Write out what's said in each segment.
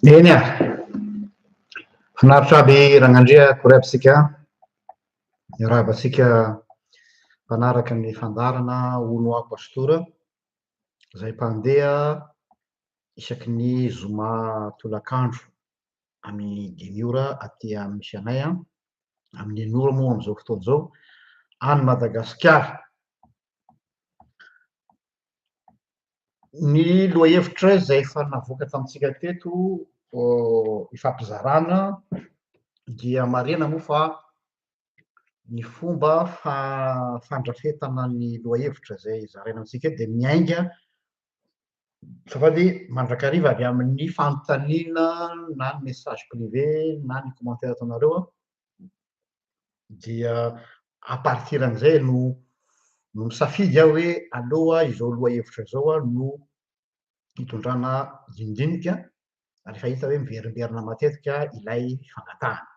Eny ary, finaritra aby Ragnandria akory aby tsika, miarahaba antsika mpanaraka ny fandaharana Hono Aho Pastora izay mpandeha isaky ny zoma tolakandro amin'ny dimy ora aty amin'ny misy anay an, amin'ny enina ora moa amin'izao fotoana izao any Madagasikara. Ny lohahevitra izay efa navoaka tamintsika teto ifampizarana dia marihana moa fa ny fomba fandrafetana ny lohahevitra izay zaraina amintsika eto dia miainga azafady mandrakariva avy amin'ny fanontaniana na ny message privé na ny commentaire ataonareo dia à partir an'izay no no misafidy aho hoe aleo izao lohahevitra izao no hitondrana dinidinika rehefa hita hoe miverimberina matetika ilay fangatahana.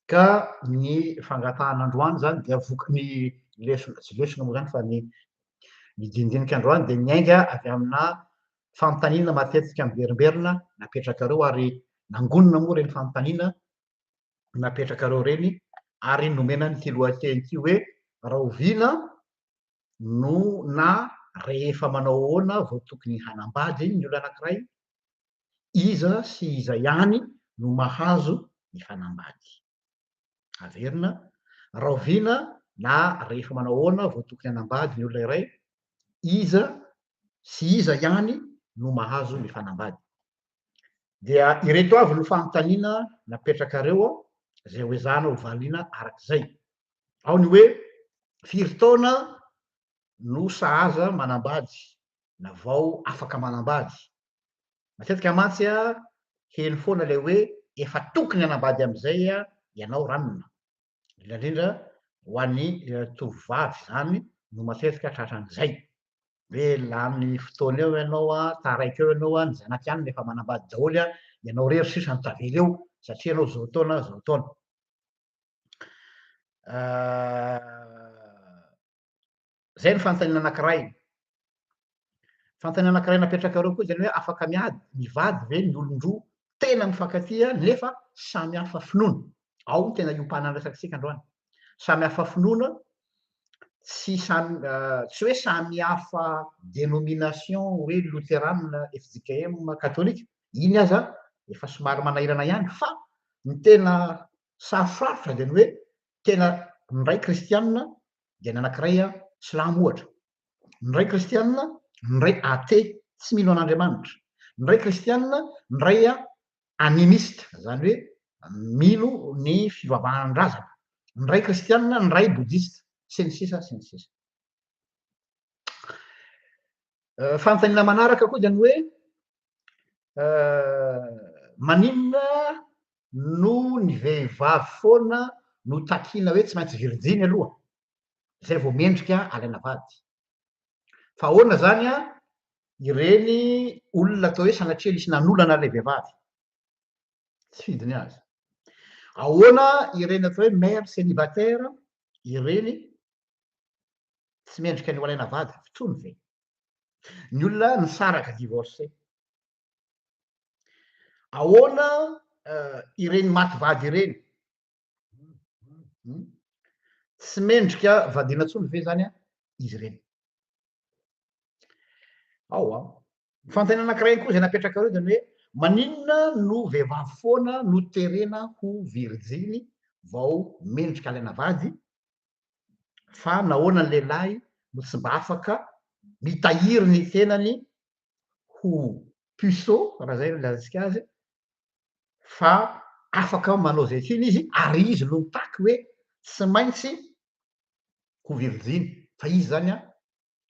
Ka ny fangatahana androany izany dia voka- ny lesona, tsy lesona moa izany fa ny ny dinidinika androany dia miainga avy amina fanontaniana matetika miverimberina napetrakareo ary nangonina moa ireny fanontaniana napetrakareo ireny ary nomena an'ity lohateny ity hoe rahoviana no na rehefa manao ahoana vao tokony hanambady ny olona anankiray, iza sy iza ihany no mahazo mifanambady. Averina, rahoviana na rehefa manao ahoana vao tokony hanambady ny olona iray, iza sy iza ihany no mahazo mifanambady. Dia ireto avy no fanontaniana napetrakareo izay ho ezahana ho valiana arak'izay. Ao ny hoe firy taona no sahaza manambady na vao afaka manambady. Matetika mantsy heno foana ilay hoe efa tokony hanambady amin'izay ianao ranona. Indrindra indrindra ho an'ny tovovavy izany no matetika tratran'izay. Hoe lany fotoana eo ianao, taraiky eo ianao, ny zanak'i anona efa manambady daholo, ianao irery sisa no tavela eo satria ianao izao taona izao taona. Izay ny fanontaniana anankiray. Fanontaniana anankiray napetrakareo koa izany hoe afaka miady, mivady ve ny olon-droa tena mifankatia nefa samy hafa finoana? Ao no tena iompanan'ny resakitsika androany. Samy hafa finoana, tsy samy, tsy hoe samy hafa dénomination hoe loterana, fjkm, katolika, iny aza efa somary manahirana ihany fa ny tena sarosarotra dia ny hoe tena ny iray kristianina dia ny anankiray silamo ohatra, ny iray kristianina, ny iray athée, tsy mino an'Andriamanitra, ny iray kristianina, ny iray animiste, izany hoe mino ny fivavahan-drazana, ny iray kristianina, ny iray bodista, sy ny sisa sy ny sisa. Fanontaniana manaraka koa dia ny hoe maninona no ny vehivavy foana no takiana hoe tsy maintsy virjiny aloha zay vao mendrika alaina vady. Fa ahoana zany an ireny olona atao hoe sanatria nisy nanolana ilay vehivavy? Tsy fidiny azy. Ahoana ireny atao hoe mère célibataire ireny tsy mendrika ny ho alaina vady intsony ve? Ny olona nisaraka divorcé. Ahoana ireny maty vady ireny, tsy mendrika vadiana intsony ve zany izy ireny? Ao an. Ny fanontaniana anankiray ihany koa izay napetrakareo dia ny hoe maninona no vehivavy foana no terena ho virjiny vao mendrika alaina vady fa nahoana ny lehilahy no tsy mba afaka mitahiry ny tenany ho puceau raha izay no ilazantsika azy fa afaka manao izay tiany izy ary izy no mitaky hoe tsy maintsy ho virjiny fa izy zany an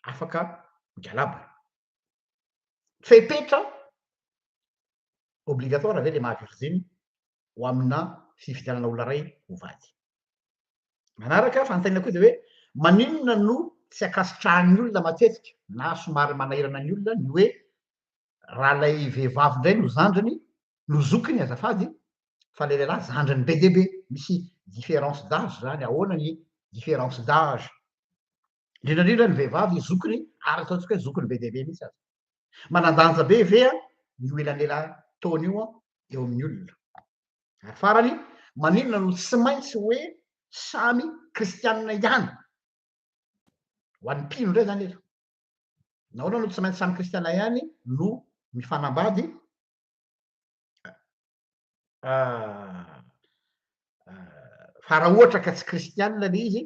afaka migalabona. Fepetra obligatoire ve le maha virjiny ho amina fifidianana olona iray ho vady? Manaraka fanontaniana koa dia hoe maninona no tsy ankasitrahan'ny olona matetika na somary manahirana ny olona ny hoe raha ilay vehivavy indray no zandriny no zokiny azafady fa ilay lehilahy zandriny be dia be, misy différence d'âge zany, ahoana ny différence d'âge? Indrindra indrindra ny vehivavy zokiny ary ataontsika hoe zokiny be dia be mihitsy aza. Manan-danja be ve io elanelan-taona io eo amin'ny olona? Ary farany, maninona no tsy maintsy hoe samy kristianina ihany? Ho an'ny mpino indray izany eto. Nahoana no tsy maintsy samy kristiana ihany no mifanambady? Fa raha ohatra ka tsy kristianina ilay izy,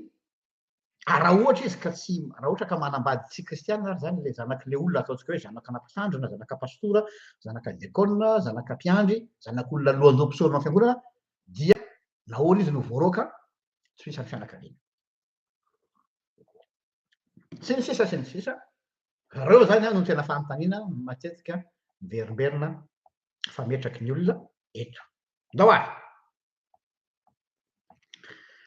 Ary raha ohatra izy ka tsy, raha ohatra ka manambady tsy kristiana ary zany ilay zanak'ilay olona ataontsika hoe zanakana mpitandrina, zanaka pastora, zanaka diakona, zanaka mpiandry, zanak'olona lohandoha mpisorona ao fiangonana, dia nahoana izy no voaroaka tsy ho isan'ny fianakaviana. Sy ny sisa sy ny sisa. Ireo zany no tena fanontaniana matetika miverimberina fametraky ny olona eto. Ndao ary.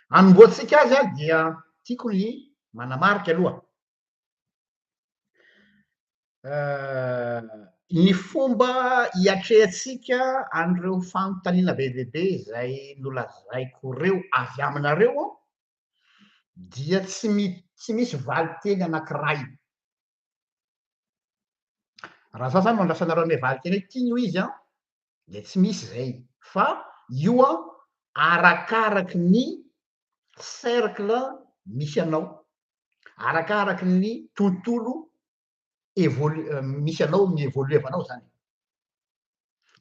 Anombohantsika azy dia tiako ny manamarika aloha ny fomba hiatrehantsika an'ireo fanontaniana be dia be izay nolazaiko ireo avy aminareo dia tsy tsy misy valin-teny anankiray. Raha za zany no andrasanareo hanome valin-teny hoe ity no izy an, dia tsy misy izay fa io an arakaraky ny cercle misy anao, arakaraky ny tontolo évolu- misy anao mi-évoluer-vanao zany.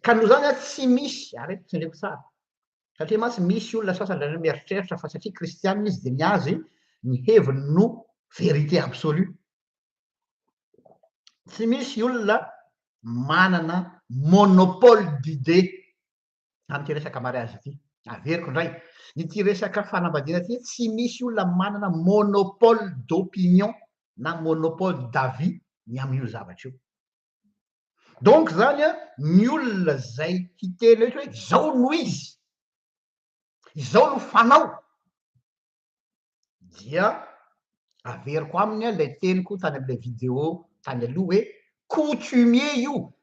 Ka noho izany an tsy misy, ary eto tsindriako tsara, satria mantsy misy olona sasany indraindray mieritreritra fa satria kristianina izy dia ny azy ny heviny no vérité absolue. Tsy misy olona manana monopole d'idée amin'ity resaka mariage ity. Averiko indray, ity resaka fanambadiana ity tsy misy olona manana monopole d'opinion na monopole d'avis ny amin'io zavatra io. Donc zany an, ny olona zay hiteny eto hoe izao no izy, izao no fanao, dia averiko aminy ilay teniko tany amin'ilay vidéo tany aloha hoe coutumier io,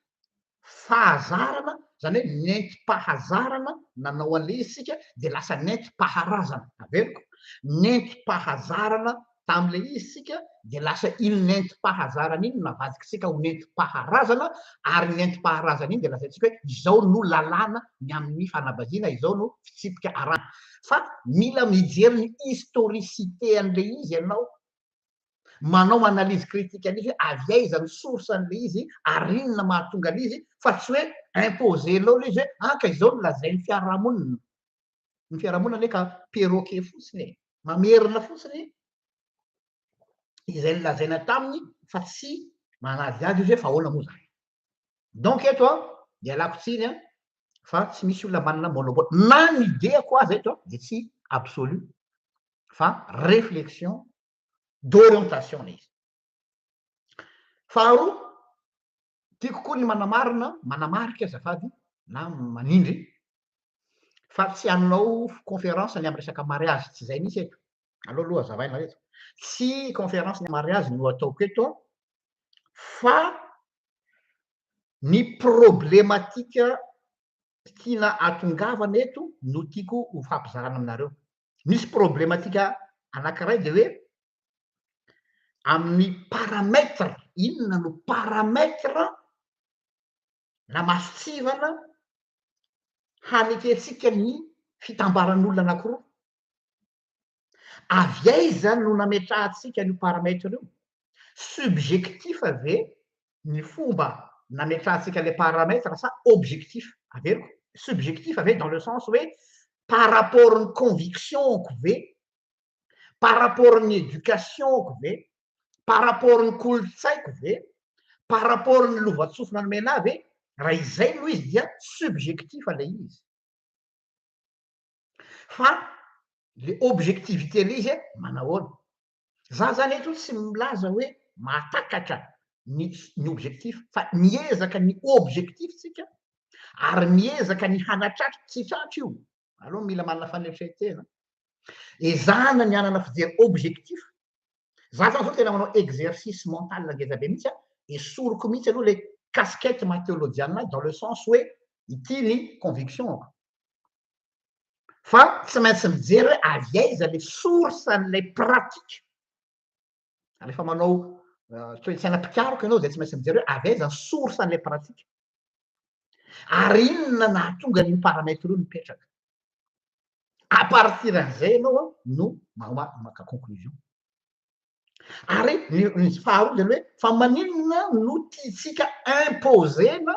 fahazarana, izany hoe nentim-pahazarana nanao an'ilay izy isika dia lasa nentim-paharazana, averiko, nentim-pahazarana tamin'ilay izy isika dia lasa iny nentim-pahazarana iny no navadikitsika ho nentim-paharazana ary ny nentim-paharazana iny dia lazaintsika hoe izao no lalàna ny amin'ny fanambadiana, izao no fitsipika arahina. Fa mila mijery ny historicité an'ilay izy ianao, manao analyse critique an'izy hoe avy aiza ny source an'ilay izy ary inona mahatonga an'izy fa tsy hoe imposer-nao ilay izy hoe ah ka izao no lazain'ny fiarahamonina. Ny fiarahamonina anie ka perroquet fotsiny e, mamerina fotsiny izay nolazaina taminy fa tsy manadihady izy hoe fa ahoana moa zany. Donc eto an, ialako tsiny an, fa tsy misy olona manana monopole. Na ny idée-ko aza eto an, dia tsy absolu fa réflexion d'orientation ilay izy. Faharoa, tiako koa ny manamarina, manamarika azafady na manindry fa tsy hanao conférence ny amin'ny resaka mariage, tsy izay mihitsy eto. Aleo aloha hazavaina eto. Tsy conférence ny mariage no ataoko eto fa ny problématique tiana atongavana eto no tiako ho fampizarana aminareo. Misy problématique anankiray dia hoe amin'ny paramètre, inona no paramètre na mason-tsivana. hanekentsika ny fitambaran'olona anankiroa? Avy aiza no nametrahantsika an'io paramètre io? Subjectif ve ny fomba nametrahantsika ilay paramètre sa objectif? Averiko, subjectif ve dans le sens hoe par rapport ny conviction-ko ve, par rapport ny éducation-ko ve, par rapport ny kolontsaiko ve, par rapport ny lovantsofina nomena ahy ve? Raha izay no izy dia subjectif ilay izy. Fa le objectivité le izy manahoana? Za zany eto tsy milaza hoe mahatakatra ny ny objectif fa miezaka ny objectif tsika ary miezaka ny hanatratra, tsy tratra io, aloha mila manana fanetren-tena, ezahana ny hanana fijery objectif, za zany zao tena manao exercice mental ngeza be mihitsy a, esoriko mihitsy aloha le casquette maha teolojianina ahy dans le sens hoe ity ny conviction-ko, fa tsy maintsy mijery hoe avy aiza le source an'ilay pratique, rehefa manao toe-tsaina mpikaroka ianao dia tsy maintsy mijery hoe avy aiza ny source an'ilay pratique, ary inona nahatonga an'io paramètre io nipetraka. À partir an'izay ianao no maka conclusion. Ary ny faharoa dia ny hoe fa maninona no tiantsika imposer-na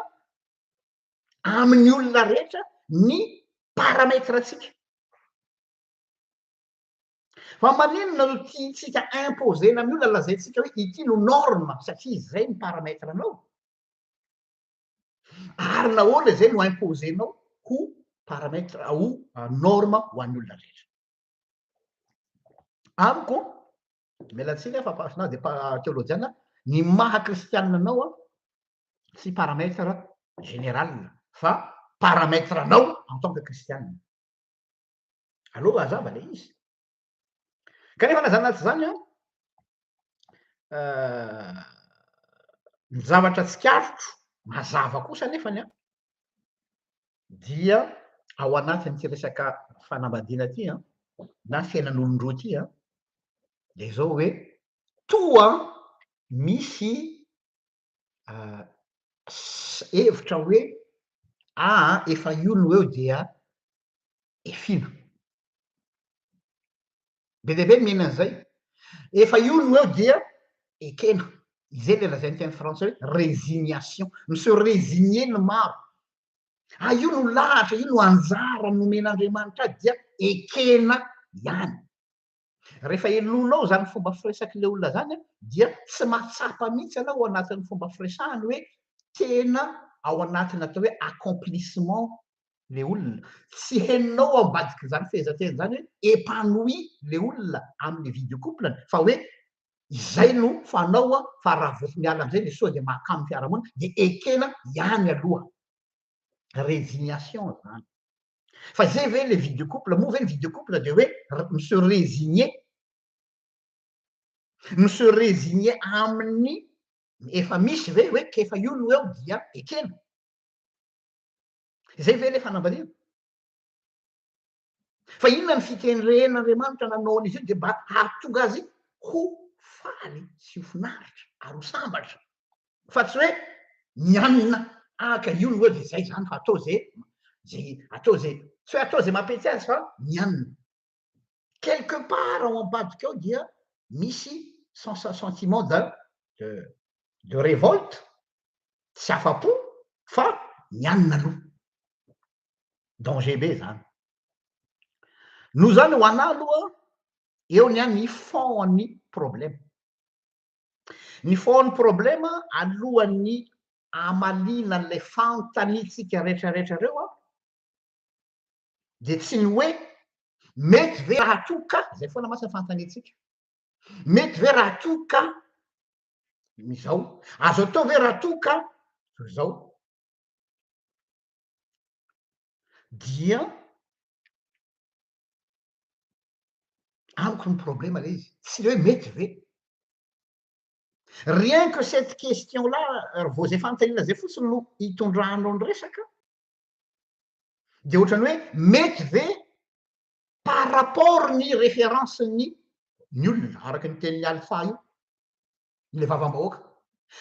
amin'ny olona rehetra ny paramètre-ntsika? Fa maninona no tiantsika imposer-na amin'ny olona lazaintsika hoe ity no norme satria izay ny paramètre-nao? Ary nahoana izay no imposer-nao ho paramètre, ho norme ho an'ny olona rehetra? Amiko, miala tsiny aho fa na dia teolojiana, ny maha kristianina anao an, tsy paramètre général fa paramètre anao en tant que kristianina. Aleo hazava ilay izy. Kanefa na izany na tsy izany an, ny zavatra tsikaritro mazava kosa anefany an, dia ao anatin'ity resaka fanambadiana ity an, na fiainan'olon-droa ity an, dia izao hoe toa misy hevitra hoe aa efa io no eo dia efina. Be dia be ny miaina an'izay. Efa io no eo dia ekena. Izay ilay lazain'ny teny frantsay hoe résignation. Mi-se résigner ny maro. Ah, io no lahatra, io no anjara nomen'Andriamanitra ahy dia ekena ihany. Rehefa henoinao izany fomba firesak'ilay olona izany dia tsy mahatsapa mihitsy ianao ao anatin'ny fomba firesahany hoe tena ao anatin'ny atao hoe accomplissement le olona. Tsy henonao ao ambadik'izany fehezanteny izany hoe épanoui le olona amin'ny vie de couple-ny fa hoe izay no fanao fa raha vao miala amin'izay le soa dia mahakamo ny fiarahamonina dia ekena ihany aloha. Résignation izany. Fa izay ve le vie de couple? Moa ve ny vie de couple dia hoe mi-se résigner? Mi-se résigner amin'ny efa misy ve hoe k'efa io no eo dia ekena? Izay ve ilay fanambadiana? Fa inona ny fitendren'Andriamanitra nanao an'izy io dia mba hahatonga azy ho faly sy ho finaritra ary ho sambatra. Fa tsy hoe mianina ahaka io no hoe dia izay izany fa atao izay, izay atao izay, tsy hoe atao izay mampety azy fa mianina. Quelque part ao ambadika ao dia misy sentiment de, de, de révolte, tsy afa-po fa mianina aloha. Danger be zany. Noho zany ho anah aloha eo ny ahy ny fond an'ny problème. Ny fond an'ny problème alohan'ny amaliana an'ilay fanontaniantsika rehetrarehetra reo an, dia tsy ny hoe mety ve raha toa ka, zay foana mantsy ny fanontaniantsika, mety ve raha toa ka izao, azo atao ve raha toa ka izao, dia amiko ny problema le izy, tsy le hoe mety ve. Rien que cette question là, vao zay fanontaniana zay fotsiny no itondranao ny resaka, dia ohatran'ny hoe mety ve par rapport ny référence ny ny olona, araka ny tenin'i Alpha io, ilay vavam-bahoaka.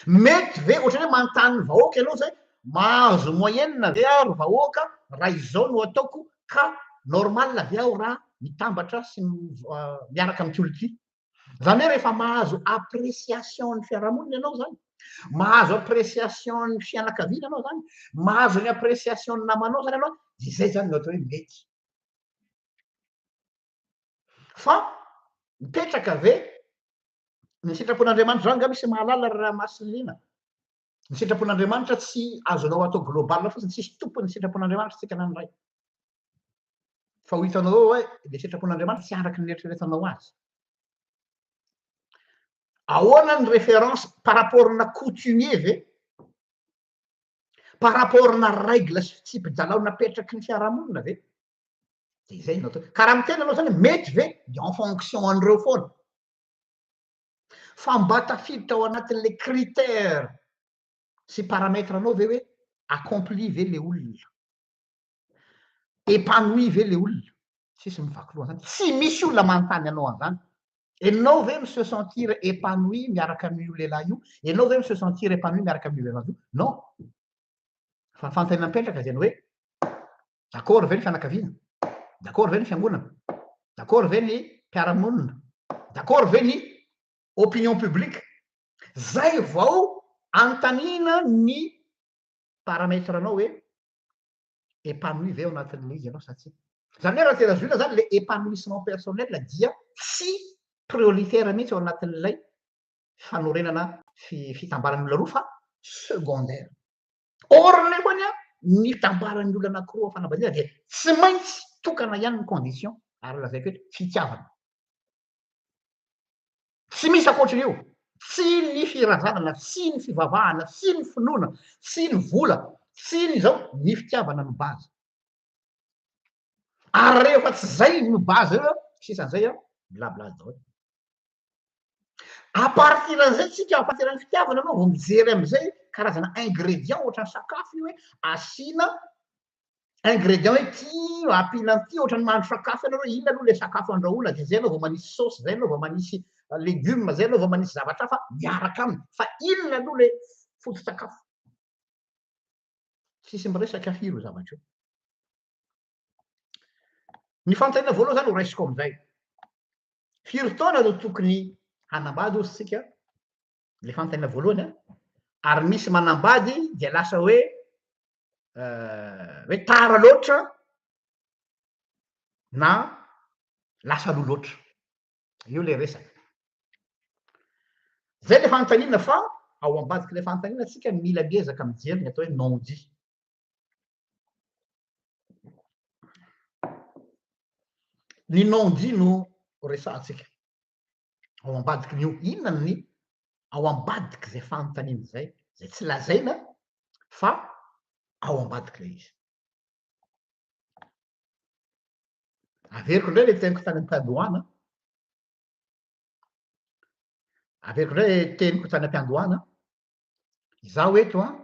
Mety ve, ohatran'ny hoe manontany ny vahoaka ianao zay, mahazo moyenne ve aho ry vahoaka? raha izao no ataoko ka normal ve aho raha mitambatra sy miaraka amin'ity olona ity? Zany hoe rehefa mahazo appréciation ny fiarahamonina ianao zany, mahazo appréciation ny fianakaviana ianao zany, mahazo ny appréciation ny namanao zany ianao, de izay zany no atao hoe mety. Fa mipetraka ve ny sitrapon'Andriamanitra zany nga misy mahalala ry Ramasilina? Ny sitrapon'Andriamanitra tsy azonao atao global fotsiny, tsisy tompony ny sitrapon'Andriamanitra tsika na ny ray. Fa ho hitanao eo hoe le sitrapon'Andriamanitra tsy araky ny eritreretanao azy. Ahoana ny référence par rapport na coutumier ve? Par rapport na règle sy fitsipi-dalao napetraky ny fiarahamonina ve? De izay no atao. Ka raha miteny anao zany mety ve? De en fonction an'ireo foana. Fa mba tafiditra ao anatin'le critère sy paramètre anao ve hoe accompli ve le olona? Épanoui ve le olona? Tsisy mivaky loha zany. Tsy misy olona manontany anao an'izany. Enao ve mi-se sentir épanoui miaraka amin'io lehilahy io? Enao ve mi-se sentir épanoui miaraka amin'io vehivavy io? Non. Fa ny fanontaniana mipetraka dia ny hoe d'accord ve ny fianakaviana? D'accord ve ny fiangonana? D'accord ve ny mpiara-monina? D'accord ve ny opinion publique? Zay vao anontaniana ny paramètre anao hoe épanoui ve ao anatin'ilay izy ianao sa tsia. Zany hoe raha tena zohina zany le épanouissement personnel dia tsy prioritaire mihitsy ao anatin'ilay fanorenana fitambaran'ny olona roa fa secondaire. Or nefany an, ny fitambaran'ny olona anankiroa fanambadiana dia tsy maintsy tokana ihany ny condition, ary lazaiko eto, fitiavana. Tsy misy ankoatrin'io. Tsy ny firazanana, tsy ny fivavahana, tsy ny finoana, tsy ny vola, tsy ny izao, ny fitiavana no base. Ary rehefa tsy zay no base eo, sisan'izay an, bla bla daholo. À partir an'izay tsika, à partir an'ny fitiavana anao vao mijery amin'izay karazana ingrédient ohatran'ny sakafo io hoe asiana ingrédient hoe ty ampiana an'ity ohatran'ny mahandro sakafo ianareo hoe inona aloha ilay sakafo andrahoina dia zay ianao vao manisy saosy, zay ianao vao manisy légume, zay ianao vao manisy zavatra hafa miaraka aminy fa inona aloha ilay foto-tsakafo. Tsisy miresaka firy io zavatra io. Ny fanontaniana voalohany zany ho raisiko amin'izay. Firy taona no tokony hanambady hozy tsika? Le fanontaniana voalohany an. Ary misy manambady dia lasa hoe hoe tara loatra na lasa aloha loatra. Io le resaka. Zay le fanontaniana fa ao ambadik'ilay fanontaniana tsika mila miezaka mijery ny atao hoe non dit. Ny non dit no resahantsika ao ambadiky ny io. Inona ny ao ambadik'izay fanontaniana izay, izay tsy lazaina fa ao ambadik'ilay izy. Averiko indray ilay teniko tany am-piandohana. Averiko indray ilay teniko tany am-piandohana. Izaho eto an,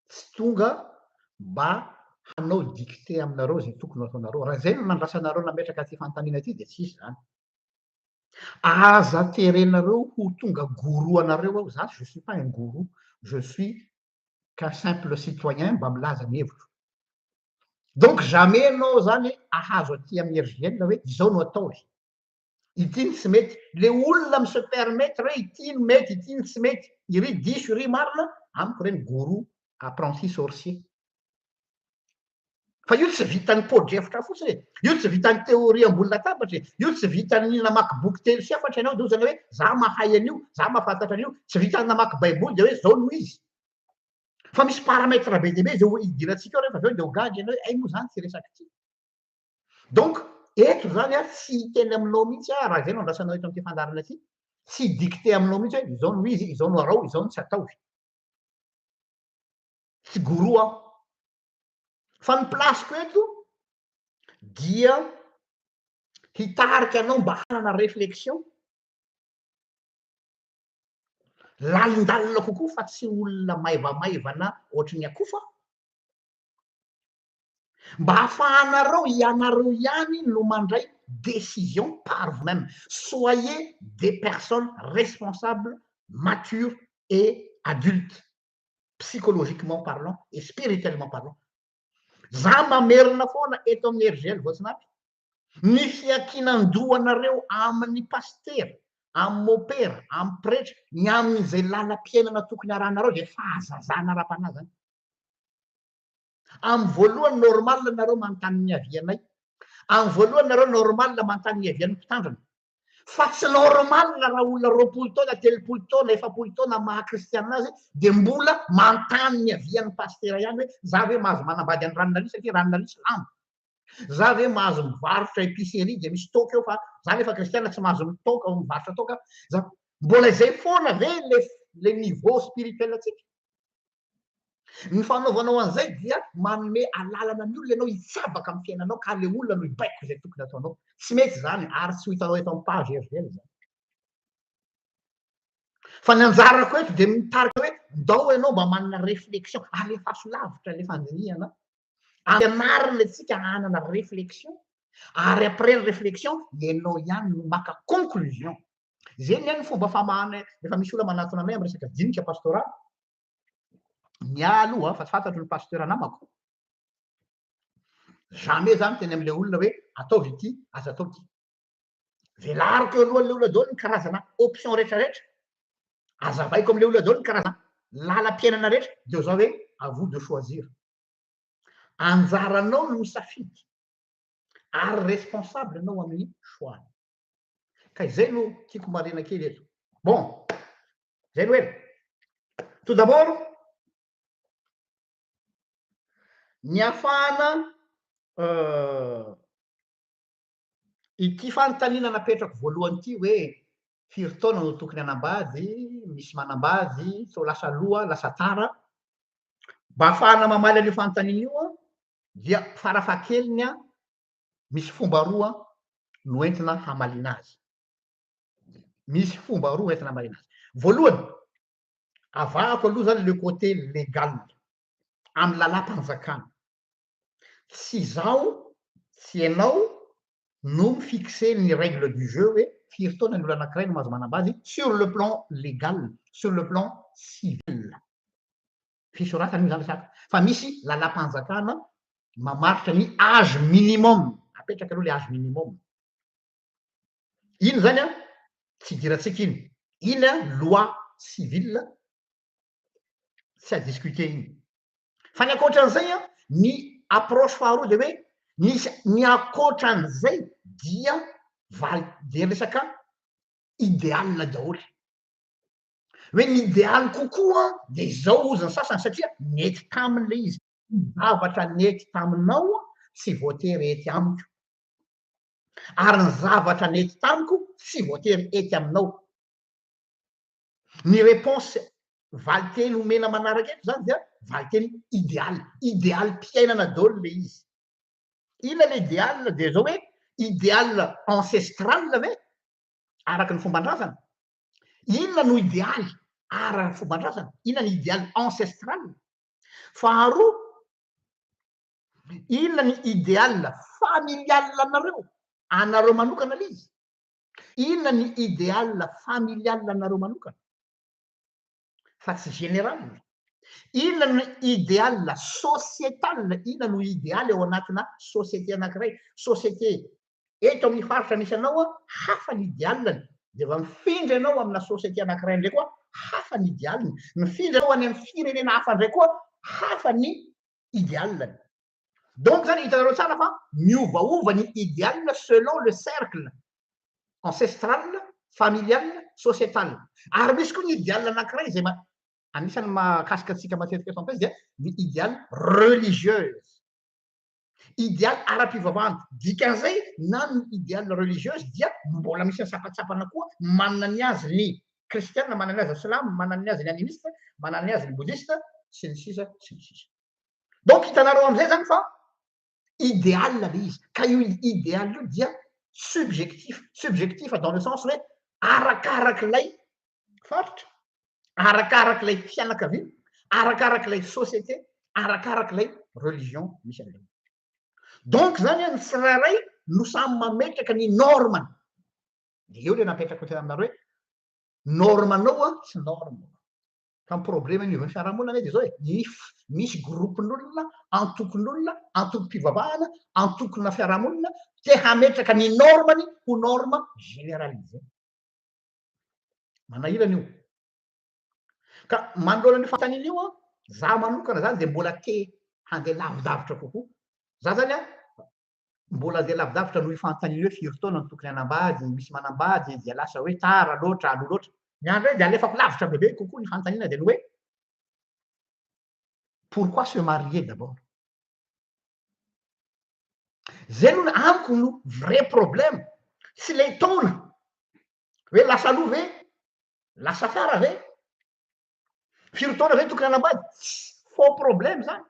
tsy tonga mba hanao dictée aminareo izay tokony ho ataonareo. Raha izay no nandrasanareo nametraka ity fanontaniana ity dia tsy hisy izany. Aza terenareo ho tonga gourou anareo aho, za je suis pas un gourou, je suis qu'un simple citoyen mba milaza ny hevitro. Donc jamais ianao zany ahazo aty amin'ny RJL hoe izao no ataovy. Ity ny tsy mety. Le olona mi se permettre hoe ity no mety, ity ny tsy mety, iry diso, iry marina, amiko ireny gourou apprenti sorcier. Fa io tsy vitan'ny poa-drefitra fotsiny e, io tsy vitan'ny théorie ambony latabatra e, io tsy vitan'ny namaky boky telo sy efatra ianao dia ozana hoe za mahay an'io, za mahafantatra an'io, tsy vitan'ny namaky baiboly dia hoe zao no izy. Fa misy paramètre be dia be izay ho idirantsika eo rehefa avy eo dia ho gaga ianao hoe hay moa zany ity resaka ity. Donc eto zany aho tsy hiteny aminao mihitsy aho raha izay no andrasanao eto amin'ity fandaharana ity, tsy hi-dicter aminao mihitsy hoe izao no izy, izao no arao, izao no tsy ataovy. Tsy gourou aho. Fa ny place-ko eto dia hitarika anao mba hanana réflexion lalindalina kokoa fa tsy olona maivamaivana ohatry ny akofa. Mba hahafahanareo ianareo ihany no mandray décision par vous même. Soyez des personnes responsables, matures et adultes, psychologiquement parlant et spirituellement parlant. Za mamerina foana eto amin'ny RGL Voatsinapy, ny fiankinan-dohanareo amin'ny pasitera, amin'ny mopera, amin'ny pretra, ny amin'izay lalam-piainana tokony harahanareo dia fahazazana ara-panahy zany. Amin'ny voalohany normal nareo manontany ny avianay. Amin'ny voalohany nareo normal manontany ny avian'ny mpitandrina. Fa tsy normal raha olona 20 taona, 30 taona, 40 taona maha kristianina azy dia mbola manontany ny avian'ny pasitera ihany hoe za ve mahazo manambady an'i Ranona satria Ranona silamo. Za ve mahazo mivarotra épicerie dia misy toaka eo fa za nefa kristianina tsy mahazo mitoka mivarotra toaka. Za mbola izay foana ve le niveau spirituel antsika? Ny fanaovanao an'izay dia manome alalana ny olona ianao hitsabaka amin'ny fiainanao ka le olona no hibaiko izay tokony ataonao. Tsy mety izany ary tsy ho hitanao eto amin'ny page RGL izany. Fa ny anjarako eto dia mitarika hoe ndao ianao mba manana réflexion, alefaso lavitra le fandinihana. Ampianarina antsika hanana réflexion ary après ny réflexion ianao ihany no maka conclusion. Izay ny ny fomba famahana rehefa misy olona manatona anay amin'ny resaka dinika pastoral. Ny ahy aloha fa tsy fantatro ny pasteur namako. Jamais zany teny amin'ilay olona hoe ataovy ity, aza atao ity. Velariko eo alohan'ilay olona daholo ny karazana option rehetrarehetra. Azavaiko amin'ilay olona daholo ny karazana lalam-piainana rehetra. Dia zao hoe à vous de choisir. Anjaranao no misafidy ary responsable ianao amin'ny choix. Ka izay no tiako marina kely eto. Bon, zay no ela. Tout d'abord, ny ahafahana ity fanontaniana napetrako voalohany ity hoe firy taona no tokony hanambady, misy manambady, sao lasa aloha, lasa tara. Mba ahafahana mamaly an'io fanontaniana io dia farafahakeliny misy fomba roa no entina hamaliana azy. Misy fomba roa entina hamaliana azy. Voalohany, avahako aloha zany le côté légal amin'ny lalàm-panjakana. Tsy izaho, tsy ianao no mi-fixer ny règle du jeu hoe firy taona ny olona anankiray no mahazo manambady sur le plan légal, sur le plan civil. Fisoratana io zany resaka. Fa misy lalàm-panjakana mamaritra ny âge minimum. Apetraka aloha le âge minimum. Iny zany a, tsy idirantsika iny. Iny a loi civile tsy à discuter iny. Fa ny ankoatran'izay a, ny approche faharoa dia hoe misy ny ankoatran'izay dia val dia resaka idéal daholo. Hoe ny idéal kokoa dia izao ozy ny sasany satria nety taminy le izy. Ny zavatra nety taminao tsy voatery ety amiko. Ary ny zavatra nety tamiko tsy voatery ety aminao. Ny réponse valiteny omena manaraka eto zany dia valiteny idéal, idéal-piainana daholo le izy. Inona le idéal dia zao hoe idéal ancestral ve araky ny fomban-drazana? Inona no idéal ara ny fomban-drazana? Inona ny idéal ancestral? Faharoa, inona ny idéal familial anareo? Anareo manokana le izy. Inona ny idéal familial anareo manokana? Fa tsy général. Inona ny idéal sociétal? Inona no idéal eo anatina société anankiray? Société eto amin'ny faritra misy anao hafa ny idéalany. Dia va mifindra ianao amina société anankiray indray koa hafa ny idéaliny. Mifindra ianao any amin'ny firenena hafa indray koa hafa ny idéalany. Donc zany hitanareo tsara fa miovaova ny idéal selon le cercle ancestral, familial, sociétal. Ary misy koa ny idéal anankiray izay anisan'ny mahakasika antsika matetika eto am-peza dia ny idéal religieuse. Idéal ara-pivavahana. Dikan'izay na ny idéal religieuse dia mbola misy ny koa manana ny azy ny kristiana, manana ny azy ny silamo, manana ny azy ny animiste, manana ny azy ny bouddhiste, sy ny sisa sy ny sisa. Donc hitanareo amizay zany fa idéal le izy. Ka io idéal io dia subjectif, subjectif dans le sens hoe arakarak'ilay faritra, arakarak'ilay fianakaviana, arakarak'ilay société, arakarak'ilay religion misy an'ilay. Donc zany ny tsirairay no samy mametraka ny normany. De eo le napetrako tena aminareo hoe normanao a tsy norme. Fa ny problema anivon'ny fiarahamonina anie dia izao e, misy groupe-n'olona, antokon'olona, antokom-pivavahana, antokona fiarahamonina te hametraka ny norme-ny ho norme généralisée. Manahirana io. Ka manoloana an'io fanontaniana io an, za manokana zany dia mbola te handeha lavidavitra kokoa. Za zany an, mbola andeha lavidavitra noho io fanontaniana io hoe firy taona no tokony hanambady, misy manambady dia lasa hoe tara loatra, aloha loatra. Ny ahy indray dia alefako lavitra bebe kokoa ny fanontaniana dia ny hoe pourquoi se marier d'abord? Zay aloha amiko no vrai problème, tsy le taona hoe lasa aloha ve, lasa tara ve, firy taona ve tokony hanambady, faux problème zany.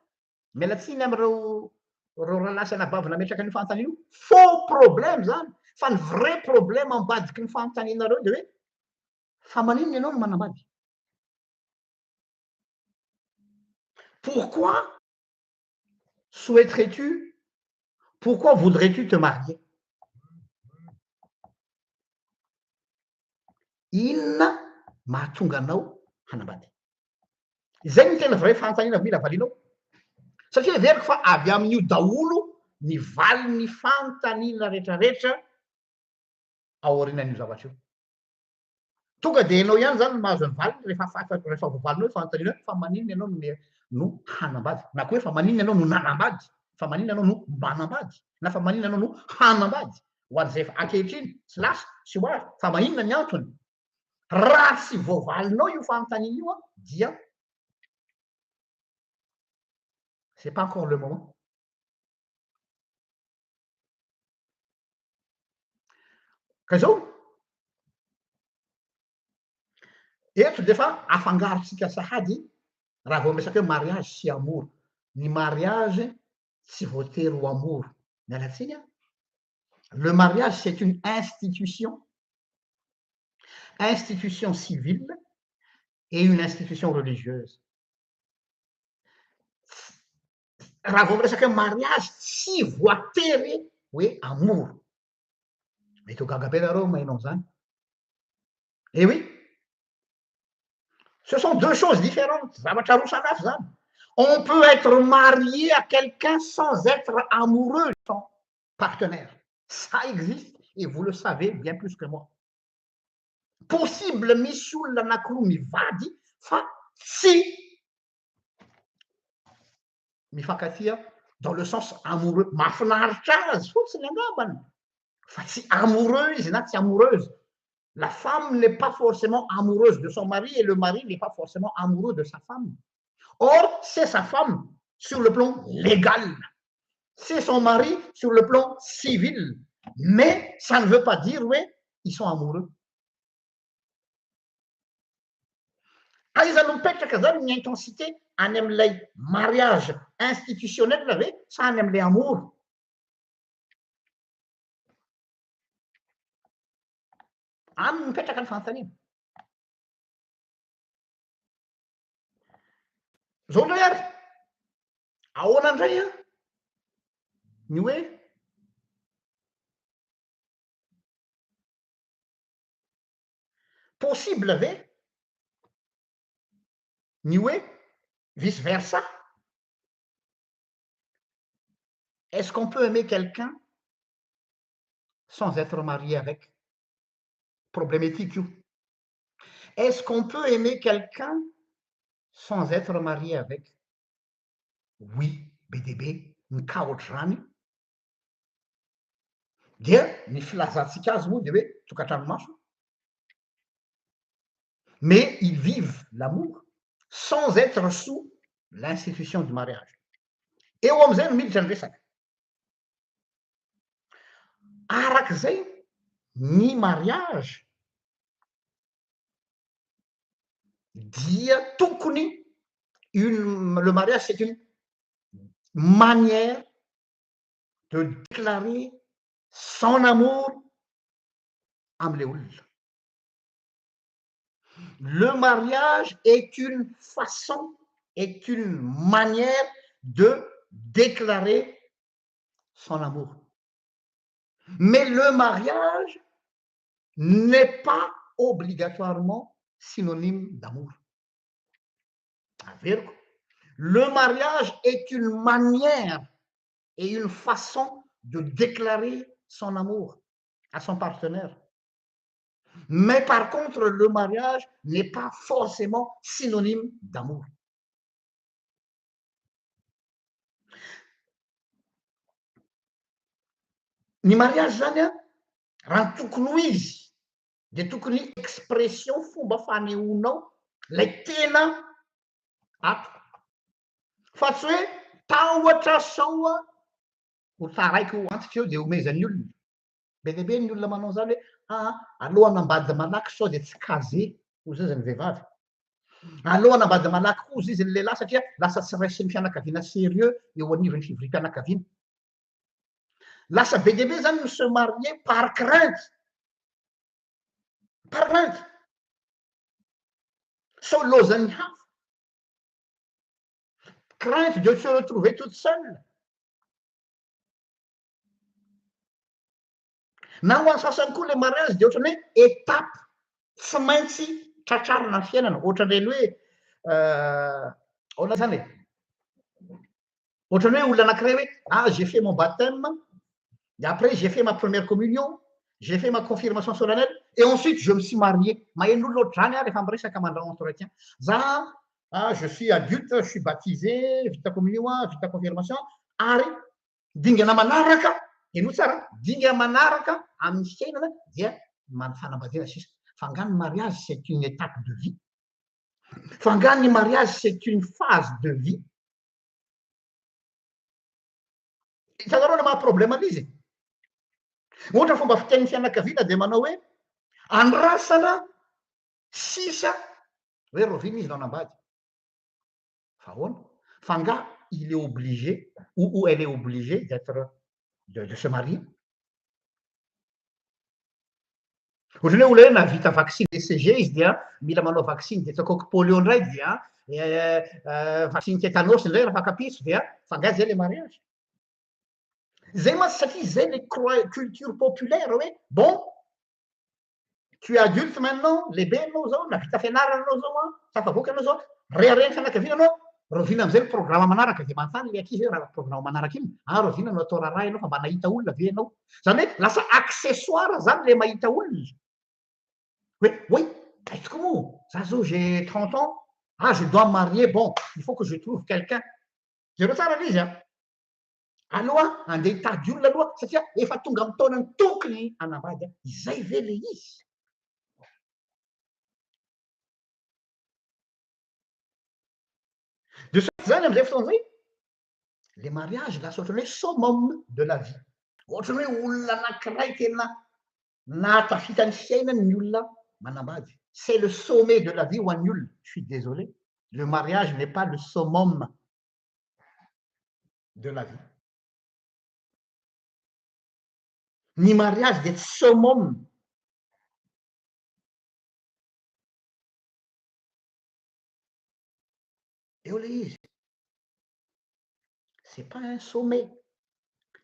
Miala tsiny amin'ireo ireo rahalahy sy anabavy nametraka an'io fanontaniana io, faux problème zany, fa ny vrai problème ambadiky ny fanontanianareo dia hoe fa maninona ianao no manambady? Pourquoi souhaiterais-tu, pourquoi voudrais-tu te marier? Inona mahatonga anao hanambady? Izay no tena vrai fanontaniana mila valianao. Satria heveriko fa avy amin'io daholo ny valin'ny fanontaniana retraretra ao aorianan'io zavatra io. Tonga dia ianao ihany zany no mahazo ny valiny rehefa fantatra, rehefa voavalinao io fanontaniana io fa maninona ianao no no hanambady, na koa hoe fa maninona ianao no nanambady, fa maninona ianao no manambady, na fa maninona ianao no hanambady, ho an'izay efa ankehitriny sy lasa sy ho avy, fa maninona ny antony? Raha tsy voavalinao io fanontaniana io dia c'est pas encore le moment. Ka izao, eto dia efa afangarontsika sahady raha vao miresaka hoe mariage sy amour. Ny mariage tsy voatery ho amour. Miala tsiny aho. Le mariage c'est une institution, institution civile et une institution religieuse. Raha vao miresaka hoe mariage tsy voatery hoe amour. Mety ho gaga be nareo maheno an'izany. Eh oui. Ce sont deux choses différentes, zavatra roa samy hafa zany. On peut être marié à quelqu'un sans être amoureux de son partenaire. Ça existe et vous le savez bien plus que moi. Possible misy olona anakiroa mivady fa tsy mifankatia dans le sens amoureux. Mahafinaritra azy fotsiny angambany fa tsy amoureux izy na tsy amoureuse. La femme n'est pas forcément amoureuse de son mari et le mari n'est pas forcément amoureux de sa femme. Or, c'est sa femme sur le plan légal. C'est son mari sur le plan civil. Mais ça ne veut pas dire hoe ils sont amoureux. Aiza no mipetraka zany ny intensité any amin'ilay mariage institutionnel ve sa any amin'ilay amour? Any no mipetraka ny fanontaniana. Zao indray ary, ahoana indray an, ny hoe possible ve ny hoe vice versa? Est-ce qu'on peut aimer quelqu'un sans être marié avec? Problème éthique io. Est-ce qu'on peut aimer quelqu'un sans être marié avec? Oui, be dia be ny cas ohatr'izany. Dia ny filazantsika azy moa dia hoe tokantrano maso. Mais ils vivent l'amour sans être sous l'institution du mariage. Eo amin'izay no miditra ny resaka. Arak'izay ny mariage dia tokony une le mariage c'est une manière de déclarer son amour am'le olona. Le mariage est une façon, est une manière de déclarer son amour. Mais le mariage n'est pas obligatoirement synonyme d'amour. Averiko, le mariage est une manière et une façon de déclarer son amour à son partenaire. Mais par contre, le mariage n'est pas forcément synonyme d'amour. Ny mariage zany an, raha ny tokony ho izy dia tokony expression fomba fanehoanao lay tena ato fa tsy hoe tahotra sao ho taraiky ho antitra eo dia homezan'ny olona. Be dia be ny olona manao an'izany hoe aa aleo hanambady malaky sao dia tsy casé hoy izy ny vehivavy. Aleo hanambady malaky koa hoy izy ny lehilahy satria lasa tsy raisin'ny fianakaviana sérieux eo anivon'ny fivoriam-pianakaviana. Lasa be dia be zany ny se marier par crainte. Par crainte. Sao lozan'ny hafa. Crainte de se retrouver toute seule. Na ho an'ny sasany koa le mariage dia ohatran'ny hoe étape tsy maintsy tratrarina ny fiainana, ohatran'ireny hoe ahoana zany e? Ohatran'ny hoe olona anankiray hoe ah j'ai fait mon baptême, de après j'ai fait ma première communion, j'ai fait ma confirmation solennelle et ensuite je me suis marié. Maheno olona ohatr'izany aho rehefa miresaka mandrao entretien. Za ah je suis adulte, je suis baptisé, vita communion, vita confirmation ary Dingana manaraka, henoy tsara, dingana manaraka amin'ny fiainana dia ny fanambadiana sisa. Fa angaha ny mariage c'est une étape de vie? Fa angaha ny mariage c'est une phase de vie? Hitanareo le maha problème an'izy e? Ohatra fomba fitenin'ny fianakaviana dia manao hoe andrasana sisa hoe rahoviana izy no hanambady. Fa ahoana? Fa angaha il est obligé ou ou elle est obligée d'être de de se marier? Ohatran'ny hoe olona hoe nahavita vaccin BCG izy dia mila manao vaccin dietsakoky polio indray dia vaccin tétanos indray raha fankapitso dia fa angaha zay le mariage? Zay mantsy satria zay le croy- culture populaire hoe bon Tu es adulte maintenant, lehibe ianao zao, nahavita fianarana ianao zao an, tafavoaka ianao zao, reharehan'ny fianakaviana ianao, rahoviana amin'izay ny programme manaraka, dia manontany ilay ankizy hoe raha programme manaraka inona? Ah rahoviana no atao raharaha ianao fa mba nahita olona ve ianao? Izany hoe lasa accessoire zany ilay mahita olona. Hoe oui, hay tokoa moa, za zao j'ai 30 ans, ah je dois me marier, bon, il faut que je trouve quelqu'un. Jereo tsara ilay izy an. Aloha andeha hitady olona aloha satria efa tonga amin'ny taonany tokony hanambady aho. Izay ve le izy? De ce fait zany amin'izay fotoana izay, le mariage lasa ohatran'ny hoe summum de la vie. Ohatran'ny hoe olona anankiray tena nahatafita ny fiainany ny olona manambady. C'est le sommet de la vie ho an'ny olona. Je suis désolé, le mariage n'est pas le summum de la vie. Ny mariage dia tsy summum. Eo le izy. C'est pas un sommet.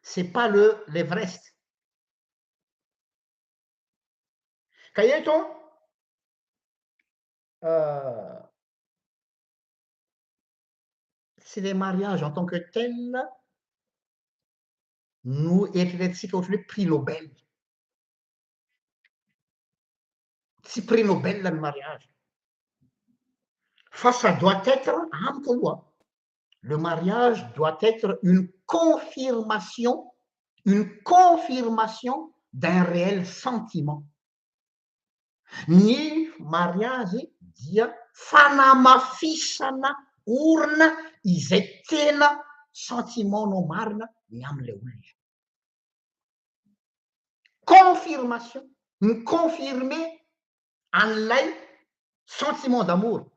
C'est pas le l'Everest. Ka eto euh, Tsy le mariage en tant que tel no eritreretintsika ohatran'ny hoe prix Nobel. Tsy prix Nobel ny mariage. Fa ça doit être, amiko aloha, le mariage doit être une confirmation, une confirmation d'un réel sentiment. Ny mariazy dia fanamafisana orina izay tena sentiment-nao marina ny amin'ilay olona. Confirmation, mi-confirmer an'ilay sentiment d'amour.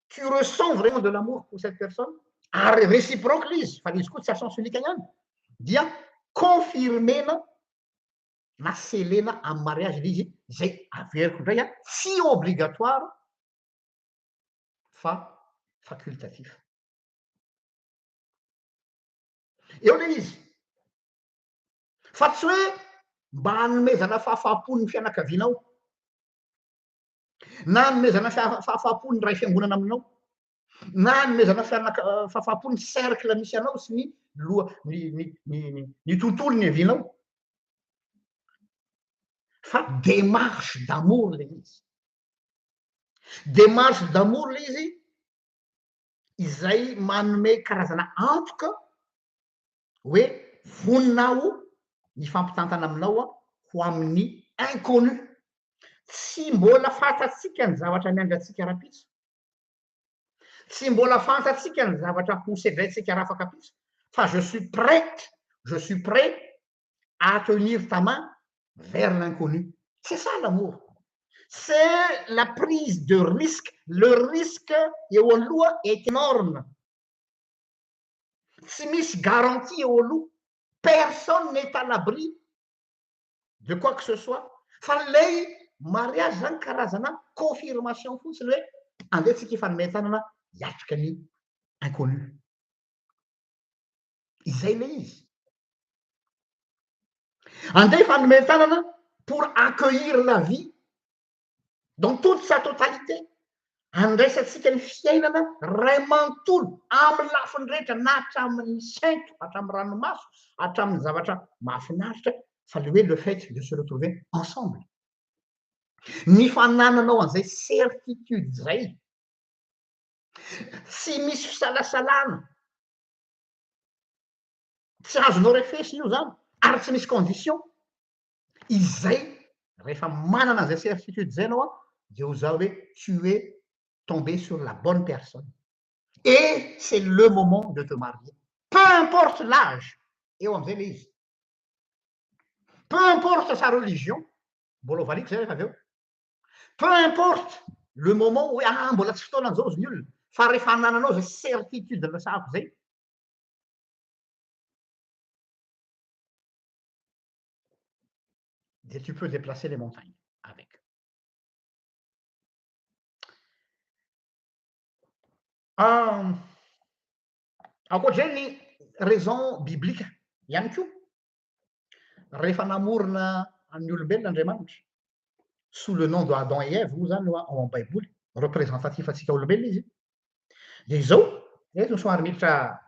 Tu ressens vraiment de l'amour pour cette personne, ary réciproque ilay izy, fa ilay izy koa tsy à sens unique ihany, dia confirmer-na na scellena amin'ny mariage ilay izy, izay averiko indray an, tsy obligatoire fa facultatif. Eo ilay izy. Fa tsy hoe mba hanomezana fahafaham-po ny fianakavianao. Na anomezana fahafaham-po ny ray fiangonana aminao, na anomezana fahafaham-po ny cercle misy anao sy ny loha, ny, ny, ny, ny, ny tontolo niavianao. Fa démarche d'amour le izy. Démarche d'amour le izy izay manome karazana antoka hoe vonona aho hifampitantana aminao aho ho amin'ny inconnu. Tsy mbola fantatsika ny zavatra miandry antsika rahampitso. Tsy mbola fantatsika ny zavatra ho sedraintsika rafakampitso. Fa je suis prête, je suis prêt à tenir ta main vers l'inconnu. C'est ça l'amour. C'est la prise de risque. Le risque eo aloha est énorme. Tsy misy garantie eo aloha. Personne n'est à l'abri de quoi que ce soit. Fa lay mariage zany karazana confirmation fotsiny hoe andeha tsika hifanome tanana hiatrika ny inconnu. Izay le izy. Andeha hifanome tanana pour accueillir la vie dans toute sa totalité. Andraisantsika ny fiainana ray manontolo amin'ny lafiny rehetra, na hatramin'ny sento, hatramin'ny ranomaso, hatramin'ny zavatra mahafinaritra, fa le hoe le fait de se retrouver ensemble. Ny fanananao an'izay certitude izay, tsy misy fisalasalana, tsy azonao refesina io zany, ary tsy misy condition. Izay rehefa manana an'izay certitude izay ianao an, dia ho za hoe tu es tombé sur la bonne personne. Et c'est le moment de te marier. Peu importe l'âge, eo amin'izay ilay izy. Peu importe sa religion, mbola ho valiako izay rehefa avy eo. Peu importe le moment hoe ah mbola tsy fotoana an'izao hozy ny olona, fa rehefa anananao izay certitude resahako izay, dia tu peux déplacer les montagnes avec. Ankoatr'izay ny raison biblique ihany koa, rehefa namorona an'ny olombelona Andriamanitra, sous le nom de Adam et Ève moa zany ao amin'ny Baiboly, représentatif antsika olombelona izy, dia izao, eto somary miditra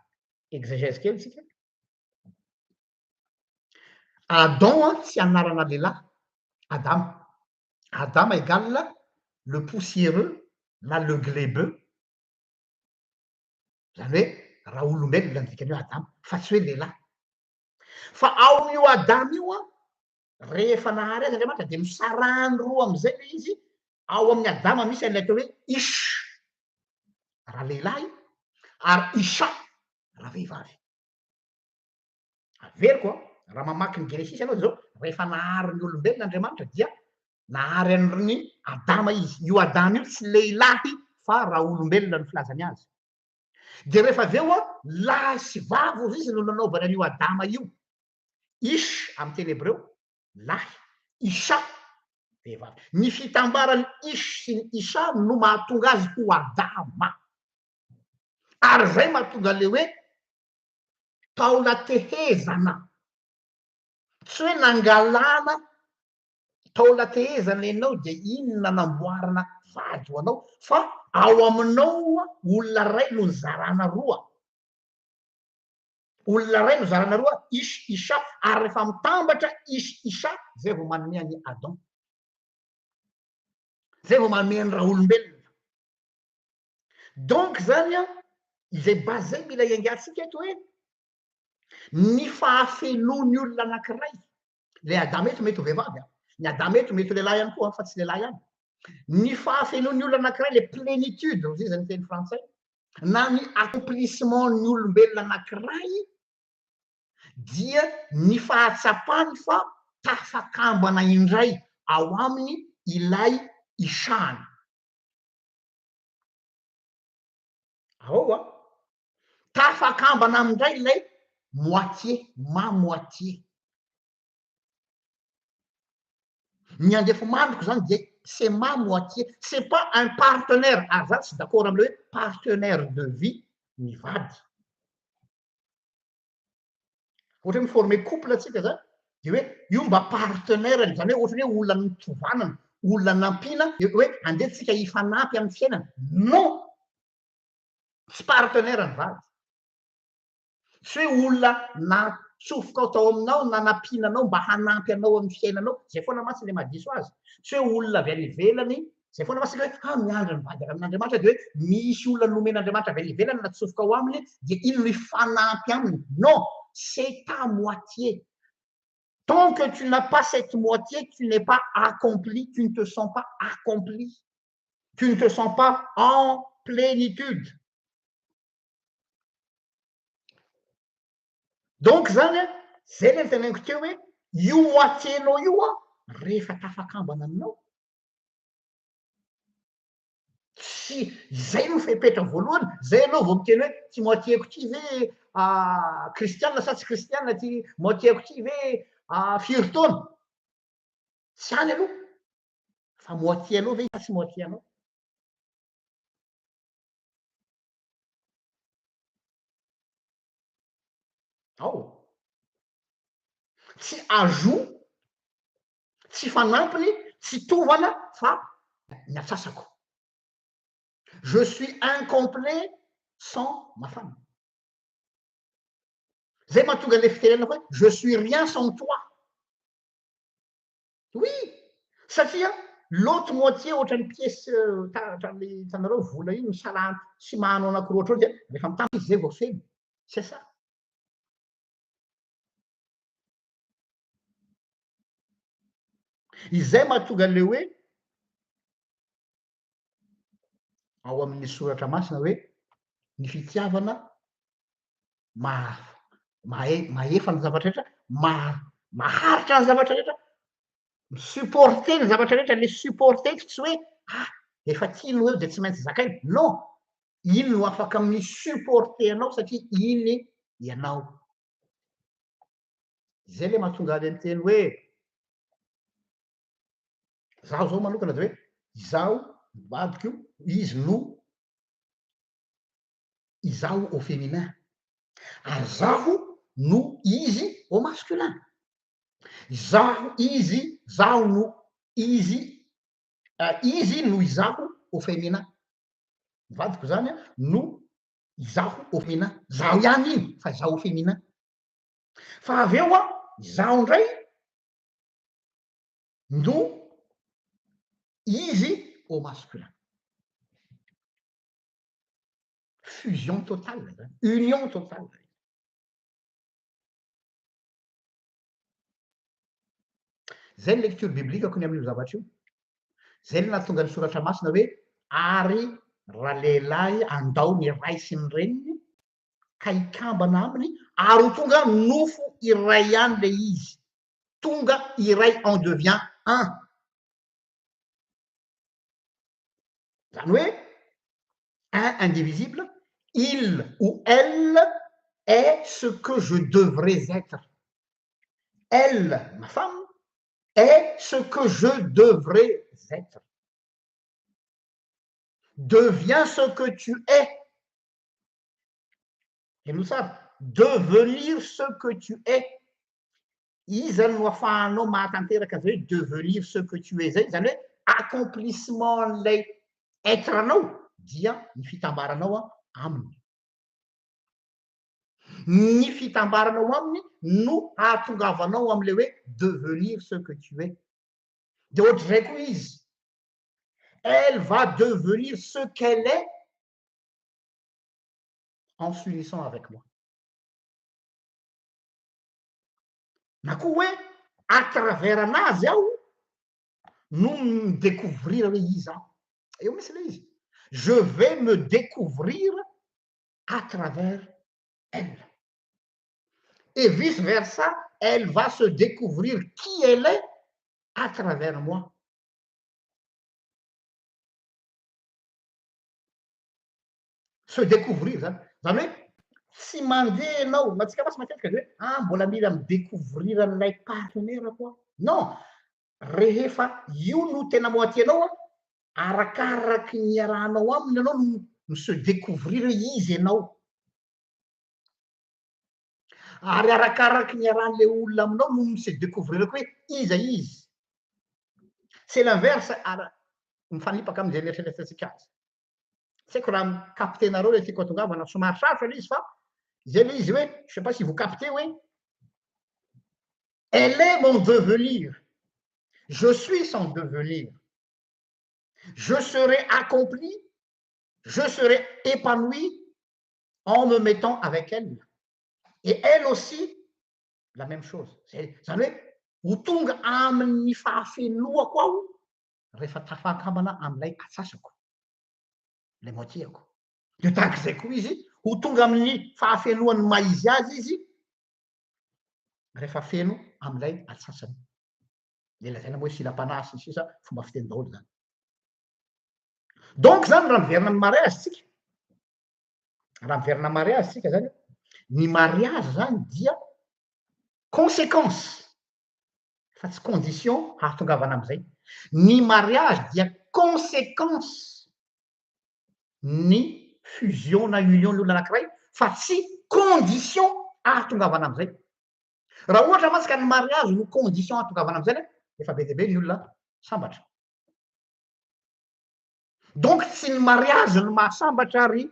exégèse kely tsika, Adam tsy anarana lehilahy, Adama. Adama égale le poussiéreux na le glébeux, zany hoe raha olombelona ny dikany hoe Adama, fa tsy hoe lehilahy. Fa ao amin'io Adama io an, rehefa nahary azy Andriamanitra dia nosarahany roa amin'izay ilay izy, ao amin'ny Adama misy an'ilay atao hoe Ish, raha lehilahy, ary Isha, raha vehivavy. Averiko an, raha mamaky ny Genesisy ianao dia izao, rehefa nahary ny olombelona Andriamanitra dia nahary an'i Adama izy. Io Adama io tsy lehilahy fa raha olombelona no filazany azy. Dia rehefa avy eo an, lahy sy vavy hozy izy no nanaovany an'io Adama io. Ish amin'ny teny hebreo, lahy. Isha, vehivavy. Ny fitambaran'ny Ish sy ny Isha no mahatonga azy ho Adama. Ary izay mahatonga ilay hoe taolan-tehezana. Tsy hoe nangalana taolan-tehezana ianao dia iny no nanamboarana vady ho anao fa ao aminao olona iray no nizarana roa. Olona iray no zarana roa, Ish, Isha, ary rehefa mitambatra Ish, Isha, zay vao manome an'i Adam. Zay vao manome an'i Raolombelona. Donc zany an, izay base zay mila iangatsika eto hoe, ny fahafenoan'ny olona anankiray, le Adama eto mety ho vehivavy an, ny Adama eto mety ho lehilahy ihany koa an, fa tsy lehilahy ihany. Ny fahafenoan'ny olona anankiray, le plénitude, hozy izy ny teny frantsay, na ny accomplissement ny olombelona anankiray dia ny fahatsapany fa tafakambana indray ao aminy ilay isahany. Ao a! Tafakambana amindray ilay moitié, ma moitié. Ny andefomandriko zany dia c'est ma moitié, c'est pas un partenaire, ary za tsy d'accord amle hoe partenaire de vie ny vady. Ohatra hoe mi-former couple tsika zany, de hoe io mba partenaire-ny, zany hoe ohatran'ny hoe olona nitovanana, olona nampiana hoe andeha tsika hifanampy amin'ny fiainana. Non! Tsy partenaire ny vady. Tsy hoe olona natsofokao tao aminao na nampiana anao mba hanampy anao amin'ny fiainanao, zay foana mantsy le mahadiso azy. Tsy hoe olona avy any ivelany, zay foana mantsy hoe ha miandry ny vady avy amin'Andriamanitra dia hoe misy olona nomen'Andriamanitra avy any ivelany natsofoka ao aminy dia iny no hifanampy aminy. Non! C'est ta moitié. Tant que tu n'as pas cette moitié, tu n'es pas accompli, tu ne te sens pas accompli. Tu ne te sens pas en plénitude. Donc zany an, zay le noteneniko teo hoe io moitié-nao io an, rehefa tafakambana aminao, tsy izay no fepetra voalohany, zay ianao vao miteny hoe ty moitié-ko ty ve kristiana sa tsy kristiana, ty moitié-ko ty ve firy taona, tsy any aloha, fa moitié-nao ve sa tsy moitié-nao. Ao. Tsy ajout, tsy fanampiny, tsy tovana fa ny atsasako. Je suis incomplet sans ma femme. Zay mahatonga le fitenenana hoe je suis rien sans toi. Oui! Satria l'autre moitié ohatran'ny pièce ohatran'ny hitanareo vola iny misalahy tsy mahanao anankiroa ohatr'ireo dia rehefa mitambatra izy zay vao feno. C'est ça. Izay mahatonga an'ilay hoe ao amin'ny soratra masina hoe ny fitiavana mahefa ny zavatra rehetra, maharitra ny zavatra rehetra, mi-supporter ny zavatra rehetra, le supporter tsy hoe ah efa tiany eo de tsy maintsy zakaina, non, iny no afaka mi-supporter anao satria iny ianao. Zay le mahatonga ahy le miteny hoe zaho zao manokana de hoe izaho ny vadiko izy no izaho au féminin ary zaho no izy au masculin, izaho izy zaho no izy izy no izaho au féminin, ny vadiko zany no izaho au féminin, zaho ihany iny fa izaho au féminin, fa avy eo an izaho indray no izy au masculin. Fusion totale zany, union totale. Zay ny lecture biblique-ko ny amin'io zavatra io. Zay no nahatonga ny soratra masina hoe ary ralehilahy andao ny ray sy ny reniny ka hikambana aminy ary ho tonga nofo iray ihany le izy. Tonga iray on devient un. Zany hoe un indivisible, il ou elle est ce que je devrais être. Elle, ma femme, est ce que je devrais être. Deviens ce que tu es. Henoy tsara, devenir ce que tu es. Iza no afahanao mahatanteraka an'izay hoe devenir ce que tu es zay? Izany hoe accomplissement an'ilay être anao dia ny fitambaranao aminy. Ny fitambaranao aminy no hahatongavanao amin'ilay hoe devenir ce que tu es. Dia ohatr'izay koa izy. Elle va devenir ce qu'elle est en s'unissant avec moi. Na koa hoe à travers anazy aho no mi-découvrir hoe iza aho. Eo mihitsy ilay izy. Je vais me découvrir à travers elle. Et vice versa, elle va se découvrir qui elle est à travers moi. Se découvrir zany, zany hoe tsy mandeha ianao, na tsika mantsy matetika de hoe ah mbola mila mi-découvrir an'ilay partenaire-ko aho, non, rehefa io no tena moitié anao an, arakaraky ny iarahanao aminy ianao no mi-se découvrir hoe iza ianao, ary arakaraky ny iarahan'ilay olona aminao no mi-se découvrir koa hoe iza izy. C'est l'inverse ary mifanipaka amin'izay neritreretintsika azy. Tsy haiko raha mi-capter-nareo ilay tiako hatongavana, somary sarotra ilay izy fa izay ilay izy hoe, je sais pas si vous captez hoe elle est mon devenir, je suis son devenir, je serai accompli, je serai épanoui en me mettant avec elle et elle aussi la même chose. Zay zany hoe ho tonga amin'ny fahafenoako aho rehefa tafakambana amin'ilay atsasako, ilay moitié-ko. De tahak'izay koa izy ho tonga amin'ny fahafenoan'ny maha izy azy izy rehefa feno amin'ilay atsasany. Le lazaina moa hoe silam-panahy sy ny sisa, fomba fiteny daholo zany. Donc zany raha miverina amin'ny mariage tsika, raha miverina amin'ny mariage tsika zany, ny mariage zany dia conséquence fa tsy condition hahatongavana amin'izay. Ny mariage dia conséquence ny fusion na union ny olona anankiray fa tsy condition hahatongavana amin'izay. Raha ohatra mantsy ka ny mariage no condition hahatongavana amin'izay, efa be dia be ny olona sambatra. Donc tsy ny mariage no mahasambatra ry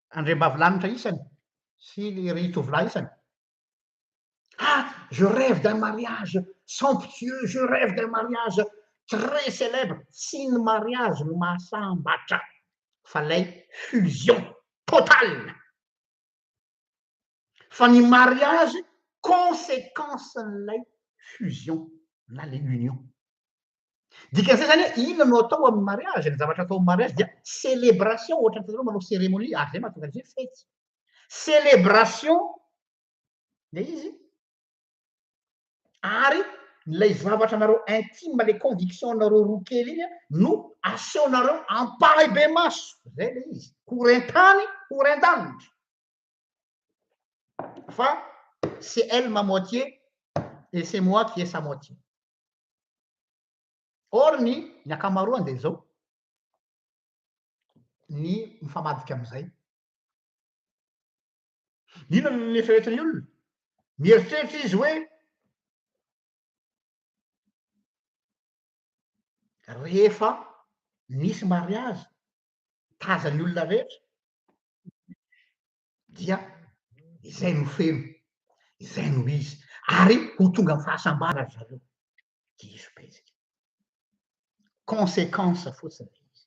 andriambavilanitra isany sy ry tovolahy isany. Ah, je rêve d'un mariage somptueux, je rêve d'un mariage très célèbre. Tsy ny mariage no mahasambatra fa lay fusion totale. Fa ny mariage conséquence n'ilay fusion na le union. Dikan'izay zany hoe inona no atao amin'ny mariage? Ny zavatra atao amin'ny mariage dia célébration, ohatra ny manao cérémonie, ary zay mahatonga azy hoe fety. Célébration le izy, ary lay zavatra anareo intime, le conviction anareo roa kely iny no asehonareo ampahibe maso, zay le izy, ho ren-tany, ho ren-danitra. Fa c'est elle ma moitié et c'est moi qui est sa moitié. Or ny ankamaroany dia zao ny mifamadika amin'izay. Inona no eritreretin'ny olona? Mieritreritra izy hoe rehefa nisy mariage tazan'ny olona rehetra dia izay no feno, izay no izy, ary ho tonga amin'ny fahasambarana ry zareo. Diso be isika. Conséquence fotsiny izy.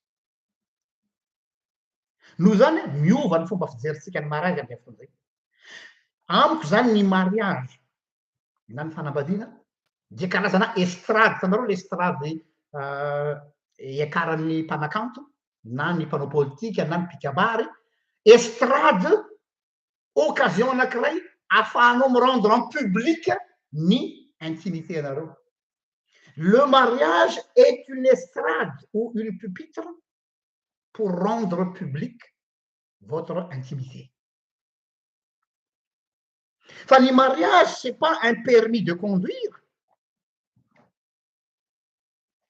Noho izany miova ny fomba fijerintsika ny mariage amin'izay fotoana izay. Amiko zany ny mariage na ny fanambadiana dia karazana estrade, hitanareo le estrade iakaran'ny mpanakanto na ny mpanao politika na ny mpikabary, estrade occasion anankiray ahafahanao mi-rendre en public ny intimité anareo. Le mariage est une estrade ou une pupitre pour rendre public votre intimité. Fa ny mariage c'est pas un permis de conduire,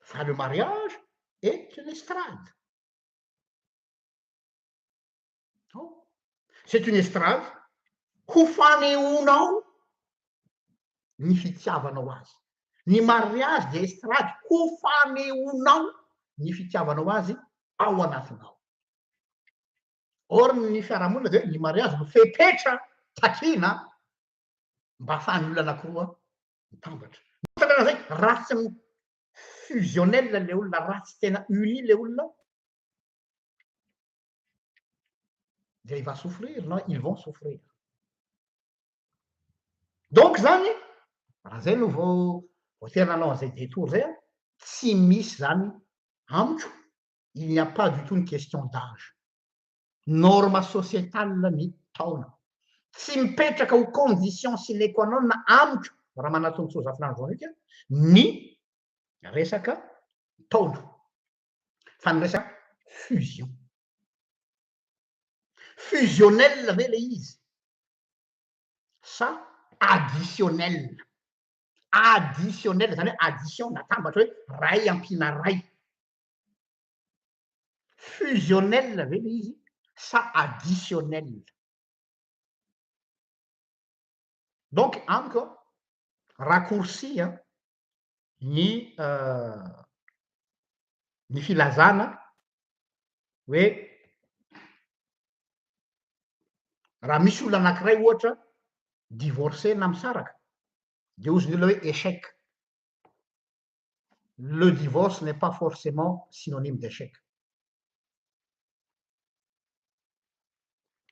fa le mariage est une estrade. Oh. C'est une estrade ho fanehoanao ny fitiavanao azy. Ny mariage dia estrade ho fanehoanao ny fitiavanao azy ao anatinao. Or ny fiarahamonina dia ny mariage no fepetra takina mba ahafahan'ny olona anankiroa mitambatra. Zay raha tsy fusionnel le olona, raha tsy tena uni le olona, dia il va souffrir, non, ils vont souffrir. Donc zany raha zay no vao voatery nanao an'izay détour zay, tsy misy zany amiko, il n'y a pas du tout une question d'âge. Norme sociétale ny taona. Tsy mipetraka ho condition sine qua non amiko raha manatontsoa Zafinandro Jean Luc ny resaka taona, fa ny resaka fusion. Fusionnel ve le izy sa additionnel? Additionnel zany hoe addition, natambatra hoe ray ampiana ray. Fusionnel ve le izy sa additionnel? Donc amiko raccourci. ny ny filazana hoe raha misy olona anankiray ohatra divorcé na misaraka de hozy ny olona hoe échec. Le divorce n'est pas forcément synonyme d'échec.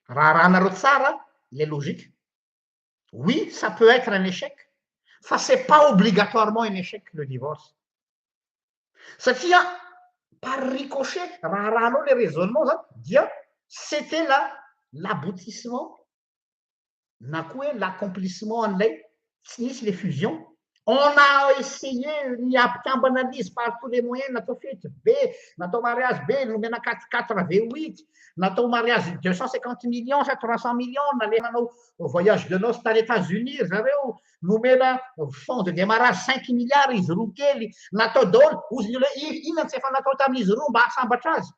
Raha arahanareo tsara ilay logique, oui ça peut être un échec fa c'est pas obligatoirement un échec le divorce. Satria par ricochet raha arahanao le raisonnement zany dia c'était la l'aboutissement na koa hoe l'accomplissement an'ilay tsy nisy le fusion. On a essayé ny hampikambana an'izy par tous les moyens, natao fety be, natao mariage be, nomena quatre quatre V huit, natao mariage 250 millions sa 300 millions, nalefa nanao voyage de noces tany Etats-Unis ry zareo, nomena fonds de démarrage 5 milliards izy roa kely, natao daholo, hozy ny olona hoe inona no tsy efa natao tamin'izy roa mba hahasambatra azy.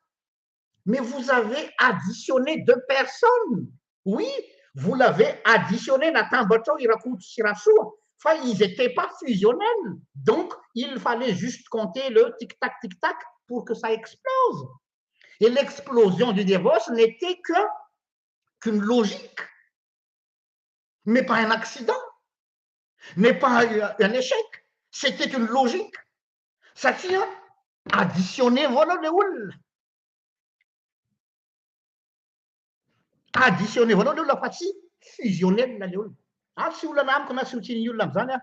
Mais vous avez additionné deux personnes, oui, vous l'avez additionné, natambatrao i Rakoto sy Rasoa, fa ils étaient pas fusionnels, donc il fallait juste compter le tic-tac, tic-tac pour que ça explose. Et l'explosion du divorce n'était que qu'une logique, mais pas un accident, mais pas un échec, c'était une logique. Satria additionné voanao le olona. Additionné voanao le olona fa tsy fusionnel le olona. Ary tsy olana amiko na tsy ho tian'ny olona amin'izany aho.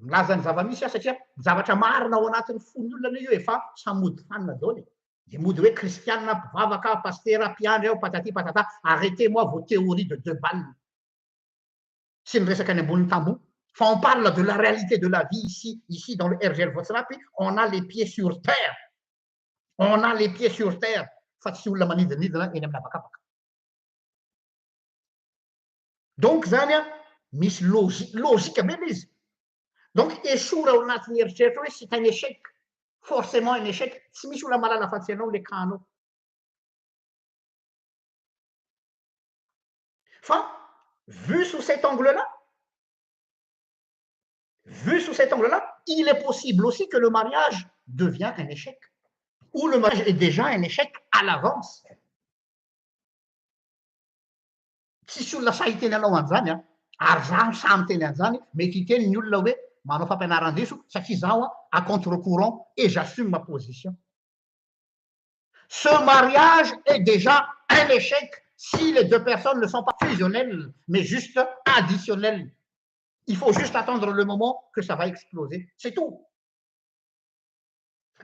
Milaza ny zava-misy aho satria ny zavatra marina ao anatin'ny fon'ny olona anie io efa samy mody fanina daholo e. Dia mody hoe kristianina, mpivavaka, pasitera, mpiandry aho, patati patata, arrêtez moi vos théories de deux balles sy ny resaka any ambonin'ny tamboho. Fa on parle de la réalité de la vie ici, ici dans le RGL Voatsinapy, on a les pieds sur terre. On a les pieds sur terre fa tsy olona manidinidina eny amin'ny habakabaka. Donc zany an, misy logique, logique be le izy. Donc esory ao anatin'ny eritreritra hoe c'est un échec, forcément un échec, tsy misy olona mahalala afa-tsy ianao le cas-nao. Fa vu sous cet angle-là, vu sous cet angle-là, il est possible aussi que le mariage devient un échec, ou le mariage est déjà un échec à l'avance. Tsisy olona sahy hiteny anao an'izany an, ary zaho sahy miteny an'izany, mety hiteny ny olona hoe manao fampianaran-diso satria zaho à contre-courant et j'assume ma position. Ce mariage est déjà un échec si les deux personnes ne sont pas fusionnelles mais juste additionnelles. Il faut juste attendre le moment que ça va exploser, c'est tout.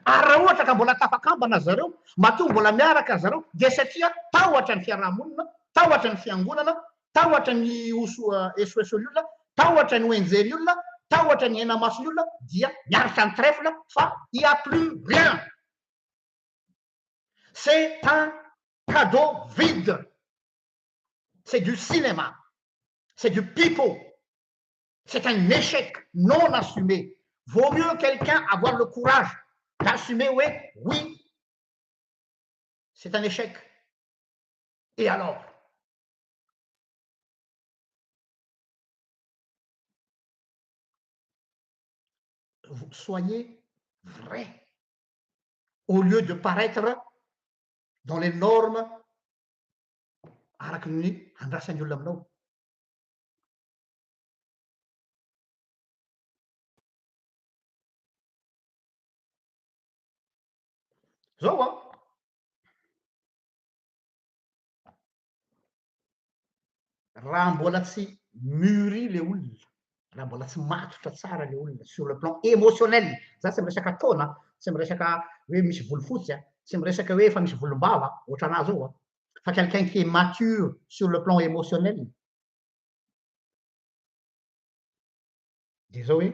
Ary raha ohatra ka mbola tafakambana zareo, matoa mbola miaraka zareo dia satria tahotra ny fiarahamonina, tahotra ny fiangonana, tahotra ny ho esoeson'ny olona, tahotra ny ho enjehin'ny olona, tahotra ny hena-mason'ny olona dia miaritra ny trèfle fa il y a plus rien. C'est un cadeau vide. C'est du cinéma. C'est du pipeau. C'est un échec non assumé. Vaut mieux quelqu'un avoir le courage d'assumer hoe oui, c'est un échec. Et alors? Soyez vrai au lieu de paraître dans les normes araky ny andrasan'ny olona aminao. Zao an! Raha mbola tsy mûri le olona, raha mbola tsy matotra tsara le olona sur le plan émotionnel, za tsy miresaka taona, tsy miresaka hoe misy volo fotsy an, tsy miresaka hoe efa misy volombava ohatranà zao an, fa quelqu'un qui est mature sur le plan émotionnel, dia zao hoe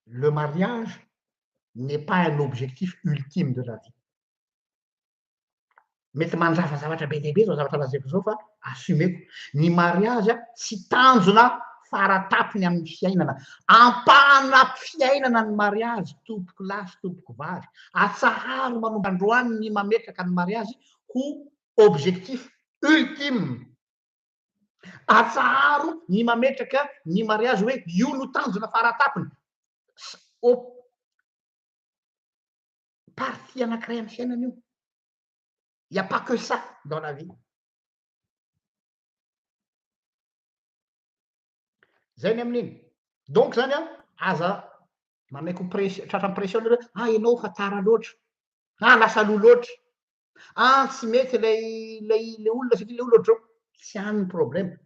le mariage n'est pas un objectif ultime de la vie. Mety mandrava zavatra be dia be izao zavatra lazaiko izao fa assumeko. Ny mariage tsy tanjona faratapony amin'ny fiainana. Ampahana fiainana ny mariage tompoko lahy sy tompoko vavy. Atsaharo manomboka androany ny mametraka ny mariage ho objectif ultime. Atsaharo ny mametraka ny mariage hoe io no tanjona faratapony. Partie anankiray amin'ny fiainana io. Il n'y a pas que ça dans la vie. Zay ny amin'iny. Donc zany an, aza manaiky ho pression, tratran'ny pression nareo hoe ah ianao fa tara loatra, ah lasa aloha loatra, ah tsy mety ilay ilay ilay olona satria ilay olona ohatr'izao. Tsy any ny problème.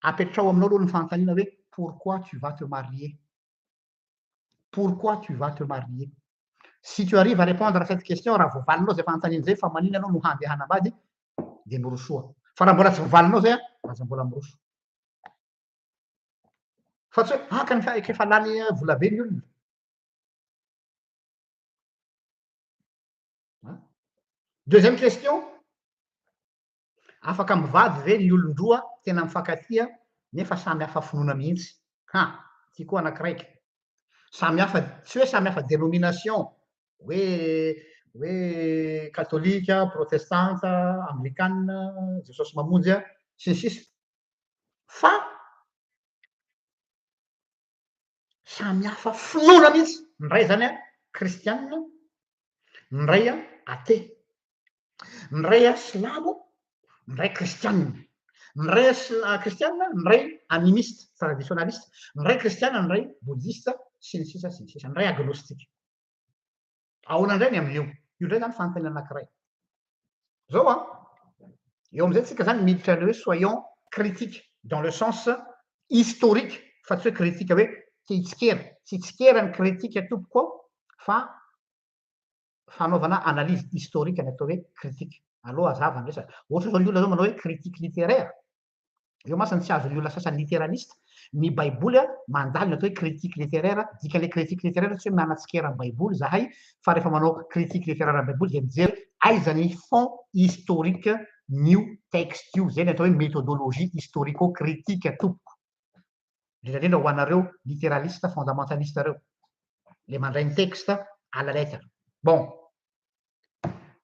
Apetraho aminao aloha ny fanontaniana hoe pourquoi tu vas te marier? Pourquoi tu vas te marier? Si tu arrives à répondre à cette question, raha voavalinao izay fanontaniana izay fa maninona ianao no handeha hanambady, dia mirosoa. Fa raha mbola tsy voavalinao izay, aza mbola miroso. Fa tsy hoe haka ny efa lany vola be ny olona. Deuxième question, afaka mivady ve ny olon-droa tena mifankatia nefa samy hafa finoana mihitsy? Ha, ty koa anakiraiky. Samy hafa, tsy hoe samy hafa dénomination, hoe hoe katolika, protestanta, anglikana, Jesosy Mamonjy, sy ny sisa. Fa samy hafa finoana mihitsy, ny iray zany an kristianina, ny iray an athé, ny iray an silamo, ny iray kristianina, ny iray an kristianina, ny iray animiste, traditionnaliste, ny iray kristianina, ny iray bouddhiste, sy ny sisa sy ny sisa, ny iray agnostique. Ahoana indray ny amin'io? Io indray zany fanontaniana anankiray. Zao an, eo amin'izay tsika zany miditra le hoe soyons critiques dans le sens historique fa tsy hoe critique hoe te hitsikera. Tsy hitsikera ny critique tompoko ao fa fanaovana analyse historique ny atao hoe critique. Aleo hazava ny resaka. Ohatra zao ny olona zao manao hoe critique littéraire. Eo mantsy ny tsy azon'ny olona sasany literaliste, ny baiboly a mandalo ny atao hoe critique littéraire, dikan'ilay critique littéraire tsy hoe manatsikera ny baiboly zahay fa rehefa manao critique littéraire ny baiboly dia mijery aiza ny fond historique n'io texte io, zay ny atao hoe méthodologie historico-critique tompoko, indrindra indrindra ho anareo literaliste fondamentaliste reo, le mandray ny texte à la lettre. Bon,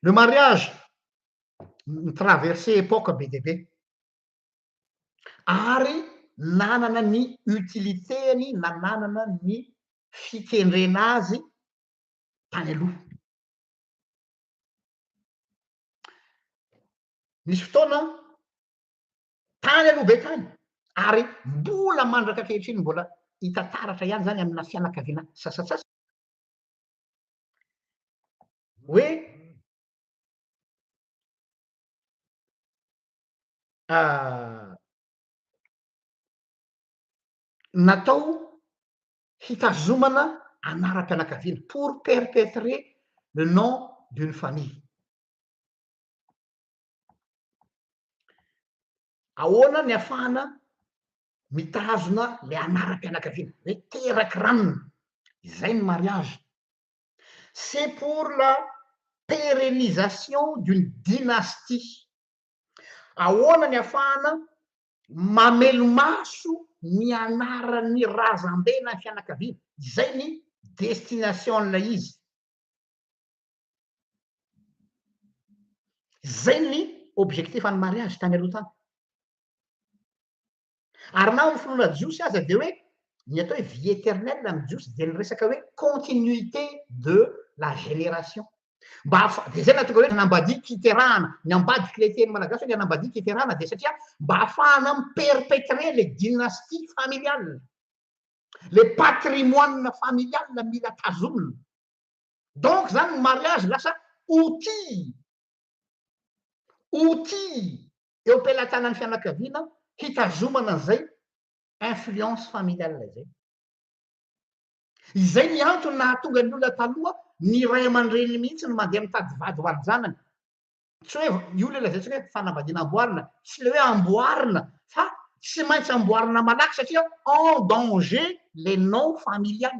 le mariage mi-traverser époque be dia be. Ary nanana ny utilité-ny na nanana ny fikendrena azy tany aloha. Nisy fotoana tany aloha be tany ary mbola mandraka ankehitriny mbola hita taratra ihany izany amina fianakaviana sasantsasany hoe Natao hitazomana anaram-pianakaviana, pour perpetrer le nom d'une famille. Ahoana ny afahana mitazona le anaram-pianakaviana, hoe teraky ranona, izay ny mariage. C'est pour la pérennisation d'une dynastie. Ahoana ny afahana mamelomaso ny anaran'ny razambe na ny fianakaviana? Izay ny destination-n'ilay izy. Izay ny objectif an'ny mariage tany aloha tany. Ary na amin'ny finoana jiosy aza dia hoe ny atao hoe vie éternelle amin'ny jiosy dia ny resaka hoe continuité de la génération. Mba hahafa- dia izay nahatonga hoe nanambadia kiterahana, ny ambadiky ilay teny malagasy hoe ny hanambadia kiterahana dia satria mba hahafahana mi-perpétrer le dynastie familiale, le patrimoine familial mila tazomina. Donc zany ny mariage lasa outil, outil eo am-pelatanan'ny fianakaviana hitazomana an'izay influence familiale izay. Izay ny antony nahatonga ny olona taloha, ny ray aman-dreniny mihitsy no mandeha mitady vady ho an-janany. Tsy hoe, io ilay lazaintsika hoe fanambadiana amboarina, tsy ilay hoe amboarina fa tsy maintsy amboarina malaky satria en danger le nom familial.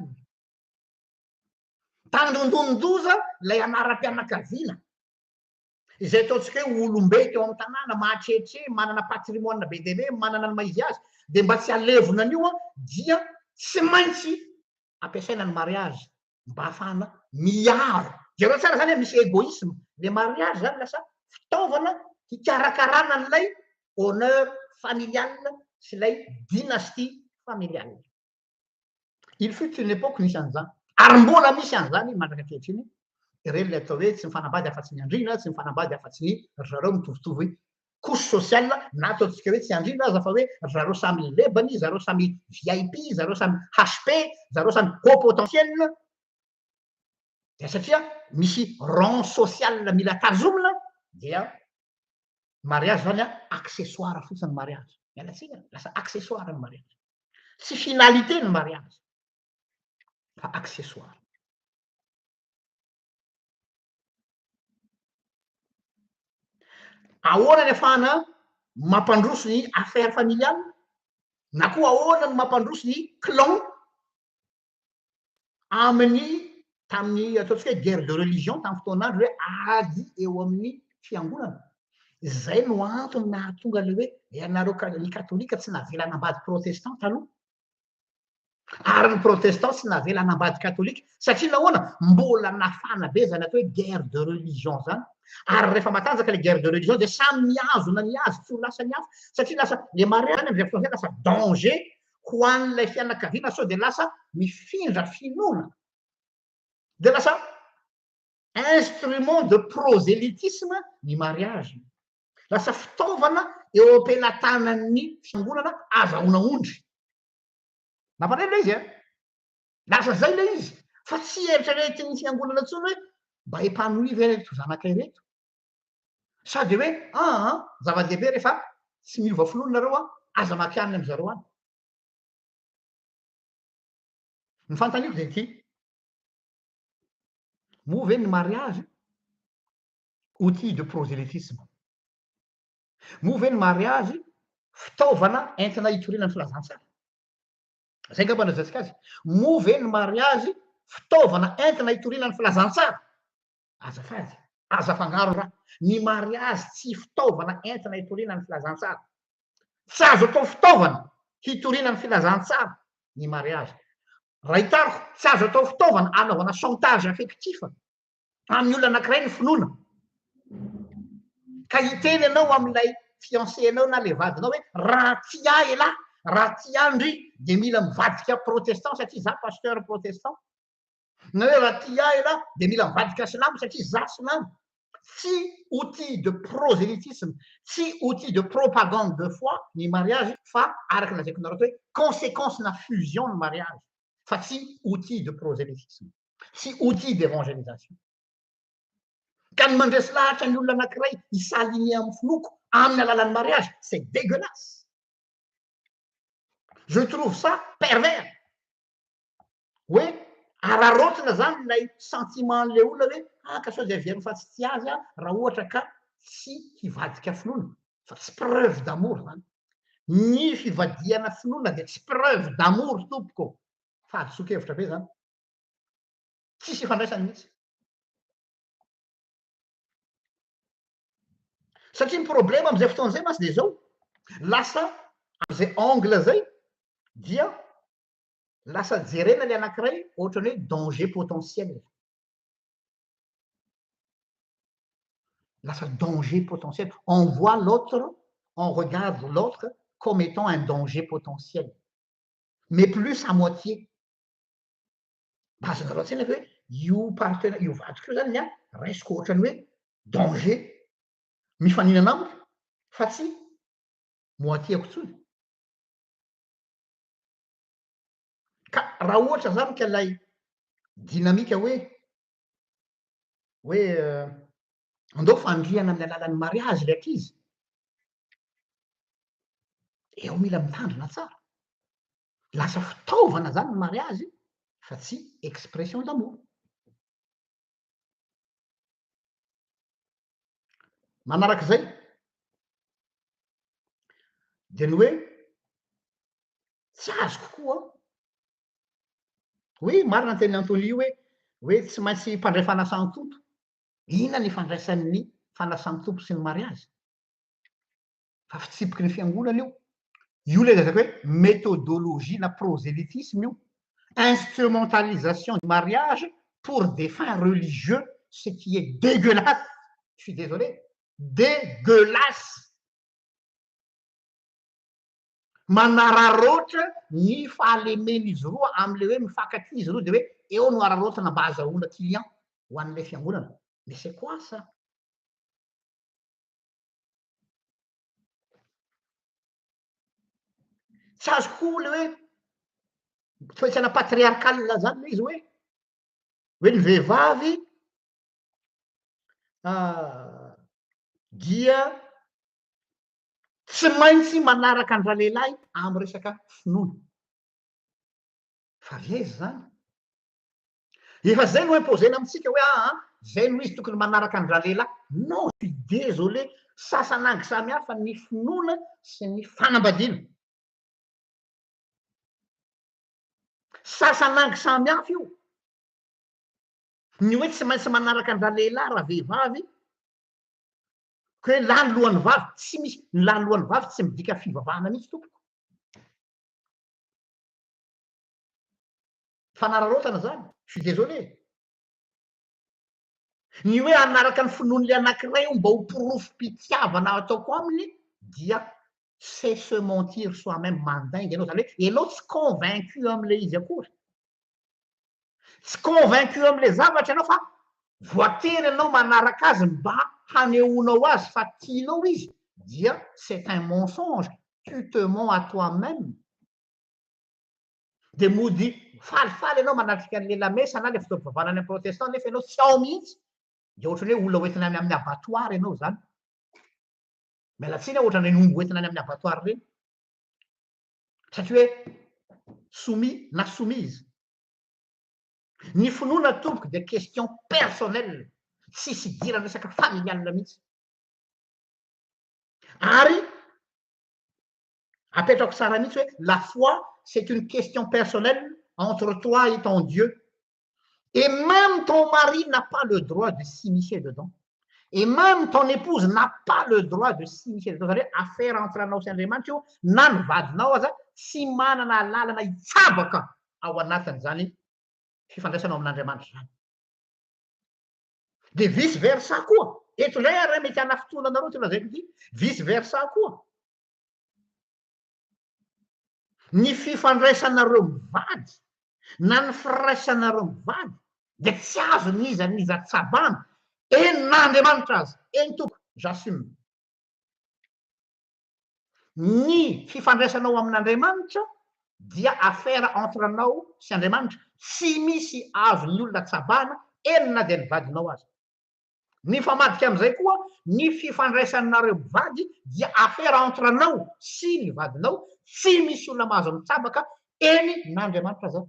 Tandindonin-doza ilay anaram-pianakaviana. Izay ataontsika hoe olom-be teo amin'ny tanàna, mahatretre, manana patrimoine be dia be, manana ny maha izy azy, dia mba tsy halevona an'io dia tsy maintsy ampiasaina ny mariage mba hahafahana miaro. Jereo tsara zany misy égoïsme, le mariage zany lasa fitaovana hikarakarana an'ilay honneur familial sy ilay dynastie familiale. Il fut une époque nisy an'izany. Ary mbola misy an'izany mandraka ankehitriny, ireny ilay atao hoe tsy mifanambady afa-tsy ny andriana, tsy mifanambady afa-tsy ny ry zareo mitovitovy couche sociale, na ataontsika hoe tsy andriana aza fa hoe ry zareo samy lebany, zareo samy VIP, zareo samy HP, zareo samy haut potentiel, dia satria misy rang social mila tazomina dia mariage zany an accessoire fotsiny ny mariage, miala tsiny an, lasa accessoire ny mariage, tsy finalité ny mariage fa accessoire. Ahoana ny afahana mampandroso ny affaire familiale na koa ahoana ny mampandroso ny clan amin'ny tamin'ny ataontsika hoe guerre de religion tamin'ny fotoan'andro hoe ady eo amin'ny fiangonana. Izay no antony nahatonga ilay hoe ianareo ny katolika tsy navela hanambady protestant taloha. Ary ny protestant tsy navela hanambady katolika satria nahoana? Mbola nafana be izany atao hoe guerre de religion izany. Ary rehefa matanjaka ilay guerre de religion dia samy mihazona ny azy tsy ho lasa ny hafa satria lasa le mariage amin'izay fotoana izay lasa danger ho an'ilay fianakaviana sao dia lasa mifindra finoana. Dia lasa instrument de prosélytisme ny mariage. Lasa fitaovana eo am-pelatanan'ny fiangonana azahoana ondry. Mampalahelo ilay izy a! Lasa zay ilay izy fa tsy eritreretin'ny fiangonana intsony hoe mba épanoui ve ireto zanakay ireto? Sa dia hoe aa zava-dehibe rehefa tsy miova finoana nareo an, aza mampianina amin-dry zareo any. Ny fanontaniako dia ity, moa ve ny mariage outil de prosélytisme? Moa ve ny mariazy fitaovana entina hitoriana ny filazantsara? Zay angamba no lazaintsika azy. Moa ve ny mariazy fitaovana entina hitoriana ny filazantsara? Azafady, aza afangaro raha. Ny mariazy tsy fitaovana entina hitoriana ny filazantsara. Tsy azo atao fitaovana hitoriana ny filazantsara ny mariazy. Raha hitariko, tsy azo atao fitaovana anaovana chantage affectif amin'ny olona anankiray ny finoana. Ka hiteny ianao amin'ilay fiancé-nao na ilay vadinao hoe raha tia ahy elah, raha tia ahy ndry dia mila mivadika protestant satria za pasteur protestant. Na hoe raha tia ahy elah dia mila mivadika silamo satria za silamo. Tsy outil de prosélytisme, tsy outil de propagande de foi ny mariage fa araka ny lazaiko anareo teo hoe conséquence-na fusion ny mariage fa tsy outil de prosélytisme. tsy outil d'évangélisation. Ka ny mandresy lahatra ny olona anankiray hi-s'aligner amin'ny finoako amin'ny alalan'ny mariage, c'est dégueulasse. Je trouve ça pervers. Hoe araraotina zany ilay sentiment-n'ilay olona hoe ah ka sao dia heveriny fa tsy tia azy aho raha ohatra ka tsy hivadika finoana. Fa tsy preuve d'amour zany. Ny fivadihana finoana dia tsy preuve d'amour tompoko. Fahadisoan-kevitra be zany. Tsisy ifandraisany mihitsy. Satria ny problema am'izay fotoana izay mantsy dia izao, lasa am'izay angle zay dia lasa jerena le anankiray ohatran'ny hoe danger potentiel. Lasa danger potentiel. On voit l'autre, on regarde l'autre comme étant un danger potentiel. Mais plus à moitié. Mba azonareo an-tsaina ve hoe io partenaire, io vadiko io zany ny ahy raisiko ohatran'ny hoe danger mifaninana amiko fa tsy moitié-ko intsony. Ka raha ohatra zany ka ilay dynamique hoe hoe andao fandrihana amin'ny alalan'ny mariazy ilay ankizy, eo mila mitandrina tsara. Lasa fitaovana zany ny mariazy fa tsy expression d'amour. Manarak'izay dia ny hoe tsy azoko koa hoe marina ny tenin'i Anthony hoe hoe tsy maintsy mpandray fanasan'ny Tompo. Inona ny ifandraisan'ny fanasan'ny Tompo sy ny mariazy? Fa fitsipiky ny fiangonana io. Io ilay lazaiko hoe méthodologie na prosélytisme io. Instrumentalisation du mariage pour des fins religieux, ce qui est dégueulasse, je suis désolé, dégueulasse. Manararaotra ny fahalemen'izy roa amin'ilay hoe mifankatia izy roa dia hoe eo no araraotina mba azahoana client ho an'ilay fiangonana. Mais c'est quoi ça? Tsy azoko koa le hoe toe-tsaina patriarcal zany le izy hoe hoe ny vehivavy dia tsy maintsy manaraka an-dralehilahy amin'ny resaka finoana. Fa avy aiza izany? Efa zay no imposer-na amintsika hoe aa zay no izy tokony manaraka an-dralehilahy. Non, je suis désolé, sasanangy samy hafa ny finoana sy ny fanambadiana. Sasanangy samy hafa io. Ny hoe tsy maintsy manaraka an-dralehilahy ravehivavy, ko hoe lany lohan'ny vavy, tsy misy, ny lany lohan'ny vavy tsy midika fivavahana mihitsy tompoko. Fanararaotana zany, je suis désolé. Ny hoe hanaraka ny finoan'ilay anankiray io mba ho porofom-pitiavana ataoko aminy dia c'est se mentir soi-même, mandainga ianao, zany hoe ianao tsy convaincu amin'ilay izy akory. Tsy convaincu amin'ilay zavatra ianao fa voatery ianao manaraka azy mba hanehoanao azy fa tianao izy dia c'est un mensonge, tu te mens à toi-même. Dia mody falifaly ianao manatrika an'ilay lamesa na ilay fotoam-pivavahana any amin'ny protestant nefa ianao tsy ao mihitsy. Dia ohatran'ny hoe olona hoentina any amin'ny abattoir ianao izany. Miala tsiny aho ohatran'ireny omby hoentina any amin'ny abattoir ireny. Satria hoe soumis na soumise. Ny finoana tompoko dia question personnelle, tsisy idirana resaka familial mihitsy. Ary apetrako tsara mihitsy hoe la foi c'est une question personnelle entre toi et ton Dieu. Et même ton mari n'a pas le droit de s'immiscer dedans. Et même ton épouse n'a pas le droit de s'immiscer dedans. Zany hoe affaire entre anao sy Andriamanitra io, na ny vadinao aza tsy manana alalana hitsabaka ao anatin'izany fifandraisanao amin'Andriamanitra izany. Dia vice versa koa. Eto indray ary mety hanafintohina anareo ity lazaiko ity. Vice versa koa. Ny fifandraisanareo mivady na ny firaisanareo mivady dia tsy azon'iza n'iza tsabana, eny na Andriamanitra aza. Eny tompoko, j'assume. Ny fifandraisanao amin'Andriamanitra dia affaire entre anao sy Andriamanitra, tsy misy azon'ny olona tsabana, eny na dia ny vadinao aza. Mifamadika amin'izay koa, ny fifandraisanareo mivady dia affaire entre anao sy ny vadinao, tsy misy olona mahazo mitsabaka, eny na Andriamanitra aza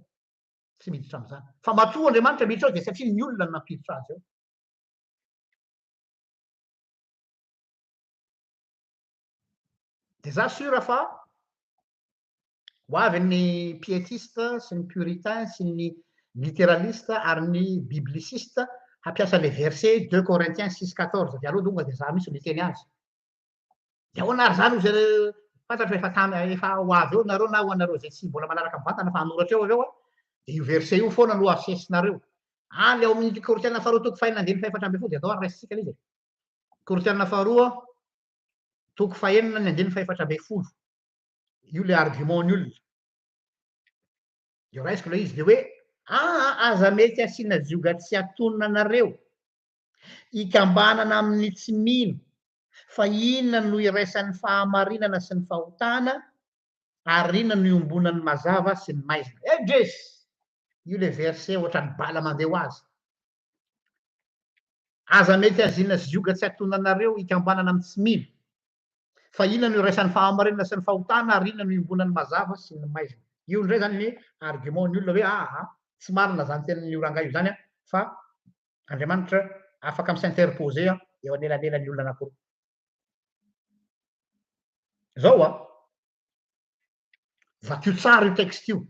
tsy miditra amin'izany. Fa matoa Andriamanitra miditra ao dia satria ny olona no nampiditra azy ao. Dia za sûr fa ho avy ny piétiste sy ny puritain sy ny litéraliste ary ny bibliciste hampiasa le verset deux Corinthiens six quatorze dia aleo tonga dia za mihitsy no hiteny azy. Dia ahoana ary zany ozy fantatro efa tamy efa ho avy eo nareo na ho anareo izay tsy mbola manaraka mivantana fa hanoratra eo avy eo a, dia io verset io foana no asesinareo. Any ao amin'ny Korintiana faharoa toko fahenina andininy fahefatra ambin'ny folo dia atao ary raisintsika ilay izy e. Korintiana faharoa toko fahenina ny andininy fahefatra ambin'ny folo. Io le argument ny olona. Dia raisiko ilay izy dia hoe aa aza mety asiana zioga tsy atonina anareo. Ikambanana amin'ny tsy mino. Fa inona no iraisan'ny fahamarinana sy ny fahotana ary inona no iombonan'ny mazava sy ny maizina. Edris! Io le verset ohatran'ny bala mandeha ho azy. Aza mety asiana zioga tsy atonina anareo ikambanana amin'ny tsy mino. Fa inona no iraisan'ny fahamarinana sy ny fahotana ary inona no iombonan'ny mazava sy ny maizina? Io indray izany ny argument ny olona hoe aa tsy marina izany tenin'io rangahy io izany fa Andriamanitra afaka mi-s'interposer eo anelanelan'ny olona anankiroa. Izao an, vakio tsara io texte io.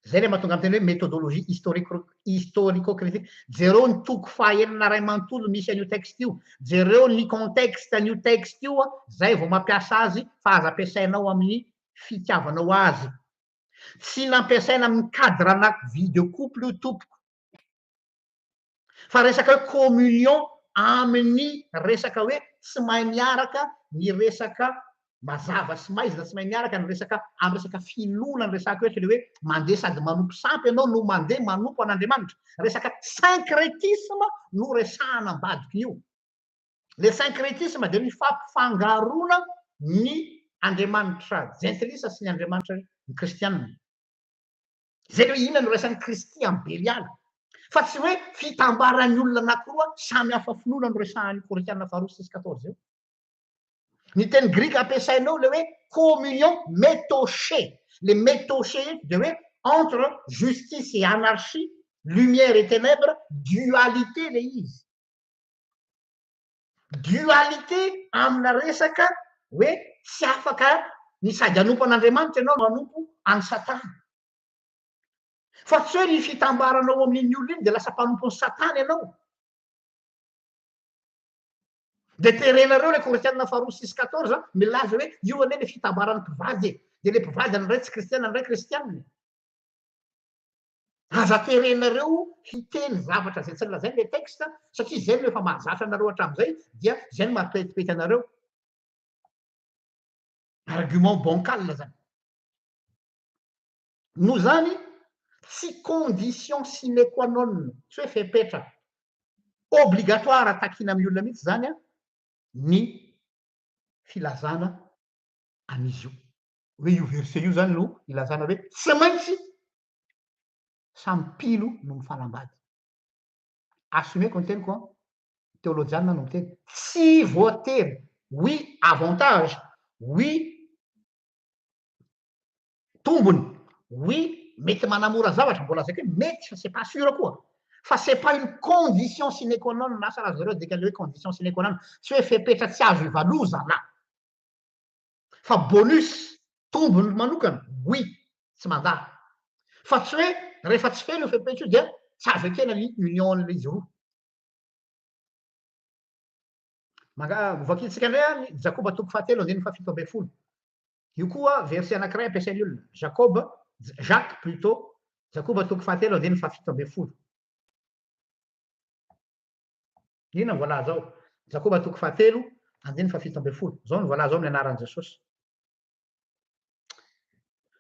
Zay le mahatonga miteny hoe méthodologie historique historico-critique. Jereo ny toko fahaenina iray manontolo misy an'io texte io. Jereo ny contexte an'io texte io, zay vao mampiasa azy fa aza ampiasainao amin'ny fitiavanao azy. Tsy nampiasaina amin'ny cadre ana vie de couple io tompoko. Fa resaka hoe communion amin'ny resaka hoe tsy mahay miaraka ny resaka. Mazava sy maizina tsy mahay miaraka ny resaka amin'ny resaka finoana ny resako eto le hoe mandeha sady manompo sampy ianao no mandeha manompo an'Andriamanitra. Resaka syncrétisme no resahana ambadik'io. Le syncrétisme dia ny fampifangaroana ny Andriamanitra jentilisa sy ny Andriamanitra ny kristianina. Izay le hoe inona no iraisan'i Kristy amin'i Beliala. Fa tsy hoe fitambaran'ny olona anankiroa samy hafa finoana no resahan'ny Korintiana faharoa six quatorze eo. Ny teny grika ampiasaina eo le hoe communion metoche. Le metoche eto dia hoe entre justice et anarchie, lumière et ténèbres, dualité le izy. Dualité amina resaka hoe tsy afaka ny sady hanompo an'Andriamanitra ianao no hanompo an'i Satana. Fa tsy hoe ny fitambaranao amin'iny olona iny dia lasa mpanompon'i Satana ianao. Dia terenareo ilay Korintiana faharoa six quatorze milaza hoe io anie ilay fitambaran'ny mpivady e. Dia ilay mpivady ny iray tsy kristiana, ny iray kristiana. Aza terenareo hiteny zavatra izay tsy nolazainy ilay texte satria izay no efa mahazatra anareo hatramin'izay dia izay no mampetipety anareo. Argument bancal zany. Noho izany, tsy condition sine qua non, tsy hoe fepetra obligatoire takiana amin'ny olona mihitsy izany ny filazana an'izy io. Hoe io verset io izany no ilazana hoe tsy maintsy samy mpino no mifanambady. Assumeko ny teniko an, teolojianina no miteny, tsy voatery, oui avantage, oui tombony, oui mety manamora zavatra, mbola lazaiko hoe mety fa c'est pas sûr koa, fa c'est pas une condition sine qua non, asa raha zareo dikan'ilay hoe condition sine qua non, tsy hoe fepetra tsy azo ivalozana, fa bonus, tombony manokana, oui, tsy mandà, fa tsy hoe rehefa tsy feno io fepetra io dia tsy azo ekena ny union an'izy roa. Manga, hovakintsika indray ny Jakoba toko fahatelo andininy fahafito ambin'ny folo. Io koa verset anankiray ampiasain'ny olona. Jacob, Jacques plutôt, Jakoba toko fahatelo andininy fahafito ambin'ny folo. Inona no voalaza ao? Jakoba toko fahatelo andininy fahafito ambin'ny folo. Izao no voalaza ao amin'ny anaran'i Jesosy.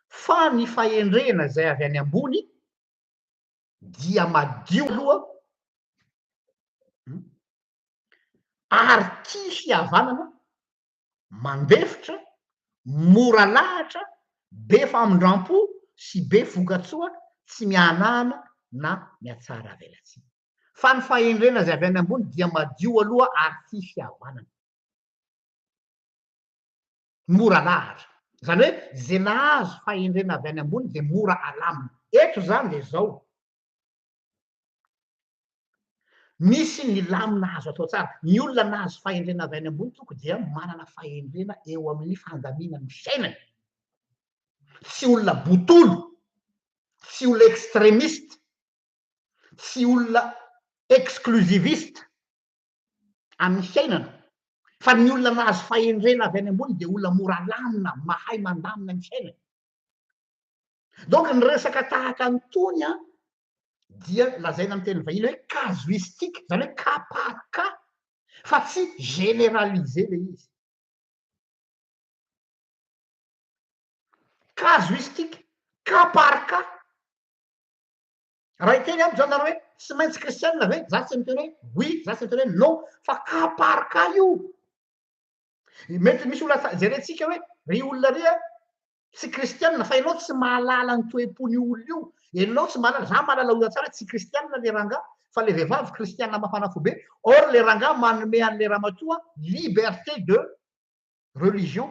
Fa ny fahendrena izay avy any ambony dia madio aloha ary tia fihavanana, mandefitra, mora lahatra, be famindram-po sy be vokatsoa, tsy miahanahana na mihatsara velatsihy. Fa ny fahendrena izay avy any ambony dia madio aloha ary tia fihavanana. Mora lahatra. Izany hoe izay nahazo fahendrena avy any ambony dia mora alamina. Eto izany dia izao. Misy ny lamina azo atao tsara. Ny olona nahazo fahendrena avy any ambony toko dia manana fahendrena eo amin'ny fandaminany ny fiainany. Tsy olona botolo, tsy olona extremiste, tsy olona exclusiviste amin'ny fiainana. Fa ny olona nahazo fahendrena avy any ambony dia olona mora lamina, mahay mandamina ny fiainany. Donc ny resaka tahaka an'itony an, dia lazaina amin'ny teny vahiny hoe casuistique, izany hoe cas par cas, fa tsy généraliser le izy. Casuistique, cas par cas. Raha hiteny amiko zany nareo hoe tsy maintsy kristianina ve? Za tsy miteny hoe oui, za tsy miteny hoe non, fa cas par cas io. Mety misy olona jerentsika hoe ry olona ry a, tsy kristianina fa ianao tsy mahalala ny toe-pon'io olona io, ianao tsy mahalala, za mahalala olona tsara hoe tsy kristianina le rangahy fa le vehivavy kristianina mafana fo be, or le rangahy manome an'le ramatoa liberté de religion,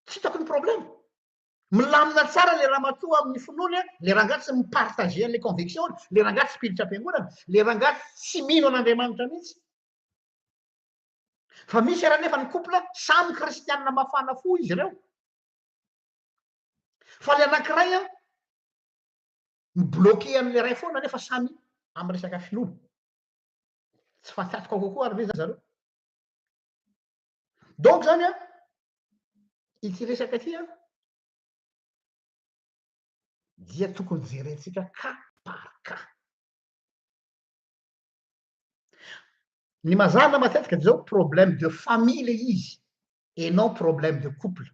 tsy hitako ny problème, milamina tsara le ramatoa amin'ny finoany, le rangahy tsy mi-partager an'le conviction-ny, le rangahy tsy mpiditra am-piangonana, le rangahy tsy mino an'Andriamanitra mihitsy. Fa misy ary anefa ny couple samy kristianina mafana fo izy ireo. Fa le anankiray an, mi-bloquer an'ilay iray foana nefa samy amin'ny resaka finoana. Tsy fatiantoka kokoa ary ve zareo? Donc zany an, ity resaka ity an, dia tokony jerentsika cas par cas. Ny mazàna matetika dia zao, problème de famille le izy et non problème de couple.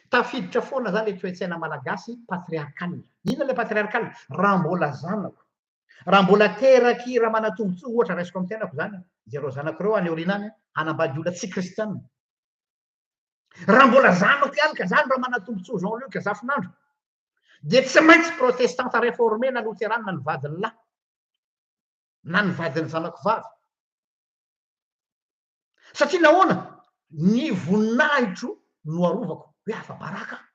Tafiditra foana zany le toe-tsaina malagasy patriarcal. Inona le patriarcal? Raha mbola zanako, raha mbola teraky Ramanatombotsoa ohatra, raisiko amin'ny tenako zany, dia ireo zanako ireo any aoriana any hanambady olona tsy kristianina. Raha mbola zanako ihany ka zany Ramanatombotsoa Jean Luc Zafinandro, dia tsy maintsy protestanta réformé na loterana ny vadin'ny lahy na ny vadin'ny zanako vavy. Satria nahoana? Ny voninahitro no arovako. Hoe afa-baraka aho.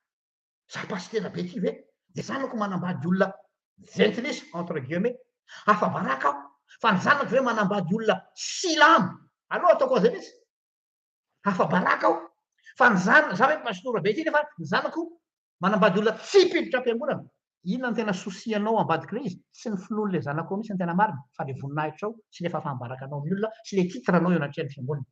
Za pasitera be ty ve? Dia zanako manambady olona ventilisa, entre guillemets. Afa-baraka aho. Fa ny zanako ve manambady olona silamo? Aleo ataoko an'izay mihitsy. Afa-baraka aho. Fa ny zan-, za ve pastora be ty nefa ny zanako manambady olona tsy mpiditra am-piangonana. Inona no tena souci anao ambadik'ilay izy? Tsy ny finoan'ilay zanakao mihitsy no tena marina fa ilay voninahitrao sy ilay fahafaham-baraka anao amin'ny olona sy ilay titre anao eo anatrehan'ny fiangonana.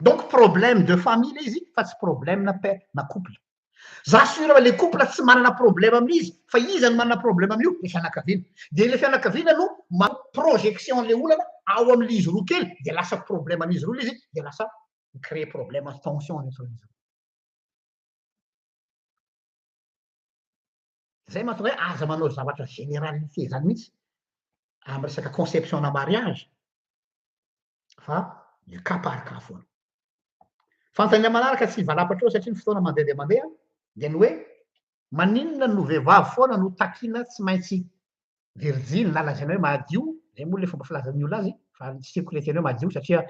Donc problème de famille ilay izy fa tsy problème na père na couple. Za sûr fa ilay couple tsy manana problème amin'izy fa iza no manana problème amin'io? Ilay fianakaviana. Dia ilay fianakaviana no manao projection an'ilay olana ao amin'ilay izy roa kely dia lasa problème an'izy roa ilay izy dia lasa mi-créer problème tension entre izy roa. Zay mahatonga hoe aza manao zavatra généralité zany mihitsy amin'ny resaka conception na mariage fa le cas par cas foana. Fanontaniana manaraka tsy hivalapatra eo satria ny fotoana mandeha dia mandeha dia ny hoe maninona no vehivavy foana no takiana tsy maintsy virjiny na lazaina hoe madio, zay moa le fomba filazan'ny olona azy fa tsy tiako le teny hoe madio satria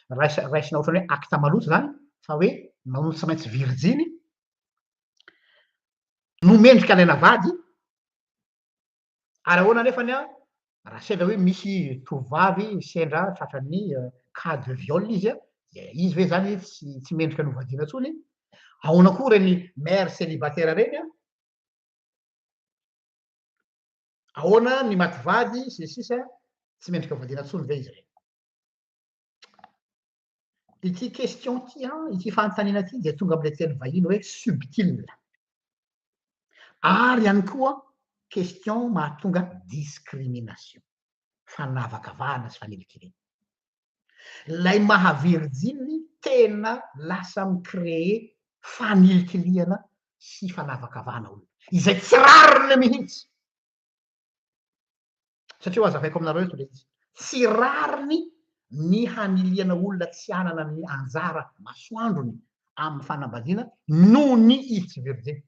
raisina ohatran'ny hoe acte maloto zany fa hoe manao tsy maintsy virjiny no mendrika alaina vady. Ary ahoana nefany an, raha sendra hoe misy tovovavy sendra tratran'ny cas de viol izy an, dia izy ve zany tsy mendrika ny hovadiana intsony? Ahoana koa ireny mère célibataire ireny an? Ahoana ny maty vady sy ny sisa, tsy mendrika hovadiana intsony ve izy ireny? Ity question ity an, ity fanontaniana ity dia tonga amin'ilay teny vahiny hoe subtil. Ary ihany koa question mahatonga discrimination, fanavakavahana sy fanilikilihana. Ilay maha virjiny tena lasa mi-créer fanilikilihana sy fanavakavahana olona, izay tsy rariny mihitsy. Satria ho azavaiko aminareo eto ilay izy. Tsy rariny ny hanilihana olona tsy hanana ny anjara masoandrony amin'ny fanambadiana noho ny izy tsy virjiny.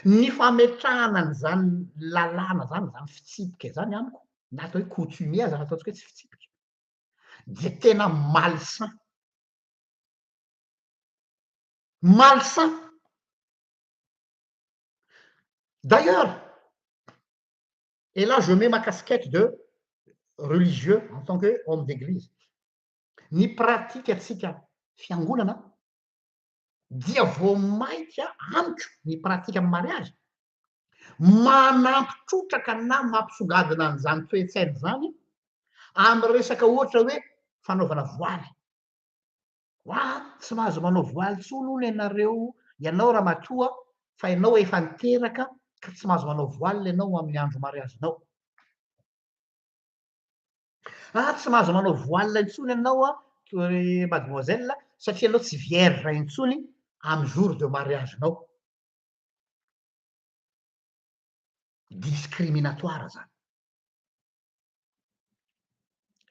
Ny fametrahana an'izany lalàna izany, izany fitsipika izany amiko, na atao hoe coutumier aza fa ataontsika hoe tsy fitsipika, dia tena malsain. Malsain. D'ailleurs, et là je mets ma casquette de religieux en tant que homme d'église, ny pratique antsika fiangonana dia vao mainka amiko ny pratique amin'ny mariage manampy trotraka na mampisongadina an'izany toe-tsaina izany amin'ny resaka ohatra hoe fanaovana voaly. Wa, tsy mahazo manao voile intsony hono ianareo, ianao ramatoa fa ianao efa niteraka ka tsy mahazo manao voile ianao amin'ny andro mariazinao. Ah, tsy mahazo manao voile intsony ianao a, ry mademoiselle, satria ianao tsy vierge intsony amin'ny jour de mariage-nao. Discriminatoire zany.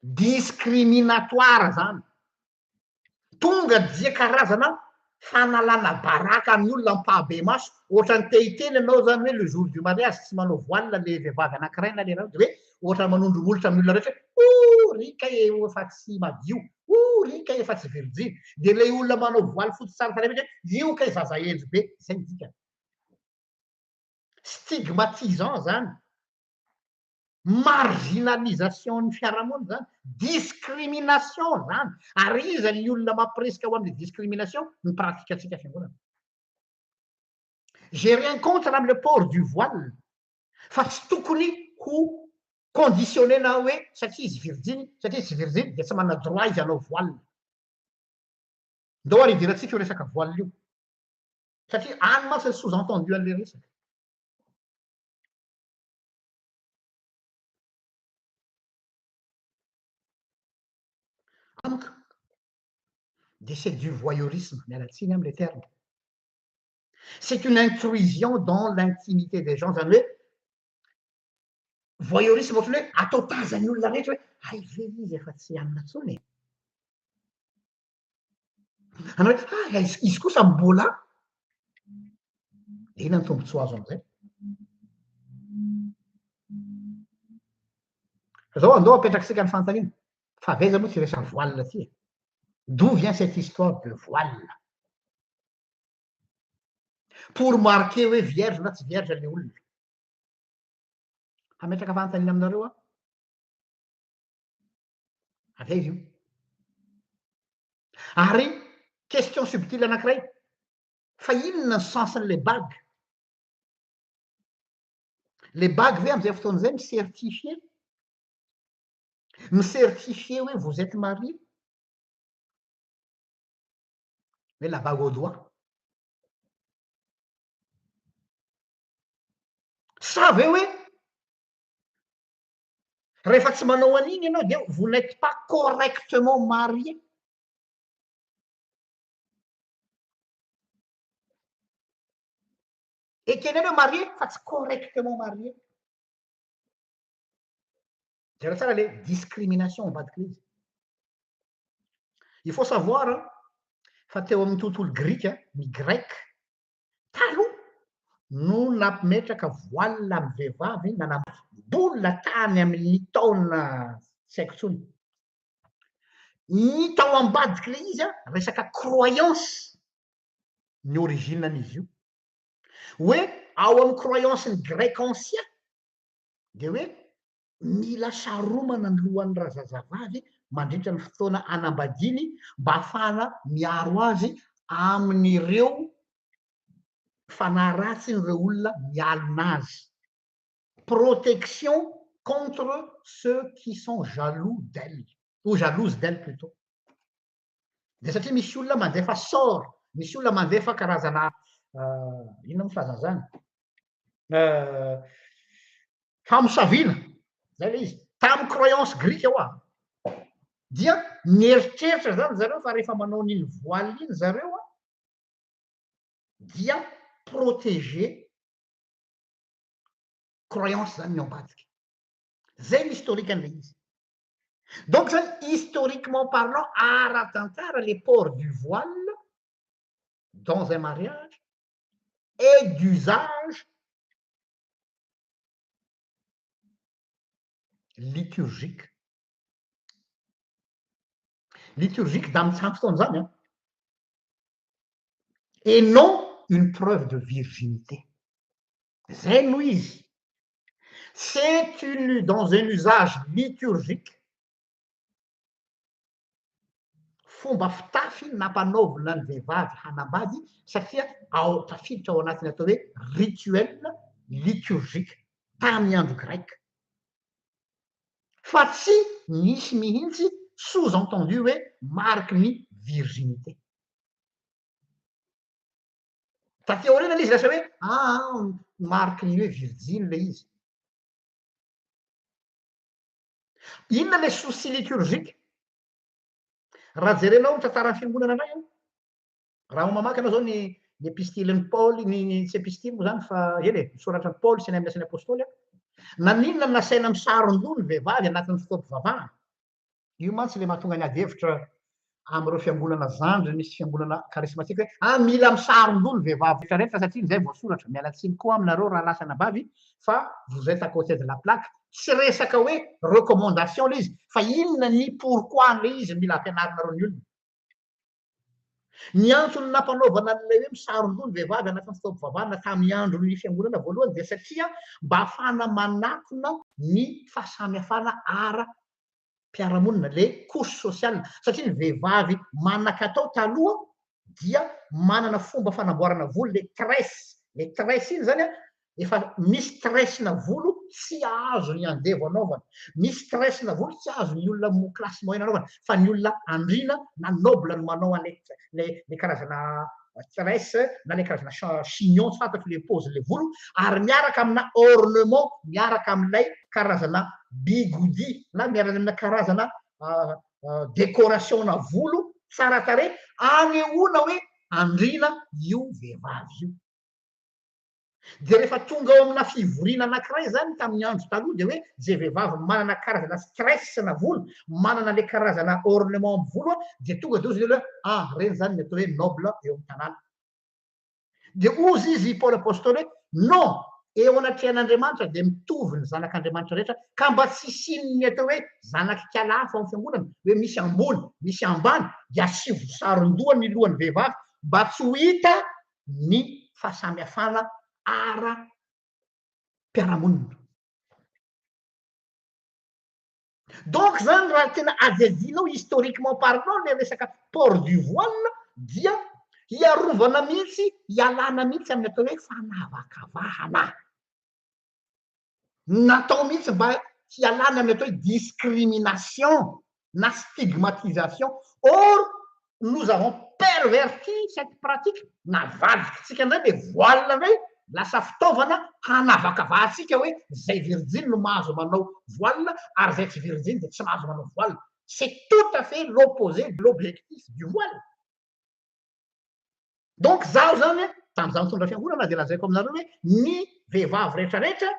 Discriminatoire zany. Tonga dia karazana fanalana baraka amin'ny olona ampahabemaso. Ohatran'ny te hiteny ianao zany hoe le jour du mariage tsy manao voile le vehivavy anankiray na le ray dia hoe ohatran'ny manondro molotra amin'ny olona rehetra hoe ouh ry kay efa tsy madio, ouh ry kay efa tsy virjiny. Dia ilay olona manao voile fotsy tsara tarehy mihitsy hoe io kay zaza hendry be. Izay ny dikany. Stigmatisant zany. Marginalisation ny fiarahamonina zany, discrimination zany, ary iza ny olona mampirisika ho amin'ny discrimination? Ny pratique antsika fiangonana. J'ai rien contre amin'ny le port du voile, fa tsy tokony ho conditionner na hoe satria izy virjiny, satria izy tsy virjiny dia tsy manana droit izy hanao voile. Ndao ary hidirantsika io resaka voile io, satria any mantsy ny sous-entendu an'le resaka. Amiko dia c'est du voyeurisme, miala tsiny amin'ilay terme. C'est une intrusion dans l'intimité des gens, zany hoe voyeurisme ohatran'ny hoe atao tazan'ny olona rehetra hoe hay ve izy efa tsy hanina intsony e. Anao hoe ah izy kosa mbola dia inona ny tombontsoa azo amin'izay? Zao andao apetrakitsika ny fanontaniana. Fa avy aiza moa ty resaka voile ty e? D'où vient cette histoire de voile? Pour marquer hoe vierge na tsy vierge le olona. Hametraka fanontaniana aminareo aho. Avy aiza io? Ary question subtile anankiray, fa inona ny sens-n'le bague? Le bague ve amin'izay fotoana izay mi-certifier? Mi-certifier hoe vous êtes marié? Hoe la bague au doigt? Sa ve hoe rehefa tsy manao an'iny ianao dia vous n'êtes pas correctement marié? Ekena ihany hoe marié fa tsy correctement marié. Jereo tsara le discrimination ambadik'ilay izy. Il faut savoir fa teo amin'ny tontolo grika, ny grec taloha no nametraka voile amin'ny vehivavy nanambady. Mbola tany amin'ny taona tsy haiko intsony. Ny tao ambadik'ilay izy resaka croyance ny origine-n'izy io. Hoe ao amin'ny croyance-n'ny grec ancien dia hoe mila saromana ny lohan'ny razazavavy mandritra ny fotoana anambadiany mba hahafahana miaro azy amin'ireo fanahy ratsin'ireo olona mialona azy. Protection contre ceux qui sont jaloux d'elle, ou jalouses d'elle plutôt. Dia satria misy olona mandefa sort, misy olona mandefa karazana inona moa filazana izany? Famosaviana, zay ilay izy. Tamin'ny croyance grika hoa, dia mieritreritra zany zareo fa rehefa manao an'iny voile iny zareo a, dia protéger croyance zany ny ao ambadika. Zay ny historique an'ilay izy. Donc zany historiquement parlant, ara-tantara le port du voile dans un mariage est d'usage liturgique. Liturgique da amin'ny fotoana izany an. Et non une preuve de virginité. Zay no izy. C'est une dans un usage liturgique. Fomba fitafy nampanaovina ny vehivavy hanambady satria ao tafiditra ao anatin'ny atao hoe rituel liturgique tamin'ny andro grec. Fa tsy nisy mihitsy sous-entendu hoe mariky ny virginité. Taty aoriana ilay izy lasa hoe aa mariky ny hoe virjiny ilay izy. Inona ilay souci liturgique? Raha jerenao ny tantaran'ny fiangonana anay an, raha mamaky anao zao ny ny epistilin'i Paoly, ny ny tsy epistily moa zany fa eny e, ny soratra an'i Paoly sy ny amin'ny asan'ny apôstôly an, naninona no nasaina misaron-doha ny vehivavy anatin'ny fotoam-pivavahana? Io mantsy ilay mahatonga ny ady hevitra amin'ireo fiangonana zandriny sy fiangonana charismatique hoe ah mila misaron-doha ny vehivavy rehetra rehetra satria izay voasoratra. Miala tsiny koa aminareo rahalahy sy anabavy fa vous êtes à côté de la plaque. Tsy resaka hoe recommandation ilay izy fa inona ny pourquoi an'ilay izy mila ampianarinareo ny olona. Ny antony nampanaovana an'ilay hoe misaron-doha ny vehivavy anatin'ny fotoam-pivavahana tamin'ny andron'ny fiangonana voalohany dia satria mba hahafahana manatona ny fahasamihafana ara mpiara-monina, le couche sociale, satria ny vehivavy manan-katao taloha dia manana fomba fanamboarana volo, le tresse, le tresse iny zany an, efa misy tresse-na volo tsy azo ny andevo anaovana, misy tresse-na volo tsy azo ny olona classe moyenne anaovana, fa ny olona andriana na noble no manao an'le le le karazana tresse na le karazana chignon, tsy fantatro le paozin'le volo, ary miaraka amina ornement, miaraka amin'ilay karazana bigoudi na miaraka amina karazana. décoration-na volo tsara tarehy anehoana hoe andriana io vehivavy io. Dia rehefa tonga ao amina fivoriana anankiray zany tamin'ny andro taloha dia hoe zay vehivavy manana karazana stress na volo, manana le karazana ornement amin'ny volo dia tonga dia ozy ny olona hoe ah reny zany ny atao hoe noble eo amin'ny tanàna. Dia ozy izy i Paoly Apostoly hoe non, eo anatrehan'Andriamanitra dia mitovy ny zanak'Andriamanitra rehetra ka mba tsy hisian'ny atao hoe zanak'ikalahafa ao amin'ny fiangonana, hoe misy ambony, misy ambany, dia asivo saron-doha ny lohan'ny vehivavy mba tsy ho hita ny fahasamihafana ara-piarahamonina. Donc zany raha tena adihadianao historiquement parlant le resaka port du voile dia hiarovana mihitsy, hialana mihitsy amin'ny atao hoe fanavakavahana. Natao mihitsy mba hialana amin'ny atao hoe discrimination na stigmatisation. Or, nous avons perverti cette pratique, navadikitsika indray le voile indray, lasa fitaovana hanavakavahantsika hoe zay virjiny no mahazo manao voile ary zay tsy virjiny dia tsy mahazo manao voile. C'est tout à fait l'opposé de l'objectif du voile. Donc zaho zany tamin'izaho nitondra fiangonana dia lazaiko aminareo hoe ny vehivavy rehetrarehetra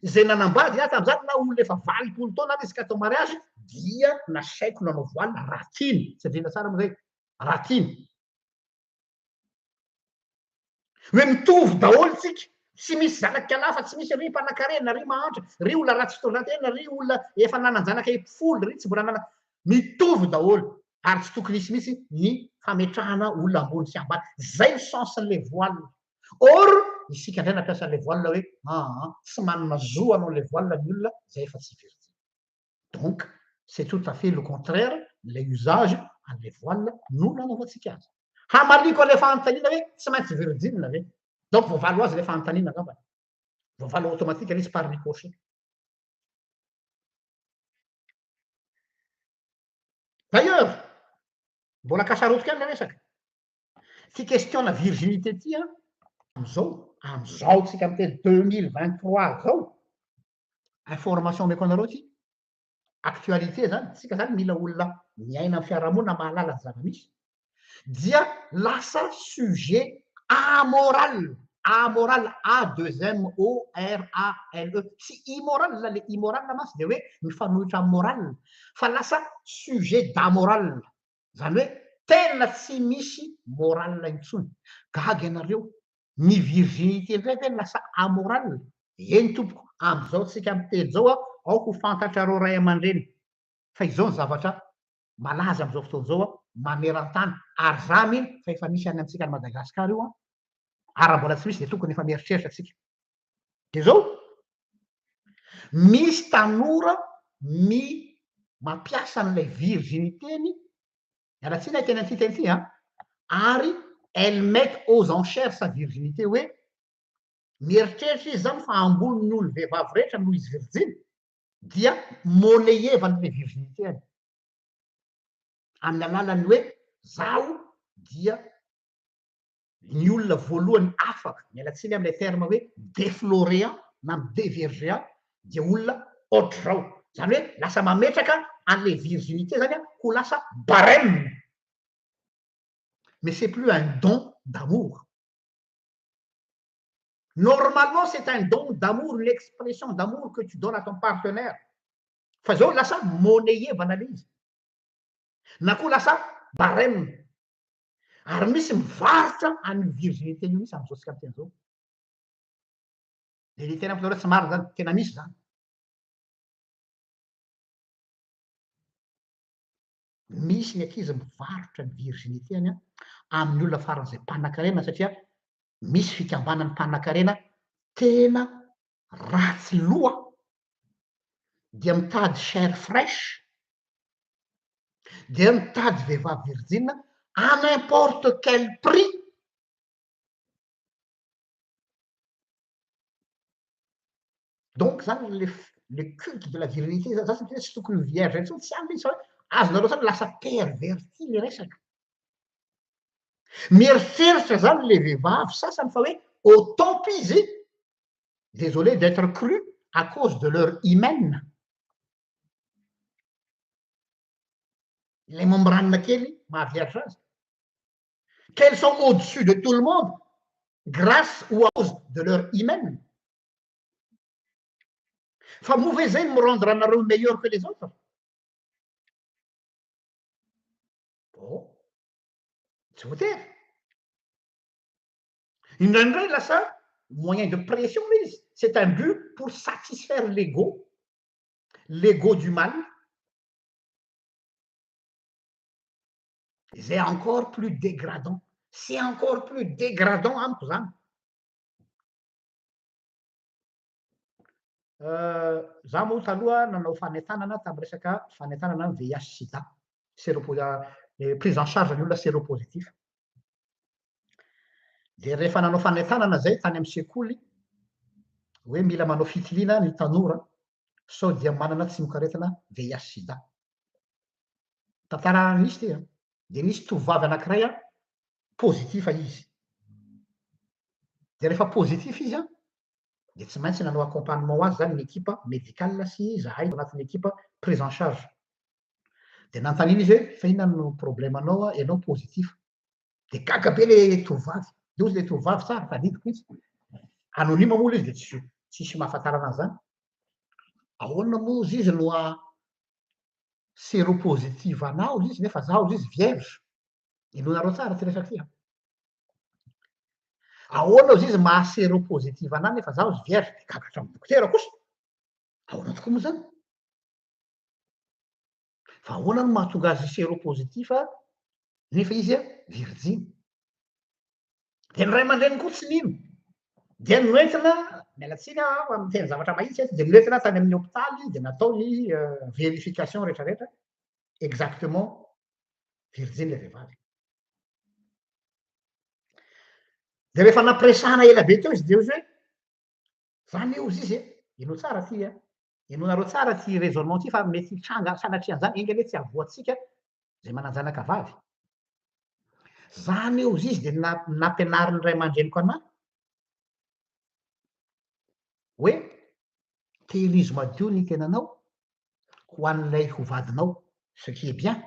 izay nanambady ahy tamin'izany na olona efa 80 taona ary izy ka atao mariage dia nasaiko nanao voile raha tiany, tsy adino tsara moa zay, raha tiany. Hoe mitovy daholo tsika, tsy misy zanak'ikalafa, tsy misy ry mpanakarena, ry mahantra, ry olona ratsy fitondran-tena, ry olona efa nanan-janaka folo, ry tsy mbola nanana, mitovy daholo ary tsy tokony hisy mihitsy ny fametrahana olona ambony sy ambany. Zay ny sens-n'le voile. Or isika indray nampiasa an'ilay voile hoe aa tsy manana zo hanao ilay voile ny olona izay efa tsy virjiny. Donc c'est tout à fait le contraire ilay usage an'ilay voile no nanaovantsika azy. Hamaliako an'ilay fanontaniana hoe tsy maintsy virjiny ve? Donc voavaly ho azy ilay fanontaniana angambany. Voavaly automatique ilay izy par ricochet. D'ailleurs, mbola kasarotika ihany ilay resaka. Ty question na virginité ty an, amizao, amizao tsika miteny 2023 zao, information omeko anareo ty, actualité zany, tsika zany mila olona miaina amin'ny fiarahamonina mahalala ny zava-misy, dia lasa sujet amoral, amoral, A deux M O R A L E, tsy immoral, le immoral mantsy dia hoe mifanohitra amin'ny moral, fa lasa sujet d'amoral. Zany hoe tena tsy misy moral intsony. Gaga ianareo, ny virginité indray ve lasa amoral? Eny tompoko, amin'izao tsika miteny izao aho, aoka ho fantatrareo ray aman-dreny fa izao ny zavatra malaza amin'izao fotoana izao maneran-tany, ary za mino fa efa misy any amintsika any Madagasikara io an, ary raha mbola tsy misy dia tokony efa mieritreritra tsika. Dia izao, misy tanora mi mampiasa an'ilay virginité-ny, miala tsiny aho hiteny an'ity teny ity an, ary elle met aux enchères sa virginité hoe mieritreritra izy zany fa ambonin'ny olo vehivavy rehetra noho izy virjiny, dia monnaie-vany ilay virginité-ny amin'ny alalan'ny hoe zaho dia ny olona voalohany afaka, miala tsiny amin'ilay terme hoe déflorer ahy na mi-dévierger ahy dia olona ohatr'izao. Izany hoe lasa mametraka an'ilay virginité zany ho lasa barème. Mais c'est plus un don d'amour. Normalement c'est un don d'amour, une expression d'amour que tu donnes à ton partenaire. Fa zao lasa monnaie-vana ilay izy. Na koa lasa barème. Ary misy mivarotra an'io virginité io mihitsy amin'izao tsika miteny izao. Dia le tena amiko tsy marina zany, tena misy zany. Misy ny ankizy mivarotra ny virginité-ny amin'ny olona faran'izay mpanankarena satria misy fikambanan'ny mpanankarena tena ratsy loha dia mitady chair fraîche dia mitady vehivavy virjina à n'importe quel prix. Donc zany le le culte de la virilité zany, za tsy miteny hoe tsy tokony ho vierge intsony, tsy any le izy fa hoe azonareo zany lasa perverti le resaka. Mieritreritra zany le vehivavy sasany fa hoe au top izy, désolé d'être cru, à cause de leur hymen. Ilay membrane kely maha vierge azy. Qu'elles sont au-dessus de tout le monde grâce ou à cause de leur hymen. Fa moa ve zay mi-rendre anareo meilleur que les autres? Bon, tsy voatery. Indraindray lasa moyen de pression ilay izy, c'est un but pour satisfaire l'ego, l'ego du mal, izay encore plus dégradant, c'est encore plus dégradant amiko zany. Za moa taloha nanao fanentanana tamin'ny resaka fanentanana ny VIH sida, séropo-, prise en charge ny olona séropositif. Dia rehefa nanao fanentanana zay tany amin'ny sekoly hoe mila manao fitiliana ny tanora sao dia manana tsimokaretina VIH sida. Tantara nisy ty an. Dia nisy tovovavy anankiray an, positif izy. Dia rehefa positif izy an, dia tsy maintsy nanao accompagnement ho azy zany ny ekipa médicale sy izahay ao anatin'ny ekipa prise en charge. Dia nanontaniana izy hoe fa inona no problème anao an, ianao positif. Dia gaga be le tovovavy. Dia hozy le tovovavy tsara, tadidiko mihitsy. Anonyme moa ilay izy dia tsy tsisy mahafantarana an'izany. Ahoana moa hozy izy no séropositive anao hozy izy nefa zaho hozy izy vierge. Inoanareo tsara ty resaka ty an. Ahoana hozy izy maha séropositive anah nefa zaho hozy vierge. Dia gaga hatramin'ny dokotera kosa. Ahoana tokoa moa zany? Fa ahoana no mahatonga azy séropositif nefa izy virjiny? Dia ny ray aman-dreniny koa tsy nino. Dia noentina, miala tsiny aho fa miteny zavatra mahitsy eto, dia noentina tany amin'ny hopitaly, dia natao ny vérification rehetrarehetra, exactement virjiny ilay vehivavy. Dia rehefa nampiresahana ela be teo izy dia hoy izy hoe, zany hozy izy e, henoy tsara ty a, henoinareo tsara ty raisonnement ty fa mety hitranga sanatria an'izany, enga anie tsy havoantsika izay manan-janaka vavy. Zany hozy izy dia nampianarin'ny ray aman-dreniko anahy hoe tehirizo madio ny tenanao ho an'ilay ho vadinao, ce qui est bien.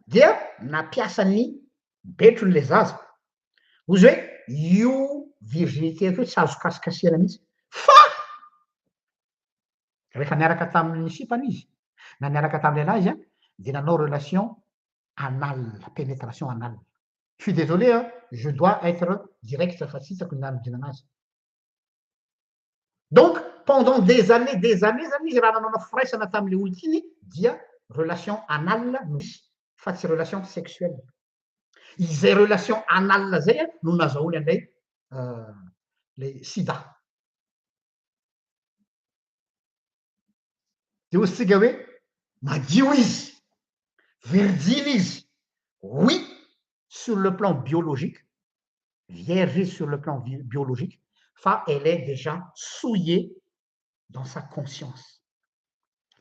Dia nampiasa ny betrony ilay zaza. Hozy hoe io virginité-ko io tsy azo kasikasihana mihitsy. Fa rehefa niaraka tamin'ny sipany izy, na niaraka tamin'ny lehilahy izy an, dia nanao relation anale, pénétration anale. Je suis désolé an, je dois être direct fa tsy hitako ny nanodinana azy. Donc pendant des années des années zany izy raha nanao firaisana tamin'ilay olon-tiany dia relation anale no nisy fa tsy relation sexuelle. Izay relation anale zay an no nazahoany an'ilay ilay sida. Dia hoy isika hoe madio izy, virjiny izy, oui sur le plan biologique, vierge izy sur le plan biologique, fa elle est déjà souillée dans sa conscience.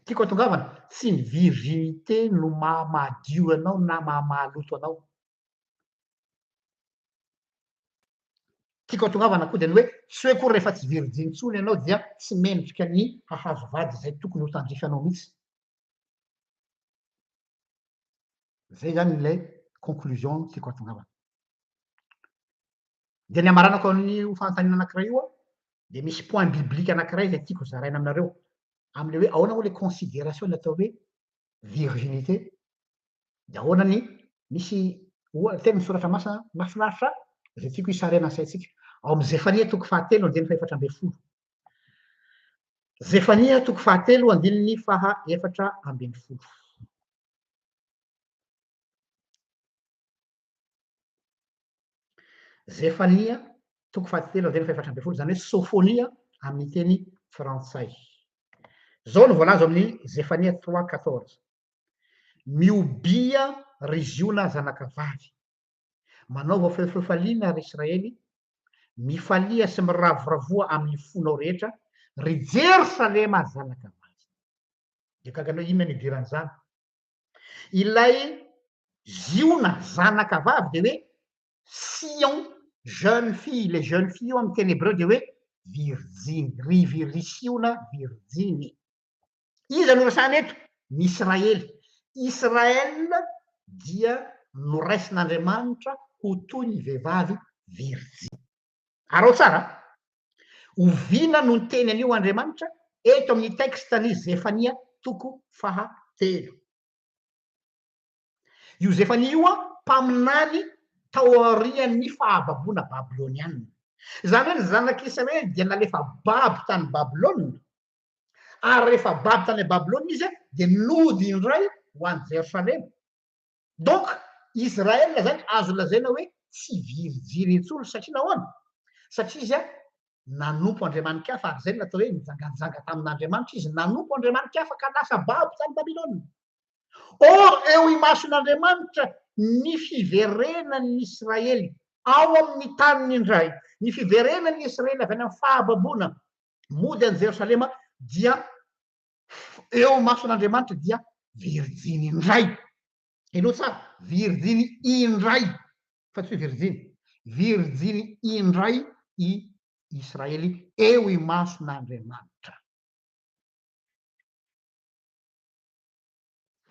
Tiako hatongavana, tsy ny virginité no maha madio anao na maha mahaloto anao. Tiako hatongavana koa dia ny hoe tsy hoe akory rehefa tsy virjiny intsony ianao dia tsy mendrika ny hahazo vady izay tokony ho tandrify anao mihitsy. Zay izany ilay conclusion tiako hatongavana. Dia ny hamaranako an'io fanontaniana anankiray io dia misy point biblique anankiray izay tiako zaraina aminareo amin'ilay hoe ahoana moa ilay considération ny atao hoe virginité dia ahoana ny misy oha teny ny soratra masina mahafinaritra izay tiako hisarihana ny saintsika ao amin'ny Zefania toko fahatelo andininy fahefatra ambin'ny folo. Zefania toko fahatelo andininy faha efatra ambin'ny folo. Zefania toko fahatelo andininy fahefatra ambin'ny folo, izany hoe Sofonia amin'ny teny frantsay. Izao no voalaza ao amin'ny Zefania 3:14. Miobia ry Ziona zanakavavy. Manaova feofeofaliana ry Israely, mifalia sy miravoravoa amin'ny fonao rehetra, ry Jerosalema zanakavavy. Dia gaga anao inona ny idiran'izany? Ilay Ziona zanakavavy dia hoe Sion, jeune fille, les jeunes filles io amin'ny teny hebreo dia hoe virjiny, ry Siona virjiny. Iza no resahana eto? Ny Israely. Israël dia noraisin'Andriamanitra ho toy ny vehivavy virjiny. Araho tsara an! Oviana no niteny an'io Andriamanitra? Eto amin'ny texte-n'i Zefania toko faha telo. Io Zefania io an, mpaminany tao aorian'ny fahababoana babyloniana. Izany hoe ny zanak'Israely dia nalefa babo tany Babylona, ary rehefa babo tany Babylona izy dia nody indray ho any Jerosalema. Donc Israël zany azo lazaina hoe tsy virjiny intsony satria nahoana? Satria izy nanompo andriamani-kafa ary izay no natao hoe nijangajanga tamin'Andriamanitra izy, nanompo andriamani-kafa ka lasa babo tany Babylona. Or eo imason'Andriamanitra ny fiverenan'ny Israely ao amin'ny taniny indray, ny fiverenan'ny Israely avy any amin'ny fahababoana mody any Jerosalema dia eo imason'Andriamanitra dia virjiny indray. Henoy tsara, virjiny indray, fa tsy hoe virjiny, virjiny indray i Israely eo imason'Andriamanitra.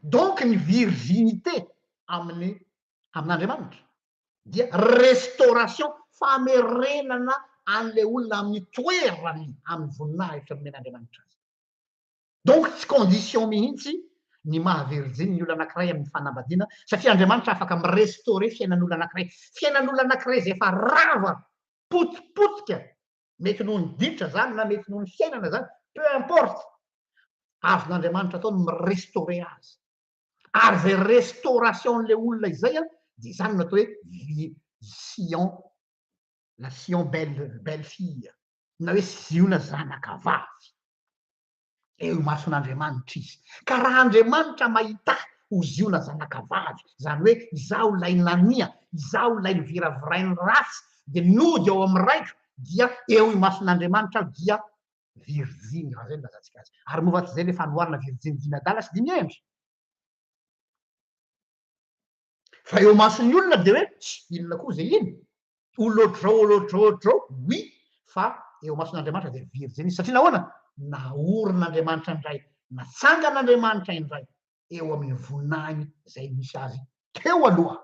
Donc ny virginité amin'ny amin'Andriamanitra dia restauration, famerenana an'ilay olona amin'ny toerany, amin'ny voninahitra nomen'Andriamanitra azy. Donc tsy condition mihitsy ny maha virjiny ny olona anankiray amin'ny fanambadiana satria Andriamanitra afaka mi-restaurer fiainan'olona anankiray. Fiainan'olona anankiray izay efa rava, potipotika, mety noho ny ditra izany na mety noho ny fiainana izany, peu importe, azon'Andriamanitra atao ny mi-restaurer azy. Ary izay restauration-n'ilay olona izay an, dia izany no atao hoe vi- Sion, la Sion belle, belle fille, na hoe Ziona zanaka vavy. Eo imason'Andriamanitra izy. Ka raha Andriamanitra mahita ahy ho Ziona zanaka vavy, izany hoe izaho ilay nania, izaho ilay noviravirain'ny ratsy, dia nody ao amin'ny Raiko, dia eo imason'Andriamanitra aho dia virjiny, raha izay no ilazantsika azy. Ary moa va tsy izay ilay fanoharana virjiny dimy adala sy dimy hendry? Fa eo imason'ny olona dia hoe, inona koa izay iny? Olona ohatr'izao, olona ohatr'izao, ohatr'izao, oui, fa eo imason'Andriamanitra dia virjiny izy. Satria nahoana? Naorin'Andriamanitra indray, natsangan'Andriamanitra indray eo amin'ny voninahiny izay nisy azy teo aloha.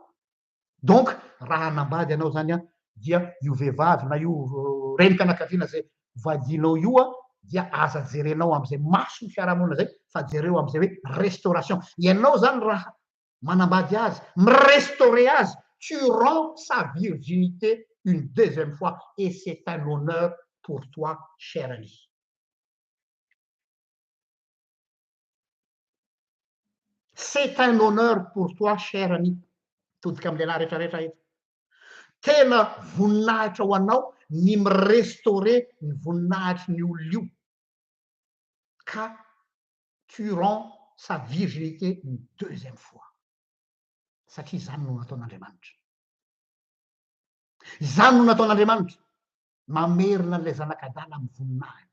Donc raha hanambady ianao zany an, dia io vehivavy na io renim-pianakaviana zay vadianao io an, dia aza jerenao amin'izay mason'ny fiarahamonina zay fa jereo amin'izay hoe restauration. Ianao zany raha manambady azy, mi-restaurer azy, tu rends sa virginité une deuxième fois et c'est un honneur pour toi cher ami. C'est un honneur pour toi cher ami. Mitodika amin'ny lehilahy rehetra rehetra eto. Tena voninahitra ho anao ny mi-restaurer ny voninahitry ny olona io. Ka tu rends sa virginité une deuxième fois. Satria izany no nataon'Andriamanitra. Izany no nataon'Andriamanitra. Mamerina an'ilay zanak'adala amin'ny voninahiny.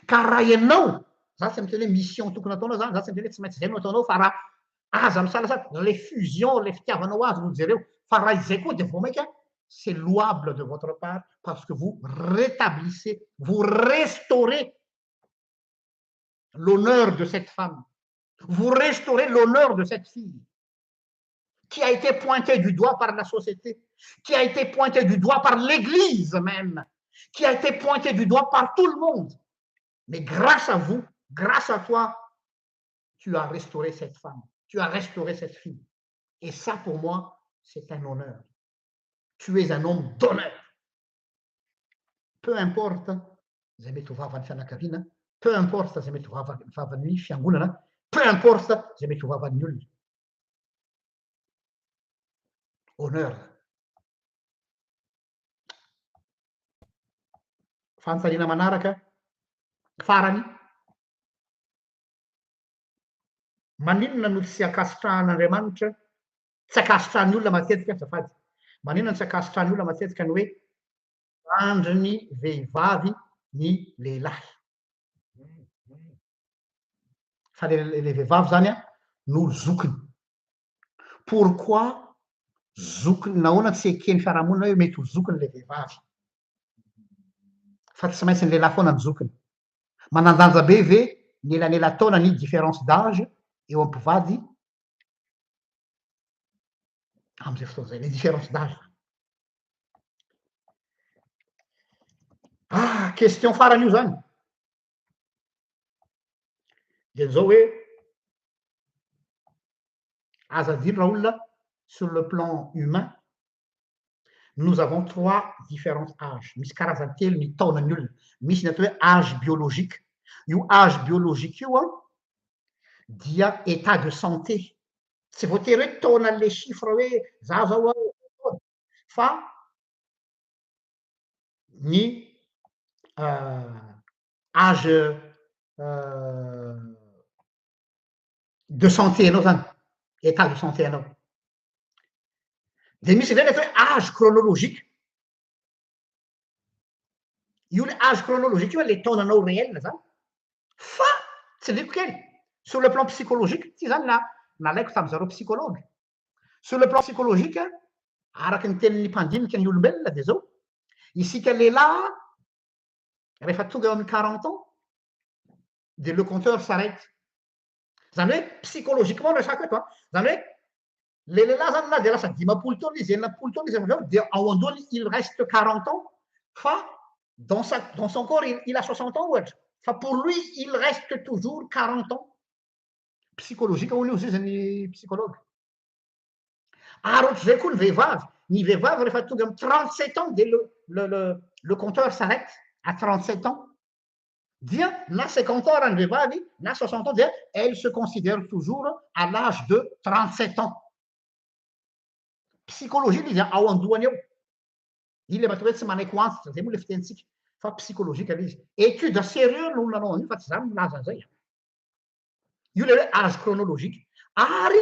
Ka raha ianao, za tsy miteny hoe mission tokony ataonao zany, za tsy miteny hoe tsy maintsy izay no ataonao fa raha aza misalasala, le fusion, le fitiavanao azy no jereo, fa raha izay koa dia vao mainka c'est louable de votre part parce que vous rétablissez, vous restaurez l'honneur de cette femme, vous restaurez l'honneur de cette fille qui a été pointée du doigt par la société, qui a été pointée du doigt par l'église même, qui a été pointée du doigt par tout le monde. Mais grâce à vous, grâce à toi, tu as restauré cette femme, tu as restauré cette fille. Et ça, pour moi, c'est un honneur. Tu es un homme d'honneur. Peu importe izay mety ho vavan'ny fianakaviana, peu importe izay mety ho vavan'ny fiangonana, peu importe izay mety ho vavan'ny olona. Honneur. Fanontaniana manaraka, farany. Maninona no tsy ankasitrahan'Andriamanitra, tsy ankasitrahan'ny olona matetika, azafady. Maninona no tsy ankasitrahan'ny olona matetika ny hoe zandrin'ny vehivavy ny lehilahy? Fa le le vehivavy zany an no zokiny. Pourquoi zokiny, nahoana tsy eken'ny fiarahamonina hoe mety ho zokiny le vehivavy? Fa tsy maintsy ny lehilahy foana no zokiny. Manan-danja be ve ny elanelan-taona ny différence d'âge? eo amin'ny mpivady amin'izay fotoana izay, le différence d'âge. Ah, question farany io zany. Dia zao hoe aza adino raha olona sur le plan humain nous avons trois différents âges. Misy karazany telo ny taonan'ny olona. Misy ny atao hoe âge biologique. Io âge biologique io an dia état de santé. Tsy voatery hoe taonan'le chiffre hoe za zao an fa ny âge de santé anao zany, état de santé anao. De misy indray ny atao hoe âge chronologique. Io le âge chronologique io le taonanao réel zany. Fa tsindriko kely sur le plan psychologique, ty zany na nalaiko tamy zareo psychologue. Sur le plan psychologique, araky ny tenin'ny mpandinika ny olombelona de zao, isika lehilahy rehefa tonga eo amin'ny 40 ans de le compteur s'arrête. Zany hoe psychologiquement no resako eto a. Zany hoe le lehilahy zany na de lasa 50 taona izy, 60 taona izy avy eo, de ao andohany il reste 40 ans, fa dans son corps il a 60 ans ohatra, fa pour lui il reste toujours 40 ans. Psychologique hono io izy ny psychologue. Ary ohatr'izay koa ny vehivavy. Ny vehivavy rehefa tonga amy 37 ans de le compteur s'arrête à 37 ans. Dia na 50 ans raha ny vehivavy na 60 ans dia elle se considère toujours à l'âge de 37 ans. Psychologie izy ao andohany ao. Iny le mahatonga hoe tsy manaiky ho antitra, zay moa le fitenitsika, fa psychologique le izy. Étude sérieux no nanao an'io fa tsy zany milaza an'izay. Io le hoe âge chronologique. Ary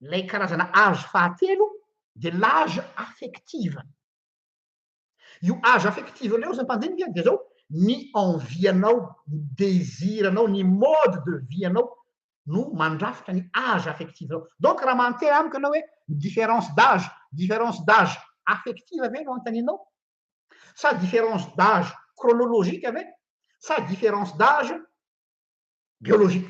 lay karazana âge fahatelo de l'âge affective. Io âge affective leo zany mpandinika de zao ny envie anao, ny désir anao, ny mode de vie anao no mandrafitra ny âge affective anao. Donc raha manonteny amiko anao hoe différence d'âge affective ave no anontanianao, sa différence d'âge chronologique ave, sa différence d'âge biologique?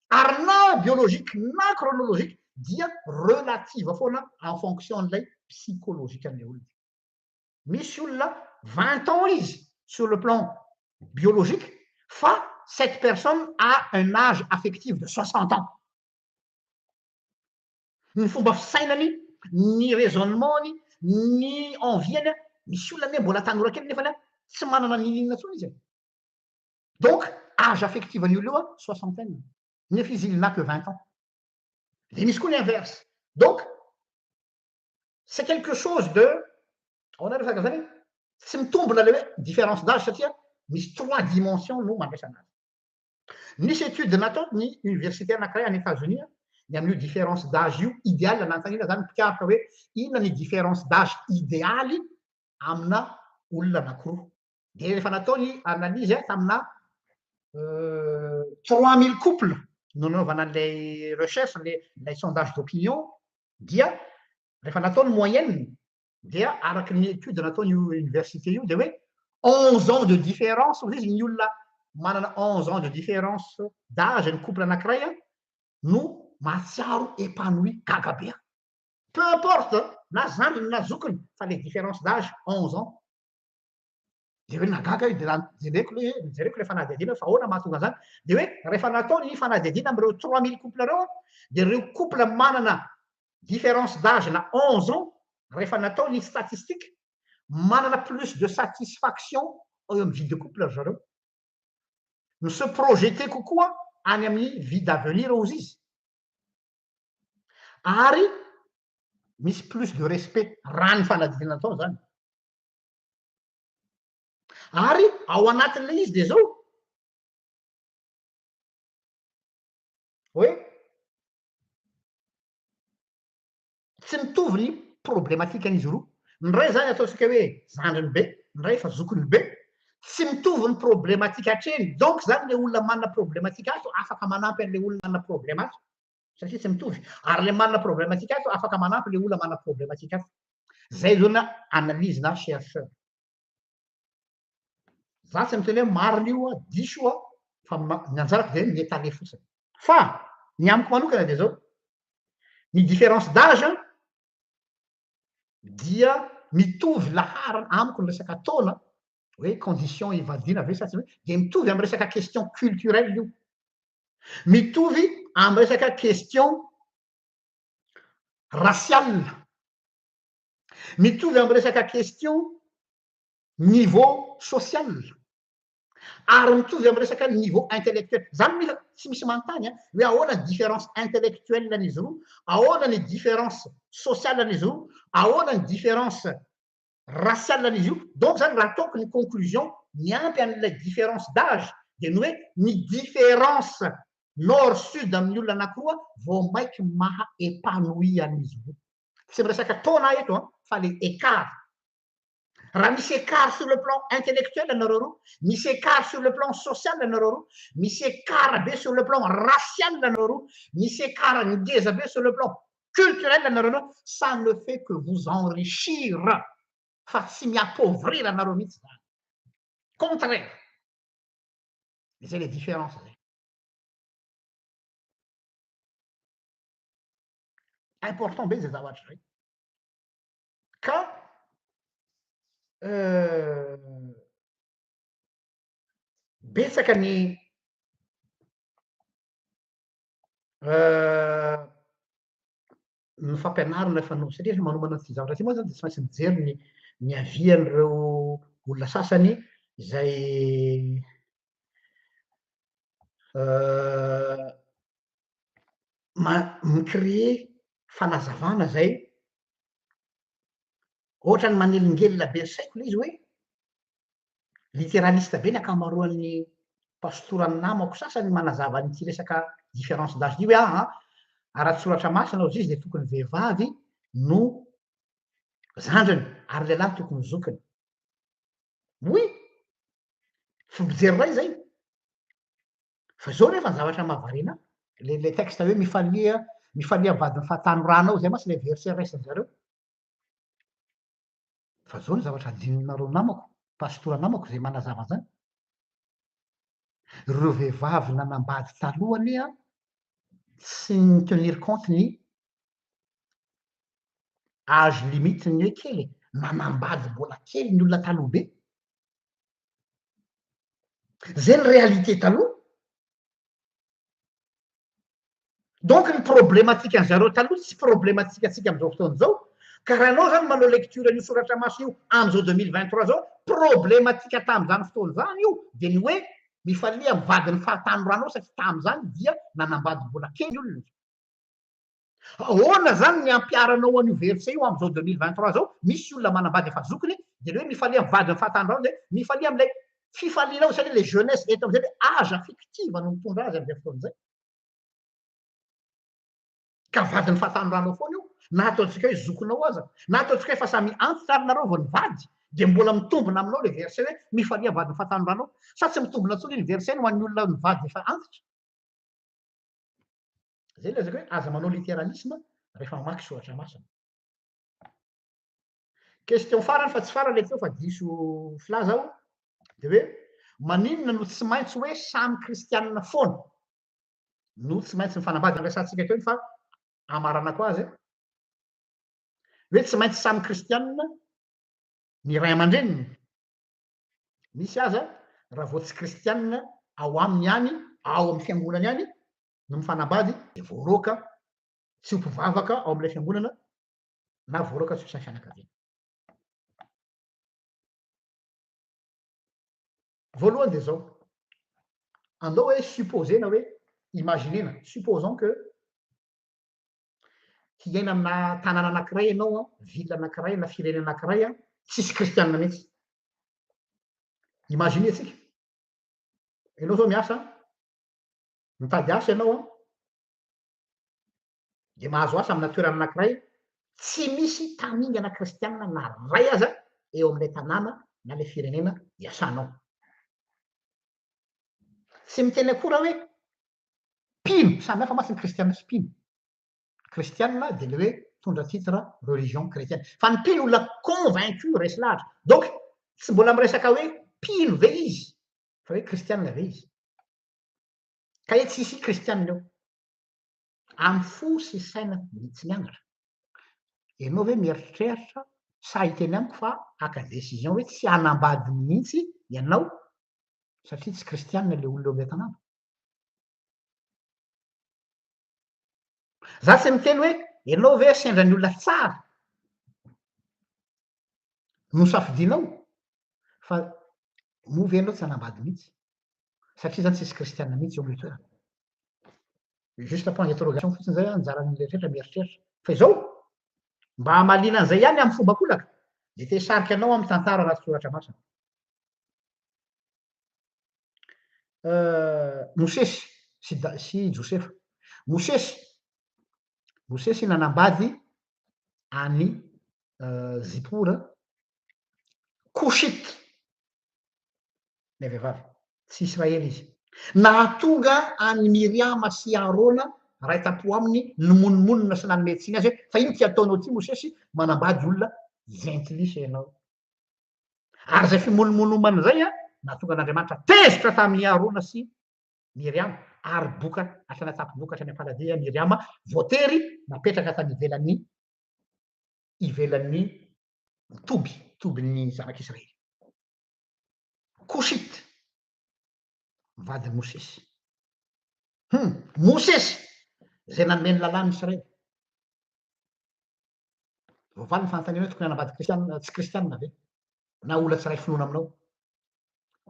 Ary na biologique na chronologique dia relative foana en fonction an'ilay psychologique an'le olona. Misy olona 20 ans izy sur le plan biologique, fa cette personne a un âge affectif de 60 ans. Ny fomba fisainany, ny raisonnement-ny, ny envie-ny, misy olona ane mbola tanora kely nefany a tsy manana nininona ntsony izy. Donc âge affective any olo io a soixantaine, nefa izy il n'a que 20 ans. De misy koa ny inverse. Donc c'est quelque chose de aona resaka zany, tsy mitombona le hoe différence d'âge satria misy trois dimensions no mandraisana azy. Nisy étude natao ny université anakiray any États-Unis ny amin'io différence d'âge io idéal. Nanontaniana zany mpikaroka hoe inona ny différence d'âge idéaly amina olona anakiroa. De rehefa natao ny analyse a tamina 3000 couple no nanaovana an'lay recherche, le lay sondage d'opinion, dia rehefa natao ny moyenne dia araky ny étude nataony io université io de hoe 11 ans de différence ozy izy. Ny olona manana 11 ans de différence d'âge ny couple anakiray a no mahatsiaro épanoui, gaga be a, peu importe na zandriny na zokiny, fa le différence d'âge 11 ans. De hoe nagaga io. De raha jereko le jereko le fanadihadiana fa ahoana mahatonga an'zany, de hoe rehefa natao ny fanadihadiana am'ireo 3000 couple reo, de reo couple manana différence d'âge na 11 ans, rehefa natao ny statistique, manana plus de satisfaction eo amy vie de couple ry zareo, no se projeter kokoa any amin'ny vie d'avenir ozy izy, ary misy plus de respect raha ny fanadihadiana atao zany. Ary ao anatin'le izy de zao hoe tsy mitovy ny problématique an'izy roa. Ny ray zany ataontsika hoe zandriny be, ny ray fa zokiny be, tsy mitovy ny problématique atreny. Donc zany le olona manana problématique ato afaka manampy an'le olona manana problème ato satria tsy mitovy, ary le manana problématique ato afaka manampy le olona manana problématique ato. Zay zao na analyse na chercheur. Za tsy miteny hoe marina io a, diso a, fa ny anjarako de miétaler fotsiny. Fa Ny amiko manokana dia zao, ny différence d'âge dia mitovy laharana amiko ny resaka taona, hoe condition hivadiana ve sa tsy hoe, dia mitovy amy resaka question culturelle io, mitovy amy resaka question raciale, mitovy amy resaka question niveau social, ary mitovy amy resaka niveau intellectuel. Zany mila tsy misy manontany a hoe ahoana ny différence intellectuelle an'izy roa, ahoana ny différence sociale an'izy roa, ahoana ny différence raciale an'izy io. Donc zany raha ataoko ny conclusion miampy an'ilay différence d'âge, de ny hoe ny différence nord sud amin'ny olona anakiroa vao maiky maha épanoui an'izy roa. Tsy miresaka taona eto a, fa le écart. Raha misy écart sur le plan intellectuel anareo roa, misy écart sur le plan social anareo roa, misy écart be sur le plan racial anareo roa, misy écart ngeza be sur le plan culturel anareo roa, ça ne fait que vous enrichir fa tsy mi-appauvrir anareo mihitsy zany. Contraire, zay le différence zay. Important be zay zavatra zay. Ka betsaka ny ny fampianarana efa no, satria rehefa manomana an'ity zavatra ity moa zany de tsy maintsy mijery ny niavian'ireo olona sasany izay mi-créer fanazavana zay ohatrany manelingelina be ny saiko le izy hoe littéraliste be ny ankamaroan'ny pastoran'ny namako sasany manazava an'ity resaka différence d'âge ity hoe aha, ara-tsoratra masina ozy izy de tokony vehivavy no zandriny ary lehilahy tokony zokiny. Oui, fijery ray zay. Fa zao nefa ny zavatra mahavariana, le texte hoe mifalia, mifalia vadin'ny fahatanoranao, zay mantsy le verset raisin zareo. Fa zao ny zavatra adinonareo namako, pastora namako zay manazava an'izany. Ireo vehivavy nanambady taloha anie tsy ni-tenir compte ny âge limite ny hoe kely e, nanambady mbola kely ny olona taloha be. Zay ny réalité taloha. Donc ny problématique an'zareo taloha tsy problématique antsika amin'izao fotoana izao. Ka raha anao zany manao lecture an'io soratra masina io amin'izao 2023 zao, problématique tamin'izany fotoana izany io de ny hoe mifalia amin'ny vadin'ny fahatanoranao, satria tamin'izany dia nanambady mbola kely ny olona. Ahoana zany ny ampiaranao an'io verset io amin'izao 2023 zao? Misy olona manambady efa zokiny, de le hoe mifalia amin'ny vadin'ny fahatanoranao, de mifalia amin'ilay fifalianao, satria le jeunesse eto amin'izay le âge fictive no mitondra azy amin'izay fotoana izay. Ka vadin'ny fahatanoranao foana io, na ataontsika hoe zokinao aza, na ataontsika hoe efa samy antitra ary nareo vao nivady, de mbola mitombina aminao le verset hoe mifalia vadin'ny fahatanoranao. Sa tsy mitombina intsony iny verset iny ho an'ny olona nivady efa antitra? Zay lazaiko hoe aza manao littéralisme rehefa mamaky soratra masina. Question farany fa tsy farany le teo fa diso filaza aho, de hoe maninona no tsy maintsy hoe samy kristianina foana no tsy maintsy mifanambady? Resahantsika teo iny fa amaranako azy hoe tsy maintsy samy kristianina ny ray aman-dreniny. Misy aza raha vao tsy kristianina ao aminy ihany, ao amin'ny fiangonany ihany no mifanambady, de voaroaka tsy ho mpivavaka ao amin'ilay fiangonana na voaroaka tsy ho isan'ny fianakaviana. Voalohany de zao, andao hoe supposena hoe imaginena, supposons que hiaina amina tanàna anankiray ianao an, ville anankiray na firenena anankiray an, tsisy kristianina mihitsy. Imagine tsika, ianao zao miasa, mitady asa ianao an, de mahazo asa amina toerana anankiray, tsy misy tamingana kristianina na ray aza eo amin'ilay tanàna na ilay firenena iasanao. Tsy miteny akory aho hoe mpino, samy hafa mantsy ny kristianina sy mpino. Kristianina de le hoe mitondra titre religion chrétienne, fa ny mpino olona convaincu, resy lahatra. Donc tsy mbola miresaka hoe mpino ve izy, fa hoe kristianina ve izy. Ka hoe tsisy kristianina eo. Amin'ny fo sy saina tsy miangatra. Ianao ve mieritreritra sa hiteny amiko fa haka décision hoe tsy hanambady mihitsy ianao satria tsy kristianina ilay olona eo amin'ilay tanàna? Za tsy miteny hoe ianao ve sendra ny olona tsara no safidianao fa moa ve ianao tsy hanambady mihitsy satria zany tsisy kristianina mihitsy eo amin'ilay toerana. Juste point d'interrogation fotsiny zay anjaran'ny rehetra mieritreritra. Fa izao, mba hamaliana an'izay ihany amin'ny fomba kolaka, dia te hisarika anao amin'ny tantara anaty soratra masina. Mosesy sy sy Josefa. Mosesy, Mosesy nanambady an'i Zipora, Kouchite, ilay vehivavy, tsy Israely izy. Nahatonga an'i Miriama sy Arona ray tampo aminy nimonomonona sy nanome tsiny azy hoe fa ino ty ataonao ty Mosesy, manambady olona jentilisa ianao. Ary izay fimonomonomana izay an, nahatonga an'Andriamanitra tezitra tamin'i Arona sy Miriama, ary boka hatrany an-tampon-boka hatrany am-paladia Miriama, voatery napetraka tany ivelan'ny ivelan'ny toby, tobin'ny zanak'Israely. Kosita, vadin'i Mosesy. Hum, Mosesy, izay nanome ny lalàn'i Israely. Voavaly ny fanontaniana hoe tokony hanambady kristianina, tsy kristianina ve? Na olona tsy iray finoana aminao.